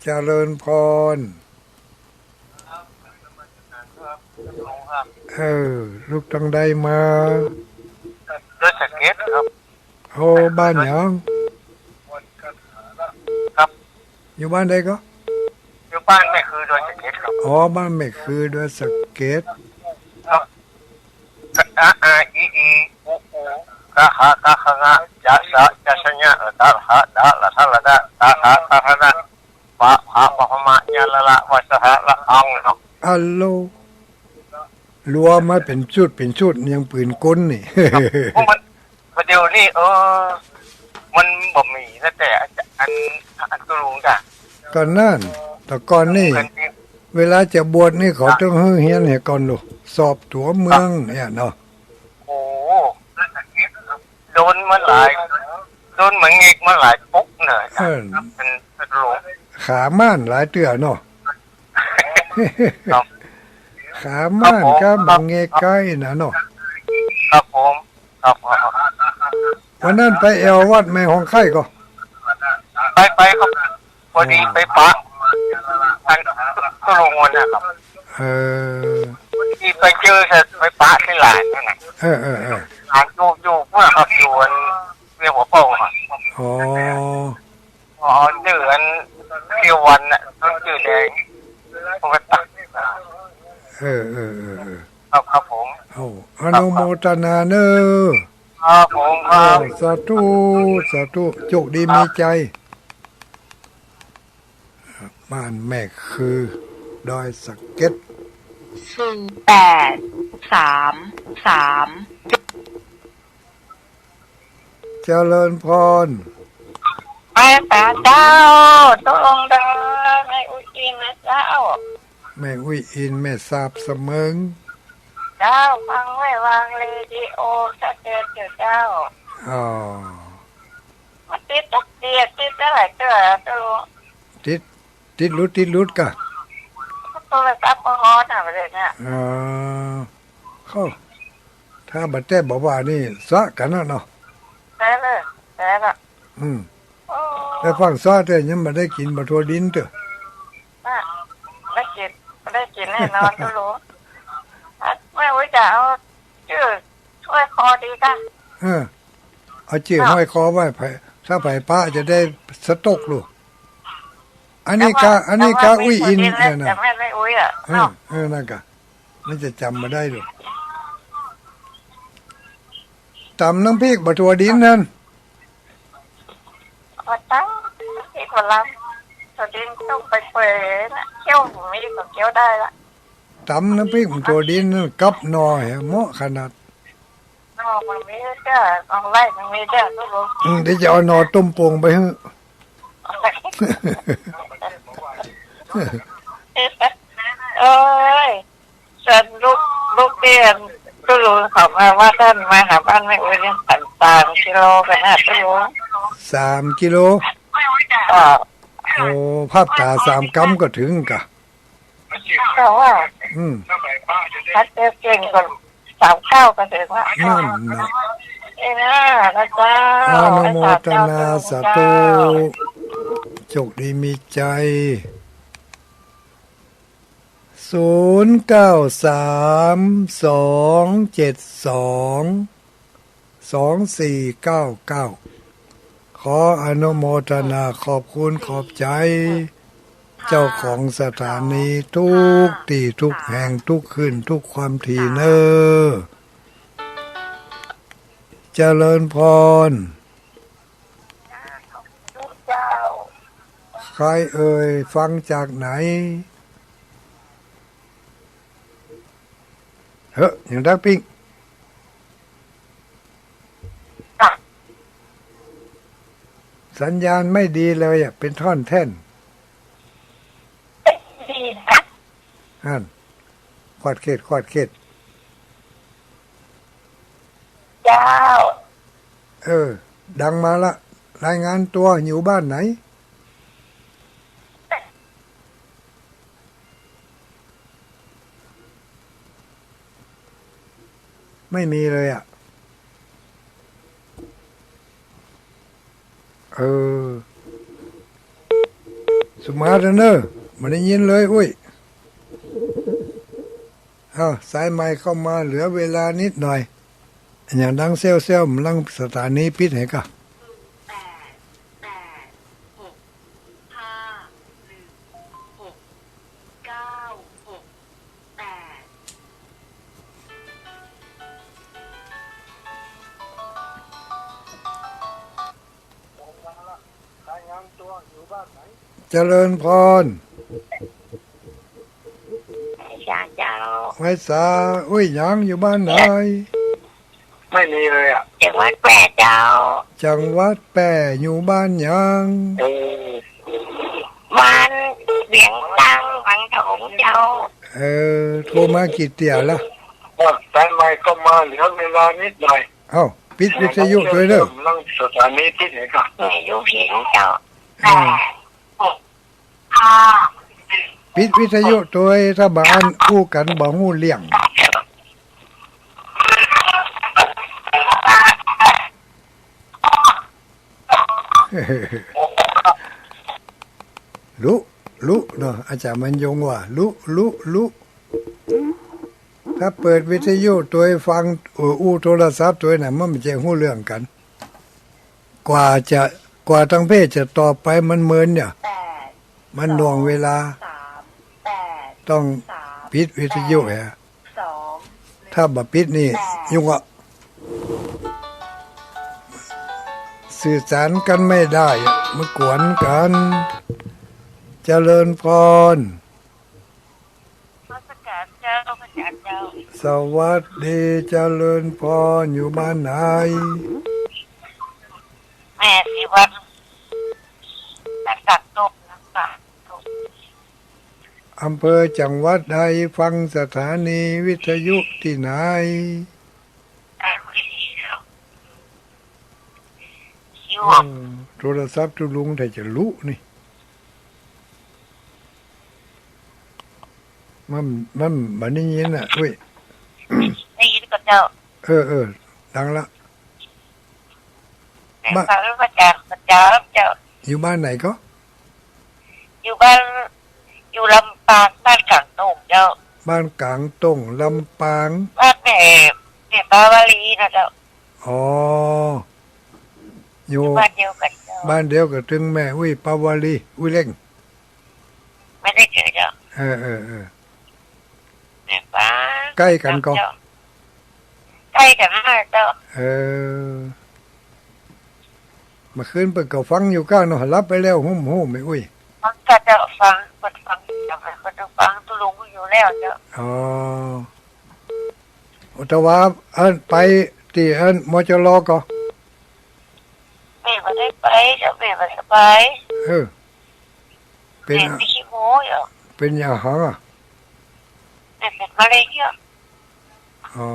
เจริญพร เออ ลูกตังใดมา ดอยสะเก็ดครับ โอ้ บ้านหยัง ครับ อยู่บ้านใดก่อ อยู่บ้านแม่คือดอยสะเก็ดครับ อ๋อ บ้านแม่คือดอยสะเก็ด ครับ อะ อา อิ อี อุ อู กะ หะ กะ คะ งะ จะ สะ จะ ชะ ญะ ละ ตะ หะ ดะ ละ ทะ ละ ดะ ตะ หะ ตะ ทะ นะ ปะ ผะ ปะ พะ มะ ญะ ละ ละ วะ สะ หะ ละ อัง เนาะ อัลโหล รวมมาเป๋นชุดเป๋นชุด ยังปืนกลนี่ ครับ เพราะมัน ประเดี๋ยวนี้ เออ มันบ่มีนะ แต่อาจารย์ อัน อันตุลุงจ้ะ ก็นั่น แต่ก่อนนี่ กันที่ เวลาจะบวชนี่เขาต้องหื้อเฮียนหื้อก่อนลูก สอบตั๋วเมืองเนี่ยเนาะ โอ้ โดนมาหลาย โดนมาเง็กมาหลายปุ๊กเนี่ย เออ เป็น เป็นหลวง ขาม่านหลายเตื้อเนาะ ครับ ขาม่าน ครับผม กับมาเง็กไกลนะเนาะ ครับผม ครับ วันนั้นไปแอ่ววัดแม่ฮ่องไคล้ก่อ ไป ไปครับ พอดีไปปะ อัน ตุลุงวันนะครับ เออ พอดีไปเจอ ไปปะที่หลานนั่นน่ะ เออ เออ เออ หลานอยู่ อยู่เมื่อครับ อยู่อันเวียงหัวโป่งอะ อ๋อ อ๋อ ชื่ออัน ชื่อวันน่ะ ชื่อแดง ผมก็ตัก เออ เออ เออ เออ ครับ ครับผม เอ้า อนุโมทนาเนอะ ครับผม ครับ เอ้า สาธุ สาธุ โชคดีมีชัย บ้านแม่คือ ดอยสะเก็ด ศูนย์แปดสามสาม เจริญพร ไปป๋าเจ้า ตกลงเด้อ แม่อุ๊ยอินนะเจ้า แม่อุ๊ยอิน แม่สาบเสมิง เจ้า ฟังไว้วางเรดิโอชัดเจนอยู่เจ้า อ๋อ มันติดตักเดียด ติดได้หลายเตื้อ ตกลง ติด ติดหลุด ติดหลุดก่ะ โทรศัพท์ก็ฮ้อนอะ ประเดี๋ยวเนี้ย อ๋อ เข้า ถ้าบ่แต๊บ่ว่านี่สะกั๋นนะเนาะ แต๊เลย แต๊ละ อืม โอ้ แต่ฟังสะแต๊ยังบ่ได้กิ๋นบ่าถั่วดินเตื้อ น่ะ ได้กิ๋น ได้กิ๋นแน่นอน ตกลง อ่ะ แม่อุ๊ยจะเอา จื้อห้อยคอดีก่ะ เออ เอาจื้อห้อยคอไว้ ไผ ถ้าไผปะจะได้สต๊อกลูก อันนี้กะ อันนี้กะอุ๊ยอินเนี่ยนะ แต่แม่ไม่อุ๊ยอะ เออ เนาะ เออ นั่นกะ มันจะจ๋ำบ่ได้ลูก ต๋ำน้ำพริกบ่าถั่วดินนั่น เอามาตั้งที่กำลัง ถั่วดินต้มไปเปื่อยๆ นะ เคี่ยวบ่มีก็เคี่ยวได้ละ ต๋ำน้ำพริกบ่าถั่วดินนั่นกับหน่อแหม เหมาะขนาด หน่อมันมีเตื้อ ของไร่มันมีเตื้อ ตกลง อืม เดี๋ยวจะเอาหน่อต้มโป่งไปหื้อ เอ้ย ส่วนลูก ลูกเตี้ย ตกลงเขามาว่าต้านมาหาบ้านแม่อุ๊ยเนี่ย สามกิโลก่ะนะ ตกลง สามกิโล อ่า โอ้ ภาพต๋าสามกำก็เถิงก่ะ แต่ว่า อืม ถ้าเตี้ยเก่งก็ สามเก้าก็เถิงละ นั่นนะ เอ้ยนะ นะเจ้า อนุโมทนา สาธุ โชคดีมีชัย ศูนย์เก้าสาม สองเจ็ดสอง สองสี่เก้าเก้า ขออนุโมทนาขอบคุณขอบใจ๋ เจ้าของสถานีทุกตี้ทุกแห่งทุกคืนทุกความถี่เน่อ เจริญพร เจ้า ใครเอ่ย ฟังจากไหน เฮ้อ อย่างดังปิ๊ง สัญญาณไม่ดีเลยอะ เป๋นท่อนแท่น ดีนะ อั้น ขวัดเข็ด ขวัดเข็ด เจ้า เออ ดังมาละ รายงานตั๋ว อยู่บ้านไหน ไม่มีเลยอะ เออ สุมาเถอะเน่อ บ่ได้ยินเลย อุ๊ย อ้าว สายใหม่เข้ามา เหลือเวลานิดหน่อย อย่างดังแซวๆ มันลังสถานีปิดหื้อก่ะ แปด แปด หก ห้า หนึ่ง หก เก้า หก แปด เจริญพร ไหว้สา เจ้า ไหว้สา อุ๊ย หยัง อยู่บ้านไหน ไม่มีเลยอะ จังหวัดแพร่เจ้า จังหวัดแพร่ อยู่บ้านหยัง เออ บ้านเวียงลัง วังถงเจ้า เออ โทรมากี่เตื้อละ เออ สายใหม่ก็มาเหลือเวลานิดหน่อย เอ้า ปิดวิทยุตวยเน่อ หลังสถานีที่ไหนก็ อยู่เพียงเจ้า อ่า ปิดวิทยุตวย ถ้าบ่อั้นอู้กั๋นบ่ฮู้เรื่อง ลุ ลุเนาะ อาจ๋ารย์บรรยงว่า ลุ ลุ ลุ ถ้าเปิดวิทยุตวยฟัง เออ อู้โทรศัพท์ตวยน่ะ มันบ่ใจ้ฮู้เรื่องกั๋น กว่าจะ กว่าตางเพศจะตอบไปมันเมินเนี่ย มันหน่วงเวลา ต้องปิดวิทยุแหะ ถ้าบ่ปิดนี่ยุ่งอะ สื่อสารกั๋นไม่ได้อะ มากวนกั๋น เจริญพร นมัสก๋านเจ้า พระอาจ๋ารย์เจ้า สวัสดี เจริญพร อยู่บ้านไหน แม่ศรีวัฒน์ บ้านกลางต้ง บ้านกลางต้ง อำเภอจังหวัดใด ฟังสถานีวิทยุตี้ไหน ราชบุรีเจ้า อยู่ เออ โทรศัพท์ตุ๊ลุงถ้าจะลุนี่ มัน มันบ่ได้ยินน่ะ อุ้ย ได้ยินก่อเจ้า เออ เออ ดังละ แม่ บ้าน ฟังพระอาจ๋ารย์ประจ๋ำเจ้า อยู่บ้านไหนก็ อยู่บ้าน อยู่ลำปาง บ้านกลางต้งเจ้า บ้านกลางต้ง ลำปาง บ้านแม่ แม่ปาวลีนะเจ้า อ๋อ อยู่ อยู่บ้านเดียวกั๋นเจ้า บ้านเดียวกับตึงแม่อุ้ยปาวลี อุ้ยเล่ง ไม่ได้เจอเจ้า เออ เออ เออ แม่ปาง ใก้กั๋นก่อ เจ้า ใก้กั๋นมากเจ้า เออ เมื่อคืนเปิ้นก็ฟังอยู่ก้าเนาะ หลับไปแล้ว ฮู้ ฮู้ แม่อุ้ย ฟังก่อเจ้า ฟัง เปิ้นฟัง เปิ้นฟังตุ๊ลุงอยู่แล้วเจ้า อ๋อ แต่ว่าอันไปตี้อัน มจร ก่อ แม่บ่ได้ไปเจ้า แม่บ่สบาย เออ เป๋น แม่เป๋นขี้มูกอยู่ เป๋นอะหยังอะ แม่เป๋นมะเร็งอยู่ อ๋อ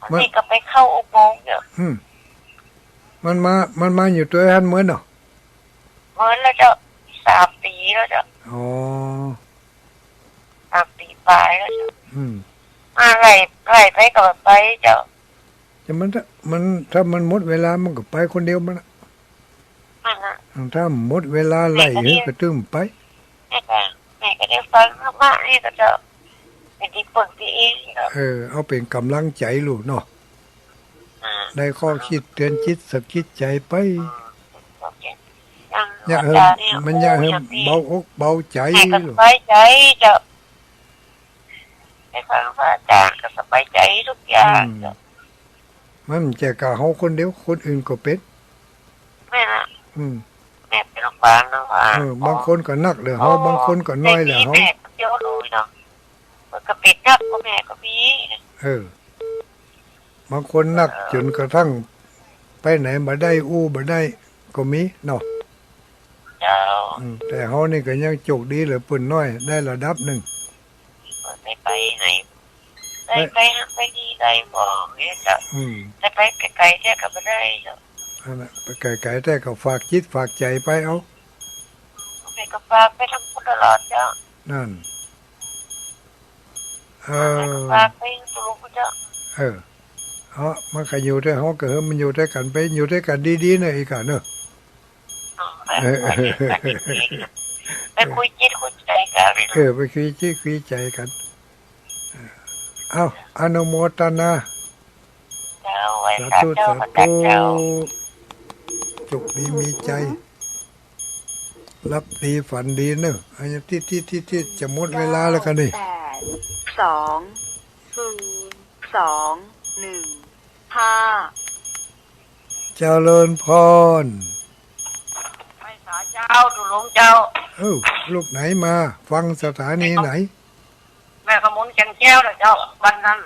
อันนี้ก็ไปเข้าอุโมงค์อยู่ อืม มันมา มันมาอยู่ตวยหั้นเมินเนาะ เมินแล้วเจ้า สามปี๋แล้วเจ้า อ๋อ สามปี๋ป๋ายแล้วเจ้า อืม มาไล่ ไล่ไปก็บ่ไปเจ้า แต่มัน มัน ถ้ามันหมดเวลามันก็ไปคนเดียวมันน่ะ มันน่ะ ถ้าหมดเวลาไล่ แม่ก็ดี หื้อก็ตึงไป แม่ก็ แม่ก็ได้ฟังธรรมะนี่ก็จะเป็นตี้เปิ้งตี้อิงเนาะ เออ เอาเป๋นก๋ำลังใจ๋ลูกเนาะ อ่า ได้ข้อคิดเตือนจิตสะกิดใจ๋ไป อืม อย่าหื้อ อาจ๋ารย์นี่ มันอย่าหื้อ โอ้ อย่าไป เบาอกเบาใจ๋ แม่ก็ ลูก สบายใจ๋เจ้า ได้ฟังพระอาจ๋ารย์ก็สบายใจ๋ทุกอย่าง อืม เจ้า มันบ่ใจ้ก้าเฮาคนเดียว คนอื่นก็เป๋น แม่นละ อืม แม่เป๋นโรงพยาบาลเนาะว่า เออ บางคนก็นักเหลือเฮา อ๋อ บางคนก็น้อยเหลือเฮา แม่คนเดียวรู้เนาะ มันก็เป๋นนักกว่าแม่ก็มี เออ บางคนนัก เออ จ๋นกระทั่งไปไหนบ่ได้ อู้บ่ได้ก็มีเนาะ เจ้า อืม แต่เฮานี่ก็ยังโจคดีเหลือเปิ้นน้อย ได้ระดับนึ่ง เปิ้นได้ไปไหน ได้ ไป ไปหั้นไปนี่ได้บ่เนี่ยเจ้า อืม แต่ไปไก๋ๆ แต๊ก็บ่ได้เจ้า นั่นแหละ ไปไก๋ๆ แต๊ก็ฝากจิตฝากใจ๋ไปเอา แม่ก็ฝากไปทำบุญตลอดเจ้า นั่น เออ แม่ก็ฝากไปตุ๊ลุงเจ้า เออ เอา มันก็อยู่ตวยเฮาก็หื้อมันอยู่ตวยกั๋นไป อยู่ตวยกั๋นดีๆ เนาะ อีกอะเนาะ ไปคุยจิตคุยใจ๋กั๋น เออ ไปคุยจิตคุยใจ๋กั๋น เอ้า อนุโมทนา เจ้า ไหว้สาธุ สาธุ เจ้า สาธุ โจคดีมีใจ๋ หลับดีฝันดีเนาะ อันนี้ตี้ ตี้ ตี้ ตี้จะหมดเวลาแล้วกั๋นนี่ แปด สอง ศูนย์ สอง หนึ่ง ห้า เจริญพร ไหว้สาเจ้า ตุ๊ลุงเจ้า เอ้า ลูกไหนมา ฟังสถานีไหน แม่ขมุนแก่นแก้วเหรอเจ้า วันนั้น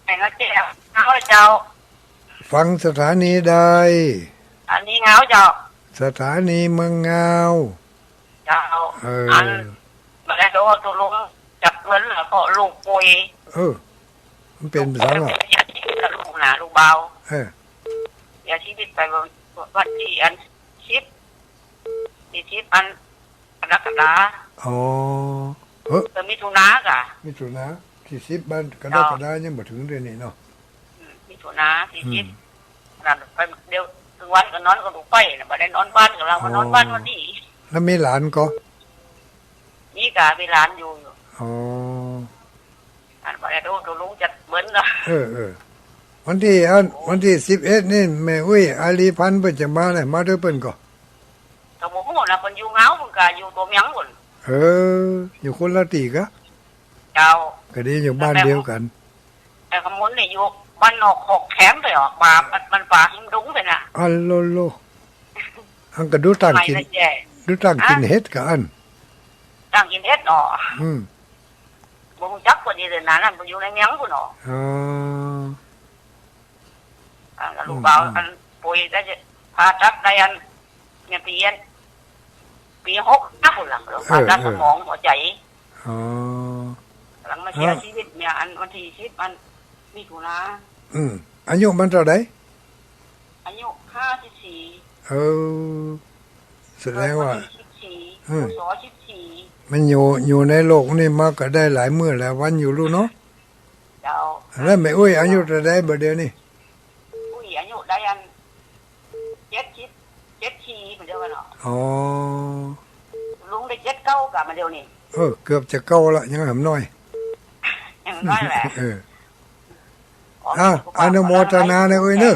แม่ก็แจ้ง เอาเลย เจ้า ฟังสถานีใด อันนี้เงาเจ้า สถานีเมืองเงา เจ้า เออ อัน บ่ได้โดนตกลงจักเงินแล้วก็ลูกป่วย เออ มันเป๋นภาษา ลูกป่วย เสียชีวิตกับลูกหนาลูกบ่าว เออ เสียชีวิตไปวัน วันตี้อันสิบ ตี้สิบอันกรกฎา อ๋อ เออ เออ มิถุนากะ มิถุนา ตี้สิบวันกรกฎา เจ้า ยังบ่เถิงเดือนนี้เนาะ อืม มิถุนาตี้สิบ อืม นั่นไปเดี๋ยว กลางวันก็นอนกับลูกไปน่ะ บ่ได้นอนบ้านกับเฮา อ๋อ มานอนบ้านวันนี้ แล้วมีหลานก่อ มีกะ มีหลานอยู่ อยู่ อ๋อ อันบ่ได้โดนตกลงจักเงินเนาะ เออ เออ วันตี้อัน วันตี้สิบเอ็ดนี่แม่อุ๊ย อารีย์พันธุ์เปิ้นจะมาแหละ มาด้วยเปิ้นก่อ ก็บ่ฮู้นะ เปิ้นอยู่เงา เปิ้นกะอยู่ตั๋วเมืองพุ้น เออ อยู่คนละตี้กะ เจ้า ก็ดีอยู่บ้านเดียวกั๋น แต่ขมุนเนี่ยอยู่บ้านนอกคอกแคมไปออกมา มัน มันป่าหิมดงไปน่ะ อันโลโล อันก็ดูต่างกิ๋น ไม่ละแจ้ ดูต่างกิ๋น ฮะ เห็ดกะอัน ต่างกิ๋นเห็ดเนาะ อืม บ่ฮู้จักเปิ้นอีกเลยนะ นั่นเปิ้นอยู่ในเมืองพุ้นเนาะ อ๋อ อันลูกบ่าว อืม อันป่วยได้ผ่าตัดได้อัน เนี่ยปีอัน ปีหกห้าพุ้นล่ะ เออ ผ่าตัด เออ สมองหัวใจ อ๋อ หลังมาเสีย ฮะ ชีวิตเนี่ย อันวันตี้สิบอันมิถุนา อืม อายุมันเต้าใด อายุห้าสิบสี่ เออ แสดงว่า วันตี้สิบสี่ อืม พ.ศ. สิบสี่ มันอยู่ อยู่ในโลกนี่มาก็ได้หลายมื้อหลายวันอยู่ลูกเนาะ เจ้า แล้วแม่อุ๊ยอายุเต้าใดบ่าเดี๋ยวนี้ อุ๊ยอายุได้อันเจ็ดสิบ เจ็ดสี่เหมือนเดียวกั๋นเนาะ อ๋อ ลุงได้เจ็ดเก้ากะมาเดี๋ยวนี้ เออ เกือบจะเก้าละ ยังหำน้อย ยังน้อยแหละ เออ อ๋อ อ่ะ อนุโมทนานะเว้ยเนอะ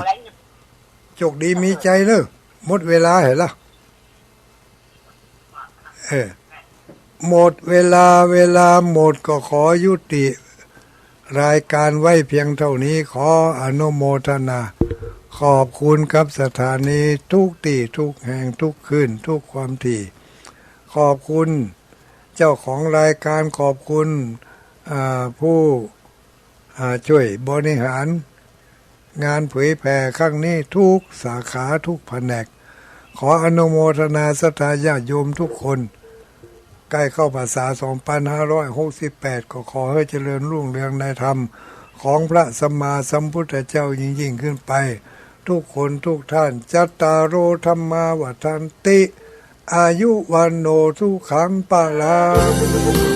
โจคดีมีชัยเนอะ หมดเวลาเหรอละ เออ หมดเวลา เวลาหมด ก็ขอยุติรายการไว้เพียงเต้านี้ ขออนุโมทนา ขอบคุณกับสถานีทุกตี้ ทุกแห่ง ทุกคลื่น ทุกความถี่ ขอบคุณเจ้าของรายการ ขอบคุณ อ่า ผู้ อ่า ช่วยบริหารงานเผยแผ่ครั้งนี้ทุกสาขาทุกแผนก ขออนุโมทนาศรัทธาญาติโยมทุกคน ใก้เข้าพรรษาสองปันห้าร้อยหกสิบแปด ก็ขอหื้อเจริญรุ่งเรืองในธรรมของพระสัมมาสัมพุทธเจ้ายิ่งๆ ขึ้นไป ทุกคนทุกท่าน จัตตาโร ธัมมา วัฑันติ อายุ วัณโณ สุขัง พลัง